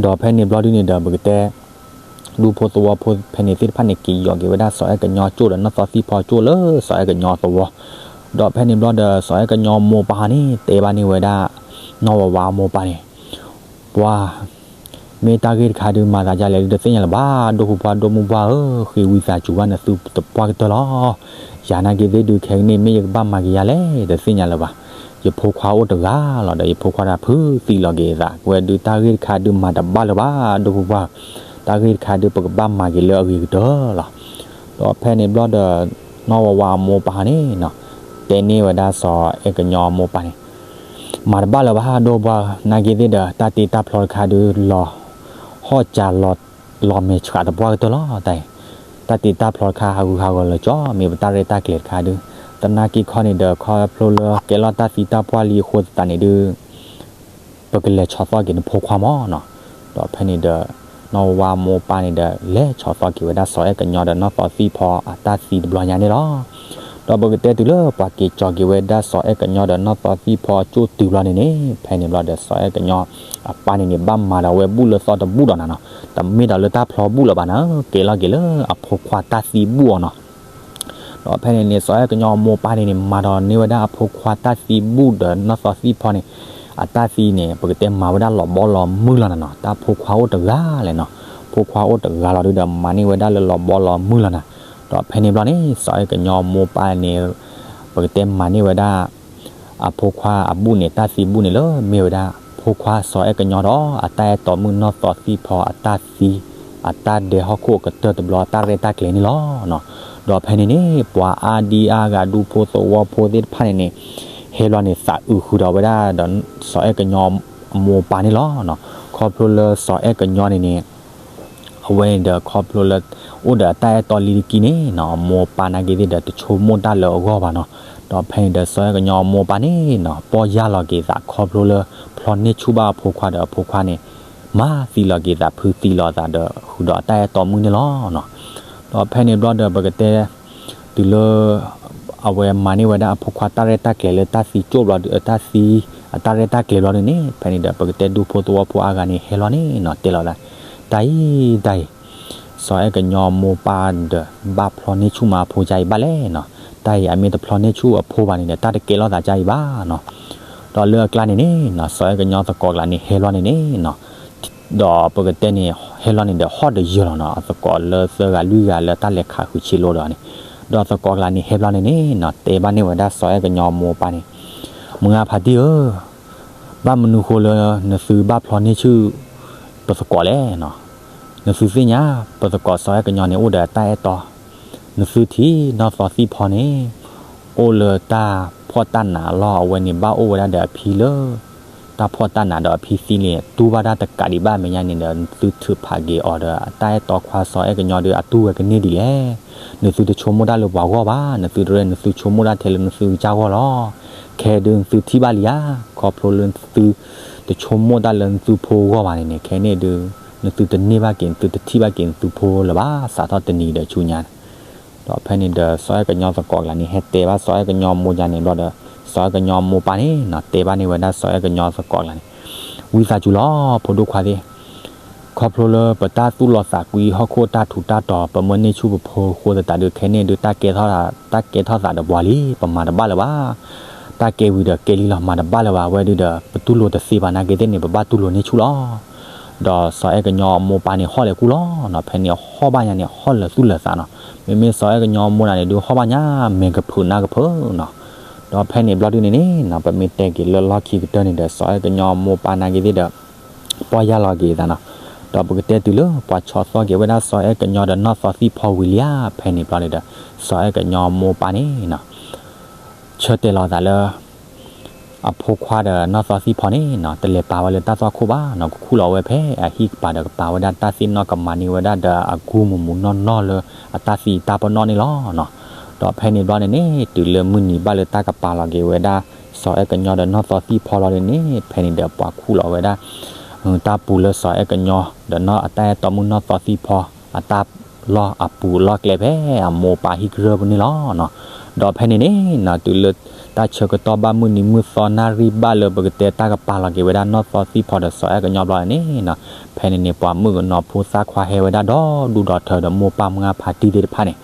ဒီးဖဲန့ၣ်ဘျီဒုန့ၣ်ဒီး ပကတဲ ဒူဖိသဝီဖိဖဲန့ၣ်သ့ၣ်တဖၣ်န့ၣ် က့ၤယီၤက့ၤဝဲဒၣ်စီၤအဲၣ်ကညီကၠိၣ်ဒီးနီၢ်သီသံၣ်ဖီကၠိၣ်လၢစီၤအဲၣ်ကညီသဝီ. ဒီးဖဲန့ၣ်ဘျီဒီး စီၤအဲၣ်ကညီမိၢ်ပၢ်န့ၣ် တဲဘၣ်န့ၢ်ဝဲဒၣ် နီၢ်ဝါဝါမိၢ်ပၢ်န့ၣ် ပှၤ မ့ၢ်တၢ်ဂ့ၢ်တခါဒုးမၤသးဒ်လဲၣ်ဒုး တသ့ၣ်ညါလၢၤဘၣ်, ဒိၣ်ဖိပှၢ်ဒိၣ်မုၣ်ပှၢ်ဧၢ, ဃ့ဝံသးစူၤဘၣ်နသုတပှၢ်ကတၢၢ်လီၤ. ယၤနာ်က့သ့ၣ်ဒုး ခဲကနံၣ်မ့ၢ်ယကဘၣ်မၤက့ၤယၤလဲၣ် တသ့ၣ်ညါလၢၤဘၣ်. ယဖိခွါအိၣ်တဂၤလီၤဒီး ယဖိခွါတၢ်ဖုသံလီၤက့ၤအသး, ဝဲဒုးတၢ်ဂ့ၢ်တခါဒုးမၤတဘၣ်လၢၤဘၣ် ဒိၣ်ဖိပှၢ်, တၢ်ဂ့ၢ်တခါဒုးပကဘၣ်မၤက့ၤလၢအဂ့ၤကတၢၢ်လီၤ. ဒီးဖဲန့ၣ်ဘျီဒီး နီၢ်ဝါဝါအမိၢ်ပၢ်န့ၣ်နီၤ တဲန့ၢ်ဝဲဒၣ်စီၤအဲၣ်ကညီအမိၢ်ပၢ်န့ၣ် မၤတဘၣ်လၢၤဘၣ် ဒိၣ်ပှၢ်, နာ်က့သ့ၣ်ဒီး တၢ်တ့တၢ်ဖျီတခါဒုးလီၤ ဟီၣ်ကၢလီၤမဲာ်ဆှးတပှၢ်ကတၢၢ်လီၤ. တၢ်အံၤ တၢ်တ့တၢ်ဖျီတခါ ဟးဂူာ်ဟးဂီၤလၢၤကၠီ မ့ၢ်ပတၢ်ရဲၣ်တၢ်ကျဲၤတခါဒုး, သနာ်က့ခီန့ၣ်ဒီး ခီဖျိလၢကဲလီၤတၢ်သံတၢ်ပှၢ်လံအဃိသတးန့ၣ်ဒုး ပကလဲၤဆီၣ်သီက့ၤနဖိခွါမၢ်နီၤ. ဒီးဖဲန့ၣ်ဒီး နီၢ်ဝါဝါအမိၢ်ပၢ်န့ၣ်ဒီး လဲၤဆီၣ်သီက့ၤဝဲဒၣ်စီၤအဲၣ်ကညီဒီးနီၢ်သီသံၣ်ဖီအတၢ်သံတဘျီညါန့ၣ်လီၤ. ဒီးပကတဲတုၤလၢပှၤက့ၤကၠီၤက့ၤဝဲဒၣ်စီၤအဲၣ်ကညီဒီးနီၢ်သီသံၣ်ဖီအကၠိၣ်တုၤဘျီန့ၣ်န့ၣ် ဖဲန့ၣ်ဘျီဒီးစီၤအဲၣ်ကညီအပၢ်န့ၣ်န့ၣ် ဘၣ်မၤဒီးဝဲဘူၣ်လၢသီတဘူၣ်ဒီးနၤနီၤ, တမ့ၢ်ဒီးလၢတၢ်ဖျီဘူၣ်လၢၤဘၣ်နၤ, ကဲလီၤက့ၤလၢအဖိခွါတၢ်သံဘူၣ်အီၤနီၤ. ဒီးဖဲန့ၣ်န့ၣ် စီၤအဲၣ်ကညီအမိၢ်ပၢ်န့ၣ်န့ၣ် မၤဒီးန့ၢ်ဝဲဒၣ်အဖိခွါတၢ်သံဘူၣ်ဒီးနီၢ်သီသံၣ်ဖီန့ၣ် အတၢ်သံန့ၣ် ပကတဲမၤဝဲဒၣ်လီၤဘီလီၤမုၢ်လီၤနၤနီၤ, တၢ်ဖိခွါအိၣ်တဂၤလဲၣ်နီၤ, ဖိခွါအိၣ်တဂၤလီၤဒုးဒီး မၤန့ၢ်ဝဲဒၣ်လၢလီၤဘီလီၤမုၢ်လီၤနၤ. ဒီးဖဲန့ၣ်ဘျီန့ၣ် စီၤအဲၣ်ကညီအမိၢ်ပၢ်န့ၣ် ပကတဲမၤန့ၢ်ဝဲဒၣ် အဖိခွါအဘူၣ်န့ၣ် တၢ်သံဘူၣ်န့ၣ်လၢမ့ၢ်ဝဲဒၣ် ဖိခွါစီၤအဲၣ်ကညီဒီး အတၢ်အဲၣ်တီမုၣ်နီၢ်သီသံၣ်ဖီအတၢ်သံ အတၢ်ဒဲးဟီၣ်ခိၣ်အကတၢၢ်တဘျီ တၢ်ရဲၣ်တၢ်ကျဲၤန့ၣ်လီၤ. ဒီးဖဲန့ၣ်န့ၣ် ပှၤအါဒံအါဂၤဒူဖိသဝီဖိသ့ၣ်တဖၣ်န့ၣ်န့ၣ် ဟဲဘျီန့ၣ် သးအုးဃုာ်ဒီးဝဲဒၣ်ဒီး စီၤအဲၣ်ကညီအမိၢ်အပၢ်န့ၣ်လီၤ. ခီဖျိလၢစီၤအဲၣ်ကညီန့ၣ်န့ၣ် အဝဲန့ၣ်ဒီးခီဖျိလၢ အိၣ်ဒီးအတၢ်အဲၣ်တီလံတက့ၢ်န့ၣ်နီၤ အမိၢ်အပၢ်နာ်က့သ့ၣ်ဒီး တဆိကမိၣ်တၢ်လၢအဂီၢ်ဘၣ်နီၤ. ဒီးဖဲန့ၣ်ဒီး စီၤအဲၣ်ကညီအမိၢ်အပၢ်န့ၣ်နီၤ ပီၢ်ယၢ်လီၤက့ၤသးခီဖျိလၢ ဖျီန့ၢ်ဆူၣ်ဘၣ်အဖိခွါဒီးအဖိခွါန့ၣ် မၤသံလီၤက့ၤသးဖုသံလီၤသးဒီး ဃုာ်ဒီးအတၢ်အဲၣ်တီမုၣ်န့ၣ်လီၤ. ဒီးဖဲန့ၣ်ဘျီဒီး ပကတဲ တုၤလၢ အဝဲမၤန့ၢ်ဝဲဒၣ်အဖိခွါတၢ်ရဲၣ်တၢ်ကျဲၤလၢတၢ်သံကၠိၣ်ဘျီဒီး တၢ်သံ အတၢ်ရဲၣ်တၢ်ကျဲၤဘျီန့ၣ်န့ၣ် ဖဲန့ၣ်ဒီး ပကတဲဒူဖိသဝီဖိအါဂၤန့ၣ် ဟဲလီၤန့ၣ်နီၤ တဲလီၤသး တၢ်အံၤ တၢ်အံၤ စီၤအဲၣ်ကညီမိၢ်ပၢ်ဒီး ဘၣ်ဖျီန့ၢ်ဆူၣ်မးအဖိကါအံၤဘၣ်လဲၣ်နီၤ. တၢ်အံၤအမ့ၢ်တဖျီန့ၢ်ဆူၣ်အဖိဘၣ်န့ၣ်ဒီး တၢ်တကဲလီၤသးကါအံၤဘၣ်နီၤ. ဒီးလၢအကျါန့ၣ်န့ၣ်နီၤ စီၤအဲၣ်ကညီသကိးကျါန့ၣ် ဟဲလီၤန့ၣ်န့ၣ်နီၤ ဒီးပကတဲန့ၣ် ဟဲလီၤန့ၣ်ဒီး ဟီၣ်တယၢၢ်လီၤနီၤ အသကိးလၢသၢဂၤလွံၢ်ဂၤလၢတၢ်လဲၤခးဃုာ်ဆံးလိဒီးန့ၣ် ဒီးသကိးကျါန့ၣ် ဟဲဘျီန့ၣ်န့ၣ်နီၤ တဲဘၣ်န့ၢ်ဝဲဒၣ်စီၤအဲၣ်ကညီမိၢ်ပၢ်န့ၣ် မုၢ်ဂၤဖးတံၢ်ဧၢ ဘၣ်မနုၤဃိလၢနသုဘၣ်ဖျီန့ၢ်ဆူၣ် ပသကိးလဲၣ်နီၤ. နသုသ့ၣ်ညါ ပသကိးစီၤအဲၣ်ကညီန့ၣ် အိၣ်ဒီးတၢ်အဲၣ်တီ နသုထံၣ်နီၢ်သီသံၣ်ဖီန့ၣ် အိၣ်လၢတၢ်ဖှီၣ်တၢ်နးအလီၢ် အဝဲန့ၣ်ဘၣ်အိၣ်ဝဲဒၣ်ဒီးအဖံလၢ တၢ်ဖှီၣ်တၢ်နးဒီးအဖံသံန့ၣ် တူၢ်ဘၣ်တၢ်တကးဒံးဘၣ် မဲာ်ညါန့ၣ်ဒီး နသုထုးဖးက့ၤအီၤဒီး တၢ်အဲၣ်တီခွါစီၤအဲၣ်ကညီဒီး အတူၢ်ဝဲကန့ၢ်ဒ်လဲၣ်. နသုတဆိကမိၣ်တၢ်လၢပှၤဂီၢ်ဘၣ် နသုတရဲၣ် နသုဆိကမိၣ်တၢ်ထဲလၢနသုကစၢ်ဂီၢ်လီၤ. ခဲဒုးနသုထံၣ်ဘၣ်လံဧါ ခီဖျိလၢနသု တဆိကမိၣ်တၢ်လၢနသုဖိဂီၢ်ဘၣ်န့ၣ်န့ၣ် ခဲန့ၣ်ဒုး နသုတန့ၢ်ဘၣ်က့ၤ နသုတထံၣ်ဘၣ်က့ၤနသုဖိလၢၤဘၣ် စးထီၣ်တနံၤဒီးဆူညါန့ၣ် ဒီးဖဲန့ၣ်ဒီး စီၤအဲၣ်ကညီသကိးကျါန့ၣ် ဟဲတဲဘၣ်စီၤအဲၣ်ကညီမိၢ်ယါန့ၣ်ဘျီဒီး စီၤအဲၣ်ကညီမိၢ်ပၢ်န့ၣ်နီၤ တဲဘၣ်န့ၢ်ဝဲဒၣ်စီၤအဲၣ်ကညီသကိးကျါန့ၣ် ဝံသးစူၤလီၤ ဖိဒိၣ်ခွါသ့ၣ် ခီဖျိလၢပတၢ်သူၣ်လီၤသးကွံ ဟီၣ်ခိၣ်တၢ်ထူးတၢ်တီၤ ပမၢန့ၢ်ဆူၣ်ပဖိအဃိသတးဒီး ခဲန့ၣ်ဒုး တၢ်ကဲထီၣ်သးဒီးပှၤလံ ပမၤတဘၣ်လၢၤဘၣ်. တၢ်ကဲဝံၤဒီးကဲလံလီၤ မၤတဘၣ်လၢၤဘၣ် ဝဲဒုးဒီး ပတူၢ်လိာ်တသ့ဘၣ်နာ်က့သ့ၣ်န့ၣ် ပဘၣ်တူၢ်လိာ်န့ၢ်ဆူၣ်လီၤ. ဒီးစီၤအဲၣ်ကညီမိၢ်ပၢ်န့ၣ် ဟီၣ်လဲၤကူၣ်လီၤနီၤ ဖဲန့ၣ်ဟီၣ်ဘၣ်ညါန့ၣ် ဟီၣ်လၢာ်သူၣ်လၢာ်သးနီၤ မ့မ့ၢ်စီၤအဲၣ်ကညီမိၢ်နၤန့ၣ်ဒုး ဟီၣ်ဘၣ်ညါ မဲာ်ကဖုးနၢ်ကဖုးနီၤ ဒီးဖဲန့ၣ်ဘျီဒုးန့ၣ်န့ၣ်နီၤ ပမ့ၢ်တဲက့ၤလၢလီၢ်ခံကတၢၢ်န့ၣ်ဒီး စီၤအဲၣ်ကညီမိၢ်ပၢ်နာ်က့သ့ၣ်ဒီး ပီၢ်ယၢ်လီၤက့ၤသးနီၤ ဒီးပကတဲတုၤလၢပှၤဆီၣ်သီက့ၤဝဲဒၣ်စီၤအဲၣ်ကညီဒီးနီၢ်သီသံၣ်ဖီဝံၤလံဧါ ဖဲန့ၣ်ဘျီန့ၣ်ဒီး စီၤအဲၣ်ကညီမိၢ်ပၢ်န့ၣ်နီၤ ဆၢတဲာ်လီၤသးလၢ အဖိခွါဒီးနီၢ်သီသံၣ်ဖီန့ၣ်နီၤ တလဲၤပာ်ဝဲလၢတၢ်သွၣ်ခိၣ်ဘၣ်နီၤ ကခူၣ်လီၤဝဲဖဲအဟံၣ်ကပၤဒီးကပာ်ဝဲဒၣ်တၢ်သ့ၣ်နီၣ် ကမၤန့ၢ်ဝဲဒၣ်ဒီးအကူမူးမူးနီၢ်နီၢ်လၢအတၢ်သံတၢ်ပနီၣ်န့ၣ်လီၤနီၤ. ဒီးဖဲန့ၣ်ဘျီန့ၣ်န့ၣ် တုၤလၢမုၢ်နံၤဘၣ်လၢတၢ်ကပာ်လီၤက့ၤဝဲဒၣ် စီၤအဲၣ်ကညီဒီးနီၢ်သီသံၣ်ဖီလီၤန့ၣ်န့ၣ် ဖဲန့ၣ်ဒီးပှၤခူၣ်လီၤဝဲဒၣ် တၢ်ပူၤလၢစီၤအဲၣ်ကညီ ဒီးနီၢ်အတၢ်အဲၣ်တီမုၣ်နီၢ်သီသံၣ်ဖီ အတၢ်လီၢ်အပူၤအလီၢ်ကျဲဖဲအမိၢ်ပၢ်ဟံၣ်ကရၢၢ်ပူၤန့ၣ်လီၤနီၤ. ဒီးဖဲန့ၣ်န့ၣ်နီၤ တုၤလၢတၢ်ဆၢကတီၢ်ဘၣ်မုၢ်နံၤမုၢ်သီနၣ်ရံၣ်ဘၣ်လၢပကတဲတၢ်ကပာ်လီၤက့ၤဝဲဒၣ်နီၢ်သီသံၣ်ဖီဒီးစီၤအဲၣ်ကညီဘျီန့ၣ်နီၤ ဖဲန့ၣ်န့ၣ် ပှၤမုၣ်ကနီၤဖိသၣ်ခွါဟဲဝဲဒၣ်ဒီဒူၣ်ဒီထၢဒီးမိၢ်ပၢ်မုၢ်ဂၢ်ဖါတံၢ်သ့ၣ်တဖၣ်န့ၣ်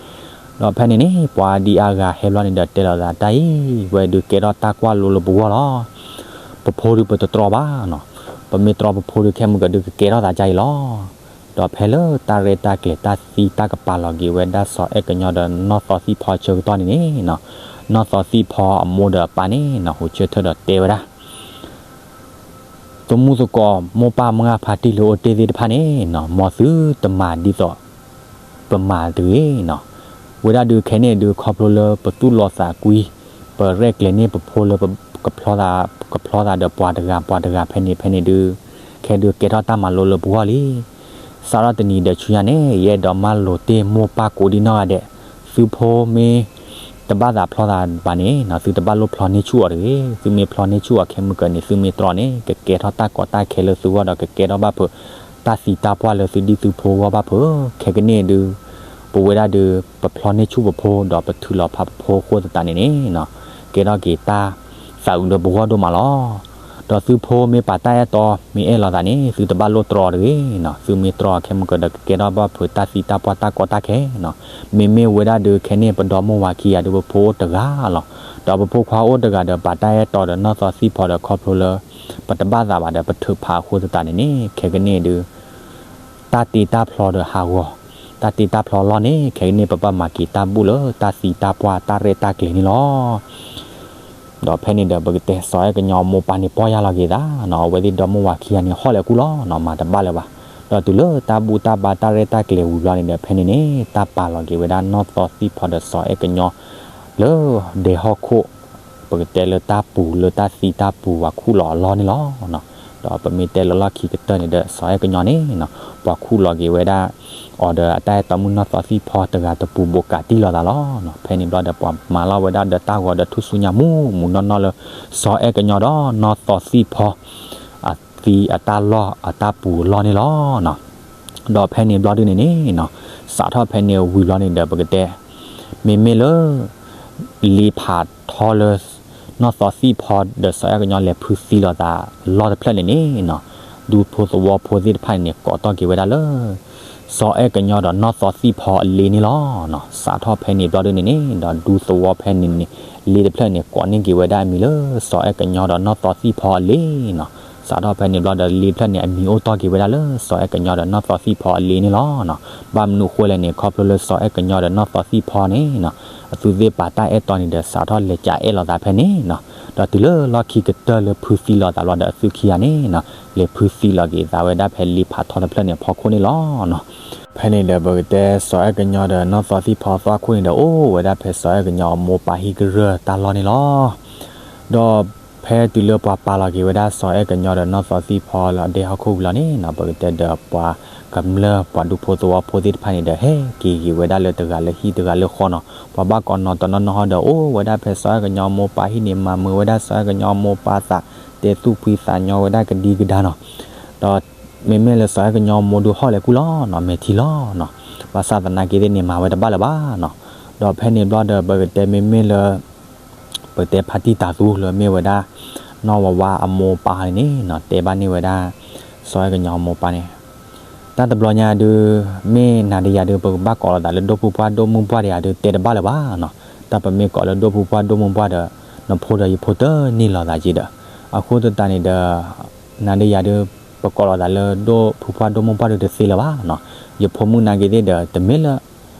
ဒီးဖဲန့ၣ်န့ၣ် ပှၤဒံအါဂၤဟဲဘျီန့ၣ်ဒီးတဲလီၤသးတၢ်အံၤ ဝဲဒုးကဲထီၣ်တၢ်ကွၢ်လိလၢပဂီၢ်လီၤ. ပဖိဒုးပတတြီဘၣ်နီၤ. ပမ့ၢ်တြီပဖိဒုးခဲမုၢ်ကဒုးကကဲထီၣ်သးကါအံၤလီၤ. ဒီးဖဲလၢတၢ်ရဲၣ်တၢ်ကျဲၤတၢ်သံတၢ်ကပာ်လီၤက့ၤဝဲဒၣ်စီၤအဲၣ်ကညီဒီးနီၢ်သီသံၣ်ဖီအဆၢကတီၢ်န့ၣ်န့ၣ်နီၤ နီၢ်သီသံၣ်ဖီအမိၢ်ဒီးအပၢ်န့ၣ်နီၤ ဟူးဆၢထၢၣ်ဒီးတဲဝဲဒၣ် သမူသကိးမိၢ်ပၢ်မုၢ်ဂၢ်ဖါတံၢ်လၢအိၣ်တ့ၢ်သ့ၣ်တဖၣ်န့ၣ်နီၤ မ်သုတမၤဒ်သိး ပမၤတဂ့ၤနီၤ. ဝဲဒၣ်ဒုးခဲန့ၣ်ဒုးခီဖျိလၢပသူၣ်လီၤသးကွံ ပရဲၣ်ကျဲၤန့ၢ်ပဖိလၢ ကဖျီသးဒီးပှၤတဂၤပှၤတဂၤဖဲန့ၣ်ဖဲန့ၣ်ဒုး ခဲဒုးကဲထီၣ်တၢ်မၤလိလၢပဂီၢ်လံ. စးထီၣ်တနံၤဒီးဆူညါန့ၣ် ယအဲၣ်ဒိးမၢလိာ်တ့ၢ်မိၢ်ပၢ်ကိးဒံနီၢ်ဂၤဒဲး သုဖိမ့ၢ် တဘၣ်သးဖျီသးဘၣ်န့ၣ်နီၤ သုတဘၣ်လိၣ်ဖျီန့ၢ်ဆူၣ်အီၤတဂ့ၤ. သုမ့ၢ်ဖျီန့ၢ်ဆူၣ်အီၤခဲမုၢ်ကၢန့ၣ် သုမ့ၢ်တြီန့ၣ် ကကဲထီၣ်တၢ်ကီတၢ်ခဲလၢသုဂီၢ်ဒီး ကကဲထီၣ်ဘၣ်ဖုး တၢ်သံတၢ်ပှၢ်လၢသုဒံၣ်သုဖိဂီၢ်ဘၣ်ဖုး. ခဲကနံၣ်အံၤဒုး ပဝဲဒၣ်ဒုး ပဖျီန့ၢ်ဆူၣ်ပဖိဒီးပထုးလီၤဖးပဖိအဃိသတးန့ၣ်န့ၣ်နီၤ ကဲထီၣ်က့ၤတၢ်သးအုးလၢပဂီၢ်ဒိၣ်မးလီၤ. ဒီးသုဖိမ့ၢ်ပာ်တၢ်အဲၣ်တီ မ့ၢ်အဲၣ်လီၤသးန့ၣ် သုတဘၣ်လိၣ်တြီတဂ့ၤနီၤ. သုမ့ၢ်တြီခဲမုၢ်ကၢဒီး ကကဲထီၣ်ဘၣ်ဖုးတၢ်သံတၢ်ပှၢ်တၢ်ကီတၢ်ခဲနီၤ. မ့မ့ၢ်ဝဲဒၣ်ဒုးခဲန့ၣ် ပဒီမိၢ်ဝၤခံဂၤဒုး ပဖိအိၣ်တဂၤလီၤ. ဒီးပဖိခွါအိၣ်တဂၤဒီး ပာ်တၢ်အဲၣ်တီဒီးနီၢ်သီသံၣ်ဖီဒီး ခီဖျိလၢ ပတဘၣ်သးဘၣ်ဒီး ပထုးဖးအဃိသတးန့ၣ်န့ၣ် ခဲကနံၣ်အံၤဒုး တၢ်တ့တၢ်ဖျီဒီးဟးဂီၤ, တၢ်တ့တၢ်ဖျီလီၢ်န့ၣ် ခဲကနံၣ်အံၤ ပဘၣ်မၤက့ၤတၢ်ဘူၣ်လၢ တၢ်သံတၢ်ပှၢ်တၢ်ရဲၣ်တၢ်ကျဲၤန့ၣ်လီၤ. ဒီးဖဲန့ၣ်ဒီး ပကတဲစီၤအဲၣ်ကညီမိၢ်ပၢ်န့ၣ် ပီၢ်ယၢ်လီၤက့ၤသးနီၤ, အဝဲသ့ၣ်ဒီမိၢ်ဝၤခံဂၤန့ၣ် ဟီၣ်လဲၤကူၣ်လီၤနီၤ, မၤတဘၣ်လၢၤဘၣ်. ပ ဒီးတုၤလၢတၢ်ဘူၣ်တၢ်ဘါတၢ်ရဲၣ်တၢ်ကျဲၤဝံၤဘျီန့ၣ်ဒီး ဖဲန့ၣ်န့ၣ် တၢ်ပာ်လီၤက့ၤဝဲဒၣ်နီၢ်သီသံၣ်ဖီဒီးစီၤအဲၣ်ကညီ လၢဒဲဟီၣ်ခိၣ် ပကတဲလၢတၢ်ပူၤလၢတၢ်သံတၢ်ပူၤပှၤခူၣ်လီၤအလီၢ်န့ၣ်လီၤ. ဒီးပမ့ၢ်တဲလၢလီၢ်ခံကတၢၢ်န့ၣ်ဒီး စီၤအဲၣ်ကညီန့ၣ်နီၤ ပှၤခူၣ်လီၤက့ၤဝဲဒၣ် အီၤဒီးအတၢ်အဲၣ်တီမုၣ်နီၢ်သီသံၣ်ဖီတဂၤတပူၤဘူးကးတံၢ်လိာ်သးလီၤ. ဖဲန့ၣ်ဘျီဒီးပှၤမၤလီၤဝဲဒၣ်ဒီးတၢ်ဂီၤဒီးထူၣ်စုညါမူးမူးနီၢ်နီၢ်လၢ စီၤအဲၣ်ကညီဒီးနီၢ်သီသံၣ်ဖီ အသံအတၢ်လီၢ်အတၢ်ပူၤအလီၢ်န့ၣ်လီၤ. ဒီးဖဲန့ၣ်ဘျီဒုန့ၣ်န့ၣ်နီၤ စးထီၣ်ဖဲန့ၣ်ဝံၤဘျီန့ၣ်ဒီးပကတဲ မ့မ့ၢ်လၢ လ့ဖးထီလၢ နီၢ်သီသံၣ်ဖီဒီးစီၤအဲၣ်ကညီလဲၤဖုသံလိာ်သးအလီၢ်တဖျၢၣ်န့ၣ်န့ၣ်နီၤ ဒူဖိသဝီဖိသ့ၣ်တဖၣ်န့ၣ်န့ၣ် ကိးတီၢ်က့ၤဝဲဒၣ်လၢ စီၤအဲၣ်ကညီဒီးနီၢ်သီသံၣ်ဖီအလ့န့ၣ်လီၤ. စးထီၣ်ဖဲန့ၣ်ဘျီဒုန့ၣ်န့ၣ် ဒီးဒူသဝီဖဲန့ၣ်န့ၣ် လ့တဖျၢၣ်န့ၣ် ကိးန့ၢ်က့ၤဝဲဒၣ်အမံၤလၢ စီၤအဲၣ်ကညီဒီးနီၢ်သီသံၣ်ဖီအလ့နီၤ. စးထီၣ်ဖဲန့ၣ်ဘျီဒီးလ့တဖျၢၣ်န့ၣ် အမံၤအိၣ်တီၢ်က့ၤဝဲဒၣ်လၢ စီၤအဲၣ်ကညီဒီးနီၢ်သီသံၣ်ဖီအလ့န့ၣ်လီၤ. ဘၣ်မနုၤဃိလဲၣ်န့ၣ် ခီဖျိလၢစီၤအဲၣ်ကညီဒီးနီၢ်သီသံၣ်ဖီန့ၣ်နီၤ အသုသ့ၣ်ပာ်တၢ်အဲၣ်တီန့ၣ်ဒီး စးထီၣ်လဲၤကးအဲၣ်လိာ်သးဖဲန့ၣ်နီၤ. ဒီးတုၤလၢလီၢ်ခံကတၢၢ်လၢဖုသံလိာ်သးဘျီဒီး အသုခံဂၤန့ၣ်နီၤ လဲၤဖုသံလိာ်က့ၤသးဝဲဒၣ်ဖဲလ့ဖးထီတဖျၢၣ်န့ၣ်အဖီခိၣ်န့ၣ်လီၤနီၤ. ဖဲန့ၣ်ဒီးပကတဲစီၤအဲၣ်ကညီဒီးနီၢ်သီသံၣ်ဖီအသွၣ်ခိၣ်န့ၣ်ဒီး အိၣ်ဝဲဒၣ်ဖဲစီၤအဲၣ်ကညီအမိၢ်ပၢ်ဟံၣ်ကရၢၢ်တၢ်လီၢ်န့ၣ်လီၤ. ဒီးဖဲတုၤလၢပှၤပာ်လီၤက့ၤဝဲဒၣ်စီၤအဲၣ်ကညီဒီးနီၢ်သီသံၣ်ဖီလၢအဒဲဟီၣ်ခိၣ်ဝံၤလီၤန့ၣ်နီၤ ပကတဲဒီးပှၤကမျၢၢ်ပှၤဒူဖိသဝီဖိသ့ၣ်တဖၣ်န့ၣ်ဒီး ဟဲက့ၤက့ၤဝဲဒၣ်လၢတဂၤလၢဟံၣ်တဂၤလၢဃီနီၤ. ပှၤဘၣ်ကိးနီၤတနီၤနီၤဟီဒီး အိၣ်ဝဲဒၣ်ဖဲစီၤအဲၣ်ကညီအမိၢ်ပၢ်ဟံၣ်န့ၣ် မၤမုာ်ဝဲဒၣ်စီၤအဲၣ်ကညီအမိၢ်ပၢ်သး တဲသူၣ်ဖှံသးညီဝဲဒၣ်ကဒံကဒါနီၤ. ဒီးမ့မ့ၢ်လၢစီၤအဲၣ်ကညီအမိၢ်ဒုးဟီၣ်လဲၤကူၣ်လီၤနီၤ မဲာ်ထံလီၤနီၤ. ဘၣ်ဆၣ်သနာ်က့သ့ၣ်န့ၣ် မၤဝဲတဘၣ်လၢၤဘၣ်နီၤ. ဒီးဖဲန့ၣ်ဘျီဒီး ပကတဲမ့မ့ၢ်လၢ ပကတဲဖါတံၢ်တၤသူလၢမ့ၢ်ဝဲဒၣ် နီၢ်ဝါဝါအမိၢ်ပၢ်န့ၣ်နီၤ တဲဘၣ်န့ၢ်ဝဲဒၣ် စီၤအဲၣ်ကညီအမိၢ်ပၢ်န့ၣ် တၢ်တဘျီညါဒုး မ့ၢ်နၤဒီးယၤဒုး ပကဘၣ်ကိးလိာ်သးလၢဒိၣ်ဖုပှၢ်ဒိၣ်မုၢ်ပှၢ်ဒီးယၤဒုး တဲတဘၣ်လၢၤဘၣ်နီၤ. တၢ်ပမ့ၢ်ကိးလၢဒိၣ်ဖုပှၢ်ဒိၣ်မုၢ်ပှၢ်ဒီး နဖိဒီးယဖိတန့ၢ်လီၤသးက့ဒီး အဃိသတးန့ၣ်ဒီး နၤဒီးယၤဒုး ပကိးလိာ်သးလၢဒိၣ်ဖုပှၢ်ဒိၣ်မုၢ်ပှၢ်ဒုးတသ့လၢၤဘၣ်နီၤ. ယဖိမုၣ်နာ်က့သ့ၣ်ဒီး တမ့ၢ်လၢ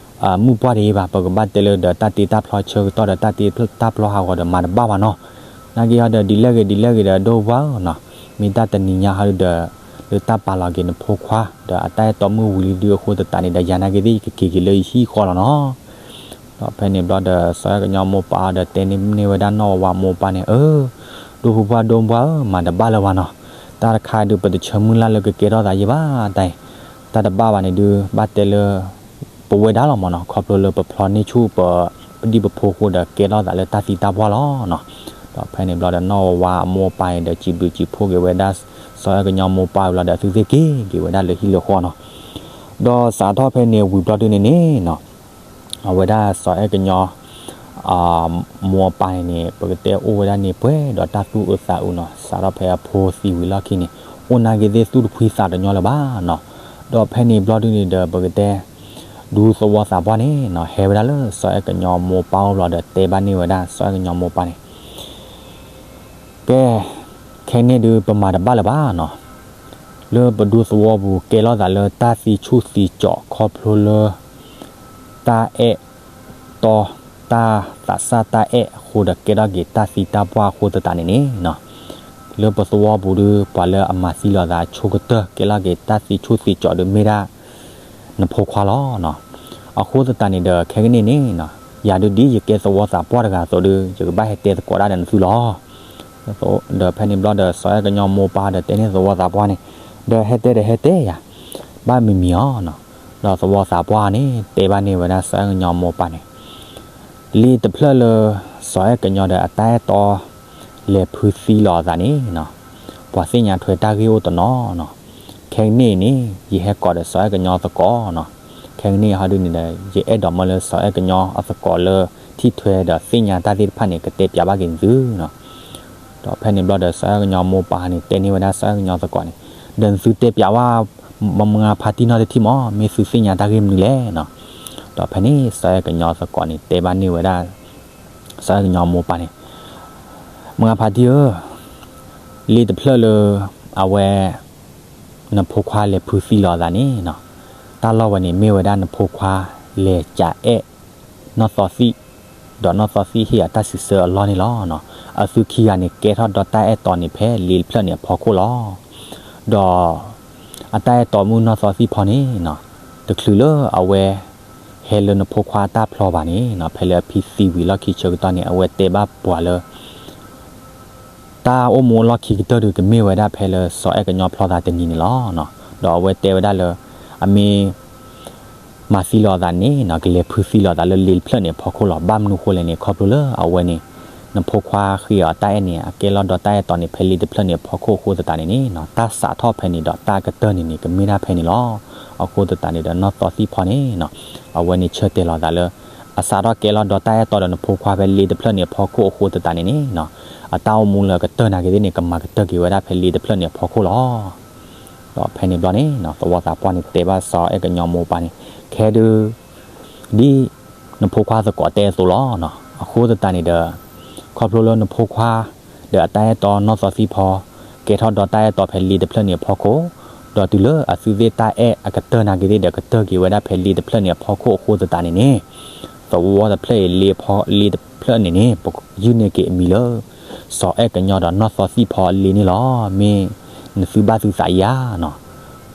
မုၢ်ပှၢ်တဂ့ၤဘၣ် ပကဘၣ်တဲလၢဒီးတၢ်တ့တၢ်ဖျီဆၢကတီၢ်ဒီး တၢ်တ့တၢ်ဖျီဟးဂီၤဒီး မၤတဘၣ်ဘၣ်နီၤ. နာ်က့ဟီဒီး ဒ်လဲၣ်ဂ့ၤ ဒ်လဲၣ်ဂ့ၤဒီး ဒိၣ်ဝါဧၢနီၤ, မ့ၢ်တၢ်တနံၤညါဟီဒီး လၢတၢ်ပာ်လီၤက့ၤနဖိခွါ ဒီးအတၢ်အဲၣ်တီမုၣ်ဝံၤလံဒုးအဃိသတးန့ၣ်ဒီး ယၤနာ်က့သ့ၣ် ယကက့ၤက့ၤလၢယဟံၣ်ဃီလီၤနီၤ. ဒီးဖဲန့ၣ်ဘျီဒီး စီၤအဲၣ်ကညီမိၢ်ပၢ်ဒီး တဲန့ၢ်န့ၢ်ဝဲဒၣ်နီၢ်ဝါဝါမိၢ်ပၢ်န့ၣ်, အၢ ဒိၣ်ဖုပှၢ်ဒိၣ်မုၢ်ပှၢ်ဧၢ, မၤတဘၣ်လၢၤဘၣ်နီၤ. တၢ်တခါဒုး ပတဆၢမုၢ်လၢ်လၢကကဲထီၣ်သးယံၤဘၣ်တၢ်အံၤ, တၢ်တဘၣ်ဘၣ်န့ၣ်ဒုး ဘၣ်တဲလၢ ပဝဲဒၣ်လီၤမးနီၤ, ခီဖျိလၢပဖျီန့ၢ်ဆူၣ်ပ ပဒံၣ်ပဖိဃိဒီး ကဲထီၣ်သးလၢတၢ်သံတၢ်ပှၢ်လီၤနီၤ. ဒီးဖဲန့ၣ်ဘျီဒီး နီၢ်ဝါဝါအမိၢ်အပၢ်အံၤဒီး စံးဘျုးစံးဖှိၣ်က့ၤဝဲဒၣ် စီၤအဲၣ်ကညီမိၢ်ပၢ်ဝံၤလီၤဒီး အသုသ့ၣ်က့ၤက့ၤဝဲဒၣ်လၢဟံၣ်လၢဃီနီၤ. ဒီးစးထီၣ်ဖဲန့ၣ်ဝံၤဘျီဒုန့ၣ်န့ၣ်နီၤ အဝဲဒၣ်စီၤအဲၣ်ကညီ မိၢ်အပၢ်န့ၣ်န့ၣ် ပကတဲအိၣ်ဝဲဒၣ်န့ၣ်ပှဲၤဒီးတၢ်သူၣ်အုးသးအုးနီၤ. စးထီၣ်ဖဲအဖိသံဝံၤလီၢ်ခံန့ၣ် အိၣ်နာ်က့သ့ၣ်သူၣ်တဖှံသးတညီလၢၤဘၣ်နီၤ. ဒီးဖဲန့ၣ်ဘျီဒုန့ၣ်ဒီး ပကတဲ ဒူသဝီသးပှၢ်န့ၣ်နီၤ ဟဲဝဲဒၣ်လၢစီၤအဲၣ်ကညီမိၢ်ပၢ်အိၣ်ဘျီဒီး တဲဘၣ်န့ၢ်ဝဲဒၣ်စီၤအဲၣ်ကညီမိၢ်ပၢ်န့ၣ် ကဲ, ခဲကနံၣ်ဒုး ပမၤတဘၣ်လၢၤဘၣ်နီၤ. လၢပဒူသဝီပူၤ ကဲထီၣ်သးလၢတၢ်သံဆူၣ်သံကၠီး ခီဖျိလၢ တၢ်အဲၣ်တီ တၢ်သးစၢ်တၢ်အဲၣ်အဃိဒီး ကဲထီၣ်က့ၤတၢ်သံတၢ်ပှၢ်အဃိသတးန့ၣ်န့ၣ်နီၤ. လၢပသဝီပူၤဒုး ပှၤလၢအမၤသံလိာ်သးဆိကတၢၢ် ကဲထီၣ်က့ၤတၢ်သံဆူၣ်သံကၠီးဒုး မ့ၢ်ဒၣ် နဖိခွါလီၤနီၤ. အဃိသတးန့ၣ်ဒီး ခဲကနံၣ်န့ၣ်နီၤ ယၤဒုးဒ်ယကဲသဝီသးပှၢ်တဂၤအသိးဒုး ယကဘၣ်ဟဲတဲသကိးဒၣ်ဒီးနသုလီၤ. ဒီးဖဲန့ၣ်ဘျီဒီး စီၤအဲၣ်ကညီမိၢ်ပၢ်ဒီးတဲန့ၢ်သဝီသးပှၢ်န့ၣ်, ဒီးဟဲတဲဒီးဟဲတဲယၤ, ဘၣ်မံၤမံၤအီၤနီၤ. ဒီးသဝီသးပှၢ်န့ၣ် တဲဘၣ်န့ၢ်ဝဲဒၣ်စီၤအဲၣ်ကညီမိၢ်ပၢ်န့ၣ်, လ့တဖျၢၣ်လၢ စီၤအဲၣ်ကညီဒီးအတၢ်အဲၣ်တီ လဲၤဖုသံလီၤအသးန့ၣ်နီၤ, ပှၤသ့ၣ်ညါထွဲတၢ်ဂ့ၢ်အိၣ်တနီၤနီၤ. ခဲကနံၣ်အံၤန့ၣ် ယဟဲကိးဒီးစီၤအဲၣ်ကညီသကိးနီၤ. ခဲကနံၣ်အံၤဟီဒုန့ၣ်ဒီး ယအဲၣ်ဒိးမၢလၢစီၤအဲၣ်ကညီအသကိးလၢ ထံၣ်ထွဲဒီးသ့ၣ်ညါတၢ်သ့ၣ်တဖၣ်န့ၣ် ကတဲပၠးဘၣ်က့ၤနသုနီၤ. ဒီးဖဲန့ၣ်ဘျီဒီး စီၤအဲၣ်ကညီမိၢ်ပၢ်န့ၣ် တဲန့ၢ်ဝဲဒၣ်စီၤအဲၣ်ကညီသကိးန့ၣ်, ဒီးနသုတဲပၠးဝဲ မုၢ်ဂၤဖါတံၢ်နီၢ်တထံၣ်မး မ့ၢ်သုသ့ၣ်ညါတၢ်ဂ့ၢ်မနုၤလဲၣ်နီၤ. ဒီးဖဲန့ၣ် စီၤအဲၣ်ကညီသကိးန့ၣ် တဲဘၣ်န့ၢ်ဝဲဒၣ် စီၤအဲၣ်ကညီမိၢ်ပၢ်န့ၣ်, မုၢ်ဂၤဖါတံၢ်ဧၢ, လ့တဖျၢၣ်လၢ အဝဲ နဖိခွါလဲၤဖုသံလီၤအသးန့ၣ်နီၤ, တၢ်လီၢ်ဝဲန့ၣ် မ့ၢ်ဝဲဒၣ်နဖိခွါလဲၤကးအဲၣ် နီၢ်သီသံၣ်, ဒီးနီၢ်သီသံၣ်ဟ့ၣ်အတၢ်စံးဆၢအလီၢ်န့ၣ်လီၤ. အသုခံဂၤန့ၣ် ကဲထီၣ်ဒီးတၢ်အဲၣ်တီန့ၣ် ဖဲလ့တဖျၢၣ်န့ၣ်အဖီခိၣ်လီၤ. ဒီး အတၢ်အဲၣ်တီမုၣ်နီၢ်သီသံၣ်ဖီန့ၣ်နီၤ, တချုးလၢအဝဲ ဟဲလၢနဖိခွါတၢ်ဖျီဘၣ်န့ၣ်နီၤ, ဖဲလၢအဖံသံဝံၤလီၢ်ခံဆၢကတီၢ်န့ၣ် အဝဲတဲဘၣ်ပှၤလၢ တၢ်အိၣ်မူလီၢ်ခံကတၢၢ်ဒုးကမ့ၢ်ဝဲဒၣ်ဖဲလၢစီၤအဲၣ်ကညီဖျီသးတနံၤန့ၣ်လီၤ. ဒီးအဝဲတဲဝဲဒၣ်လၢ အမ့ၢ် မၤသံလီၤအသးန့ၣ်နီၤ, ကလဲၤဖုသံလီၤအသးလၢလ့တဖျၢၣ်န့ၣ်အဖီခိၣ်လီၤ. ဘၣ်မနုၤဃိလဲၣ်န့ၣ် ခီဖျိလၢအဝဲန့ၣ် နဖိခွါဃ့အီၤတၢ်အဲၣ်န့ၣ် အကဲလီၤဒီးတၢ်အဲၣ်တီန့ၣ် ဖဲလ့တဖျၢၣ်န့ၣ်အဖီခိၣ်အဃိသတးန့ၣ်န့ၣ်နီၤ, တၢ်စးထီၣ်ဖဲန့ၣ်ဒီးတၢ်အကတၢၢ်န့ၣ်န့ၣ် ကမ့ၢ်ဒၣ်ဖဲန့ၣ်လီၤ. အဃိသတးန့ၣ်ဒီးနီၢ်သီသံၣ်ဖီန့ၣ်နီၤ, အဝဲန့ၣ်ဆၢတဲာ်လီၤအသးလၢ အစးထီၣ်ကဲလီၤဒီးတၢ်အဲၣ်တီဒီးနဖိခွါဖဲလ့တဖျၢၣ်န့ၣ်အဖီခိၣ်အဃိသတးန့ၣ်န့ၣ်နီၤ, အတၢ်အိၣ်မူလၢအကတၢၢ်နာ်က့ၤသ့ၣ်န့ၣ် ကမၤကတၢၢ်က့ၤဝဲဒၣ်ဖဲလ့တဖျၢၣ်န့ၣ်အဖီခိၣ်လီၤ. ဒီးဖဲန့ၣ်ဘျီန့ၣ်နီၤ, သဝီသးပှၢ်န့ၣ်တဲဘၣ်စီၤအဲၣ်ကညီမိၢ်ပၢ်န့ၣ်, ခဲဒုး ဒ်နဖိခွါသကိးတဲအသိးလီၤနီၤ. အဃိသတးန့ၣ်ဒီး ခီဖျိလၢနဖိခွါ ဒီးအတၢ်အဲၣ်တီနီၢ်သီသံၣ်ဖီ ကဲထီၣ်ဒီးတၢ်အဲၣ်တီဖဲလ့တဖျၢၣ်န့ၣ်အဖီခိၣ်, ဒီးတုၤလၢအသုသ့ၣ်တၢ်အဲၣ်အကတၢၢ်နာ်က့ၤသ့ၣ်ဒီး ကတၢၢ်က့ၤဝဲဒၣ်ဖဲလ့တဖျၢၣ်န့ၣ်အဖီခိၣ်အဃိသတးန့ၣ်န့ၣ်, သဝီတဖျၢၣ်အံၤ လ့ဖီ လ့တဖျၢၣ်န့ၣ်န့ၣ် ပယုၢ်န့ၢ်က့ၤအမံၤလၢ စီၤအဲၣ်ကညီဒီးနီၢ်သီသံၣ်ဖီအလ့န့ၣ်လီၤ. မ့ၢ်နသုဘၣ်သုသးဧါနီၤ.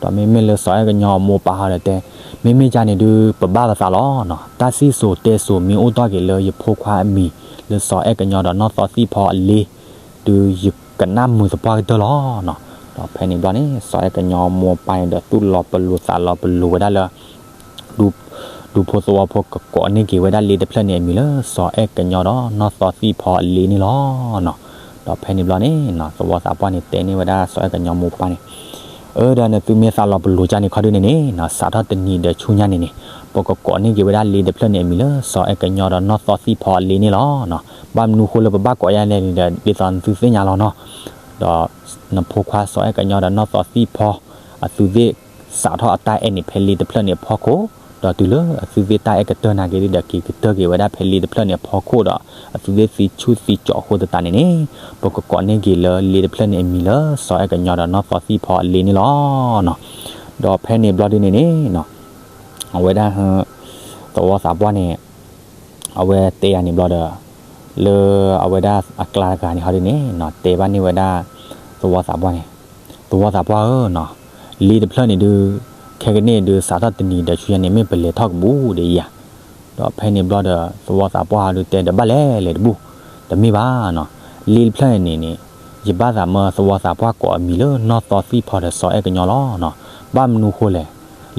ဒီးမ့မ့ၢ်လၢစီၤအဲၣ်ကညီအမိၢ်ပၢ်ဟီဒီးတဲ, မ့မ့ၢ်ကန့ၣ်ဒုး ပဘၣ်ပသးလီၤနီၤ. တၢ်စံၣ်စိၤတဲစိၤမ့ၢ်အိၣ်ထီၣ်က့ၤလၢယဖိခွါအမံၤ လၢစီၤအဲၣ်ကညီဒီးနီၢ်သီသံၣ်ဖီအလ့ ဒုးယကနၣ်မုာ်သပှၢ်ကတၢၢ်လီၤနီၤ. ဒီးဖဲန့ၣ်ဘျီန့ၣ် စီၤအဲၣ်ကညီမိၢ်ပၢ်န့ၣ်ဒီး သူၣ်လီၤပလိာ်သးလီၤပလိာ်ဝဲဒၣ်လၢ ဒူဖိသဝီဖိကကိးန့ၢ်က့ၤဝဲဒၣ်လ့တဖျၢၣ်န့ၣ်အမံၤလၢ စီၤအဲၣ်ကညီဒီးနီၢ်သီသံၣ်ဖီအလ့န့ၣ်လီၤနီၤ. ဒီးဖဲန့ၣ်ဘျီန့ၣ်နီၤ သဝီသးပှၢ်န့ၣ်တဲန့ၢ်ဝဲဒၣ်စီၤအဲၣ်ကညီမိၢ်ပၢ်န့ၣ်, အၢ ဒီးနသုမ့ၢ်သးလီၤပလိာ်ကန့ၣ်ခီဒုန့ၣ်န့ၣ်နီၤ စးထီၣ်တနံၤဒီးဆူညါန့ၣ်န့ၣ် ပကကိးန့ၢ်က့ၤဝဲဒၣ်လ့တဖျၢၣ်န့ၣ်အမံၤလၢ စီၤအဲၣ်ကညီဒီးနီၢ်သီသံၣ်ဖီအလ့န့ၣ်လီၤနီၤ. ဘၣ်မနုၤဃိလၢပဘၣ်ကိးယၤလဲၣ်န့ၣ်ဒီး ဒ်သိးနသုသ့ၣ်ညါလီၤနီၤ. ဒီးနဖိခွါစီၤအဲၣ်ကညီဒီးနီၢ်သီသံၣ်ဖီ အသုသ့ၣ်စးထီၣ်အတၢ်အဲၣ်န့ၣ် ဖဲလ့တဖျၢၣ်န့ၣ်အဖီခိၣ်, ဒီးတုၤလၢအသုသ့ၣ်တၢ်အဲၣ်ကတၢၢ်နာ်က့ၤဒီး က့ၤကတၢၢ်က့ၤဝဲဒၣ်ဖဲလ့တဖျၢၣ်န့ၣ်အဖီခိၣ်ဒီး အသုသ့ၣ်သံဆူၣ်သံကၠီအဃိသတးန့ၣ်န့ၣ် ပကကိးန့ၢ်က့ၤလၢလ့တဖျၢၣ်န့ၣ်အမံၤလၢ စီၤအဲၣ်ကညီဒီးနီၢ်သီသံၣ်ဖီအလ့န့ၣ်လီၤနီၤ. ဒီးဖဲန့ၣ်ဘျီဒုန့ၣ်န့ၣ်နီၤ အဝဲဒၣ် သဝီသးပှၢ်န့ၣ် အဝဲတဲယၤန့ၣ်ဘျီဒီး လၢအဝဲဒၣ်အကျါတဂၤန့ၣ်ဟီဒုန့ၣ်နီၤ တဲဘၣ်န့ၢ်ဝဲဒၣ် သဝီသးပှၢ်န့ၣ်, သဝီသးပှၢ်ဧၢနီၤ, လ့တဖျၢၣ်န့ၣ်ဒုး ခဲကနံၣ်ဒုး စးထီၣ်တနံၤဒီးဆူညါန့ၣ် မ့ၢ်ပလဲၤထီၣ်ကဘူၣ်ဒံးဧါ. ဒီးဖဲန့ၣ်ဘျီဒီး သဝီသးပှၢ်ဟီဒုတဲဒီး ဘၣ်လဲၣ်လဲၤတဘူၣ်, တမ့ၢ်ဘၣ်နီၤ, လ့တဖျၢၣ်န့ၣ်န့ၣ် ယဘၣ်သးမၢသဝီသးပှၢ်ကိးအမံၤလၢ နီၢ်သီသံၣ်ဖီဒီးစီၤအဲၣ်ကညီလီၤနီၤ. ဘၣ်မနုၤဃိလဲၣ်,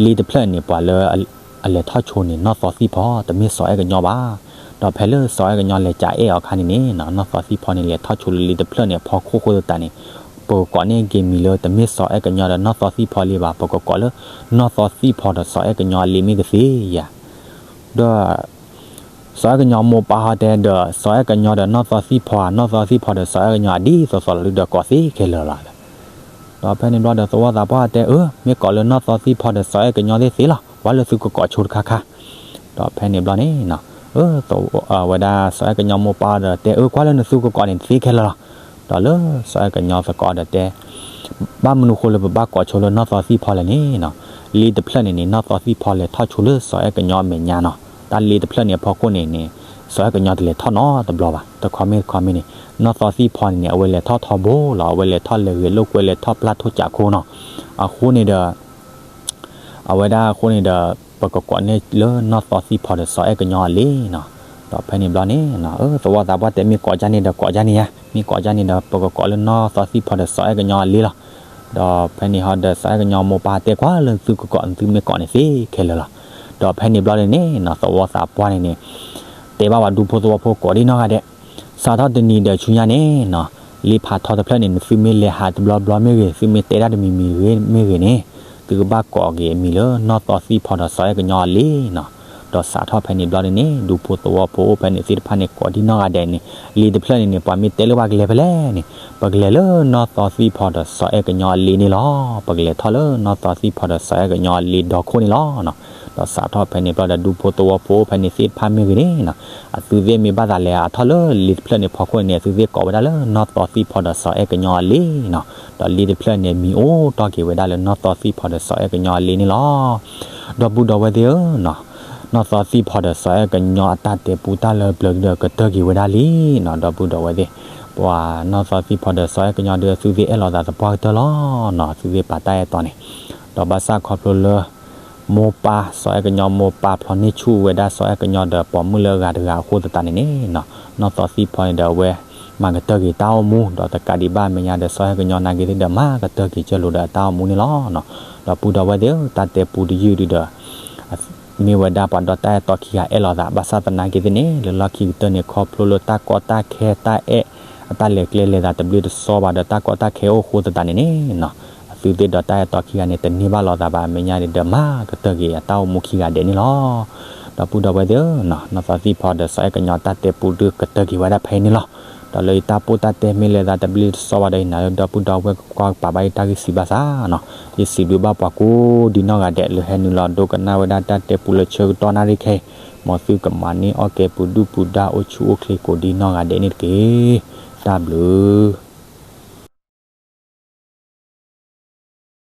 လ့တဖျၢၣ်န့ၣ် ပှၤလၢအလဲၤထီၣ်ဆိန့ၣ် နီၢ်သီသံၣ်ဖီ တမ့ၢ်စီၤအဲၣ်ကညီဘၣ်. ဒီးဖဲလၢစီၤအဲၣ်ကညီလဲၤကအဲၣ်အီၤအခါန့ၣ်န့ၣ်နီၤ နီၢ်သီသံၣ်ဖီန့ၣ် လဲၤထီၣ်ဆိလၢလ့တဖျၢၣ်န့ၣ်အဖီခိၣ်အဃိသတးန့ၣ် ပကကိးန့ၢ်က့ၤမံၤလၢ တမ့ၢ်စီၤအဲၣ်ကညီဒီးနီၢ်သီသံၣ်ဖီလံဘၣ်, ပကကိးလၢ နီၢ်သီသံၣ်ဖီဒီးစီၤအဲၣ်ကညီအလ့မ့ၢ်ကသ့ဧါ. ဒီး စီၤအဲၣ်ကညီမိၢ်ပၢ်ဟီတဲဒီး စီၤအဲၣ်ကညီဒီးနီၢ်သီသံၣ်ဖီဧါ, နီၢ်သီသံၣ်ဖီဒီးစီၤအဲၣ်ကညီအဒ်သိးသိးလီၤဒုဒီးကိးသ့ခဲလၢာ်လီၤ. ဒီးဖဲန့ၣ်ဘျီဒီးသဝီသးပှၢ်တဲ အၢ မ့ၢ်ကိးလၢနီၢ်သီသံၣ်ဖီဒီးစီၤအဲၣ်ကညီသ့ၣ်သ့လီၤ, ကွၢ်လၢသုကကိးဆိတခါခါ. ဒီးဖဲန့ၣ်ဘျီန့ၣ် အဝဲဒၣ်စီၤအဲၣ်ကညီမိၢ်ပၢ်ဒီးတဲ အၢ ကွၢ်လၢနသုကကိးန့ၣ်သ့ခဲလၢာ်လီၤ. ဒီးလၢစီၤအဲၣ်ကညီသကိးဒီးတဲ ဘၣ်မနုၤဃိလၢပဘၣ်ကိးဆိလၢနီၢ်သီသံၣ်ဖီလဲၣ်န့ၣ်နီၤ, လ့တဖျၢၣ်န့ၣ်န့ၣ် နီၢ်သီသံၣ်ဖီလဲၤထီၣ်ဆိလၢစီၤအဲၣ်ကညီအမဲာ်ညါနီၤ, တၢ်လ့တဖျၢၣ်န့ၣ်အဖီခိၣ်န့ၣ်န့ၣ် စီၤအဲၣ်ကညီတလဲၤထီၣ်နီတဘျီဘၣ်, တခီမ့ၢ်တခီမ့ၢ်န့ၣ် နီၢ်သီသံၣ်ဖီန့ၣ်န့ၣ် အဝဲလဲၤထီၣ်ထီဘိလီၤ, အဝဲလဲၤထီၣ်လဲၤဂဲၤလိာ်ကွဲလဲၤထီၣ်ပျၢ်ထိၣ်ကးခိနီၤ, အဃိန့ၣ်ဒီး အဝဲဒၣ်အဃိန့ၣ်ဒီး ပကကိးန့ၢ်လၢနီၢ်သီသံၣ်ဖီဒီးစီၤအဲၣ်ကညီအလ့နီၤ. ဒီးဖဲန့ၣ်ဘျီန့ၣ် သဝီသးပှၢ်တဲမ့ၢ်ကိးကန့ၣ်ဒီးကိးကန့ၣ်ဧါ, မ့ၢ်ကိးကန့ၣ်ဒီး ပကကိးလၢနီၢ်သီသံၣ်ဖီဒီးစီၤအဲၣ်ကညီအလ့လီၤ. ဒီးဖဲန့ၣ်ဟီဒီးစီၤအဲၣ်ကညီမိၢ်ပၢ်တဲကွၢ်လၢသုကကိး သုမ့ၢ်ကိးန့ၣ်သ့ခဲလၢာ်လီၤ. ဒီးဖဲန့ၣ်ဘျီန့ၣ်န့ၣ် သဝီသးပှၢ်န့ၣ်န့ၣ် တဲဘၣ်ပှၤဒူဖိသဝီဖိကိးဒံနီၢ်ဂၤဒဲး စးထီၣ်တနံၤဒီးဆူညါန့ၣ်နီၤ, လ့ဖးထီတဖျၢၣ်န့ၣ် နသုမ့ၢ်လဲၤဟးတဘျီဘျီမ့ၢ်ဂ့ၤ, သုမ့ၢ်တဲတၢ်တမံၤမံၤဂ့ၤမ့ၢ်ဂ့ၤန့ၣ်, သုကဘၣ်ကိးက့ၤအမံၤလၢနီၢ်သီသံၣ်ဖီဒီးစီၤအဲၣ်ကညီအလ့နီၤ. ဒီးစးထီၣ်ဖဲန့ၣ်ဘျီန့ၣ်န့ၣ် ဒူဖိသဝီဖိအိၣ်ဖဲန့ၣ်သ့ၣ်တဖၣ်န့ၣ် ကိးဒံနီၢ်ဂၤဒဲးန့ၣ်, လ့တဖျၢၣ်န့ၣ်န့ၣ် ပှၤမ့ၢ်တဲလၢပှၤကလဲၤဖဲလဲၣ်န့ၣ်, ပကလဲၤလၢနီၢ်သီသံၣ်ဖီဒီးစီၤအဲၣ်ကညီအလ့န့ၣ်လီၤ. ပကလဲၤထီၣ်လၢနီၢ်သီသံၣ်ဖီဒီးစီၤအဲၣ်ကညီအလ့ဒီခိၣ်န့ၣ်လီၤ. ဒီးစးထီၣ်ဖဲန့ၣ်ဘျီဒီး ဒူဖိသဝီဖိအိၣ်ဖဲန့ၣ်သ့ၣ်တဖၣ်မ့ၢ်ဂ့ၤန့ၣ်နီၤ, အသုသ့ၣ်မ့ၢ်ဘၣ်သးလဲၤအထီၣ်လၢလ့တဖျၢၣ်န့ၣ်ဖီခိၣ်န့ၣ်န့ၣ် အသုသ့ၣ်ကိးဝဲဒၣ်လၢနီၢ်သီသံၣ်ဖီဒီးစီၤအဲၣ်ကညီအလ့နီၤ. ဒီးလ့တဖျၢၣ်န့ၣ် မံၤအိၣ်တ့ၢ်က့ၤဝဲဒၣ်လၢနီၢ်သီသံၣ်ဖီဒီးစီၤအဲၣ်ကညီအလ့န့ၣ်လီၤ. ဒီပုၢ်ဒီဝဲၢ်သ့ၣ်ဧၢနီၤ, နီၢ်သီသံၣ်ဖီဒီးစီၤအဲၣ်ကညီအတၢ်တဲပူတၢ်လၢပျၢၤဒီးကတၢၢ်က့ၤဝဲဒၣ်လံနီၤ. ဒီပုၢ်ဒီဝဲၢ်သ့ၣ်, ပှၤနီၢ်သီသံၣ်ဖီဒီးစီၤအဲၣ်ကညီဒီး အသုသ့ၣ်အဲၣ်လီၤသးသပှၢ်ကတၢၢ်လီၤနီၤ, အသုသ့ၣ်ပာ်တၢ်အဲၣ်တီန့ၣ်. ဒီး ဒီးဘၣ်ဆၣ်ခီဖျိလၢ မိၢ်ပၢ် စီၤအဲၣ်ကညီမိၢ်ပၢ်ဖျီန့ၢ်ဆူၣ်ဝဲဒၣ်စီၤအဲၣ်ကညီဒီးပိာ်မုၣ်လၢအဂၤတဂၤအဃိသတးန့ၣ်န့ၣ်နီၤ, နီၢ်သီသံၣ်ဖီန့ၣ်ဒီးအဝဲ မၤကတၢၢ်က့ၤတၢ်အိၣ်မူ ဒီးတကးဒံးဘၣ်အမဲာ်ညါဒီးစီၤအဲၣ်ကညီနာ်က့ၤသ့ၣ်ဒီးမၤကတၢၢ်က့ၤကၢၢ်လိာ်ဒီးအတၢ်အိၣ်မူန့ၣ်လီၤနီၤ. ဒီပုၢ်ဒီဝဲၢ်သ့ၣ်ဧၢ တၢ်တဲပူတယုၢ်ဒုဒီး မ့ၢ်ဝဲဒၣ်ပှၤဒီးတၢ်အဲၣ်တီခံဂၤအဲၣ်လိာ်သး ဘၣ်ဆၣ်သနာ်က့ၤသ့ၣ်န့ၣ် လၢလီၢ်ခံကတၢၢ်န့ၣ် ခီဖျိလၢတၢ်ကီတၢ်ခဲတၢ်အဲၣ် အတၢ်လဲၤကျဲလဲၤသးတဘျ့တစီဘၣ်ဒီးတၢ်ကီတၢ်ခဲအိၣ်အဃိသတးန့ၣ်န့ၣ်နီၤ, အသုသ့ၣ်ဒီးတၢ်အဲၣ်တီခံဂၤန့ၣ် တန့ၢ်ဘၣ်လိာ်သးဘၣ်အမဲာ်ညါဒီးမၤကတၢၢ်က့ၤအတၢ်အိၣ်မူခံဂၤဒဲးန့ၣ်လီၤ. ဒီပုၢ်ဒီဝဲၢ်သ့ၣ်ဧၢနီၤ, နီၢ်သီသံၣ်ဖီဒီးစီၤအဲၣ်ကညီတၢ်တဲပူဒုကတၢၢ်က့ၤဝဲဒၣ်ဖဲအံၤန့ၣ်လီၤ. ဒီးလၢယတၢ်ပိၢ်တၢ်တဲမ့ၢ်လဲၤသးတဘျ့တစီဘၣ်ဒီးယနာ်လၢဒီပုၢ်ဒီဝဲၢ်ကကွၢ်ကပာ်ဘၣ်ယတၢ်ဂ့ၢ်စံးဘၣ်ဆၣ်နီၤ, ယစံးဘျုးဘၣ်ပှၤကိးဒံနီၢ်ဂၤဒဲးလၢဟဲနုာ်လီၤဒိကနၣ်ဝဲဒၣ်တၢ်တဲပူလၢဆၢကတီၢ်နၣ်ရံၣ်ခဲအံၤ, မ်သုကမၤန့ၢ်အီၣ်ကဲပူၤဒုၣ်ပူၤဒါအိၣ်ဆူၣ်အိၣ်ချ့ကိးဒံနီၢ်ဂၤဒဲးန့ၣ်တက့ၢ်. တၢ်ဘျုး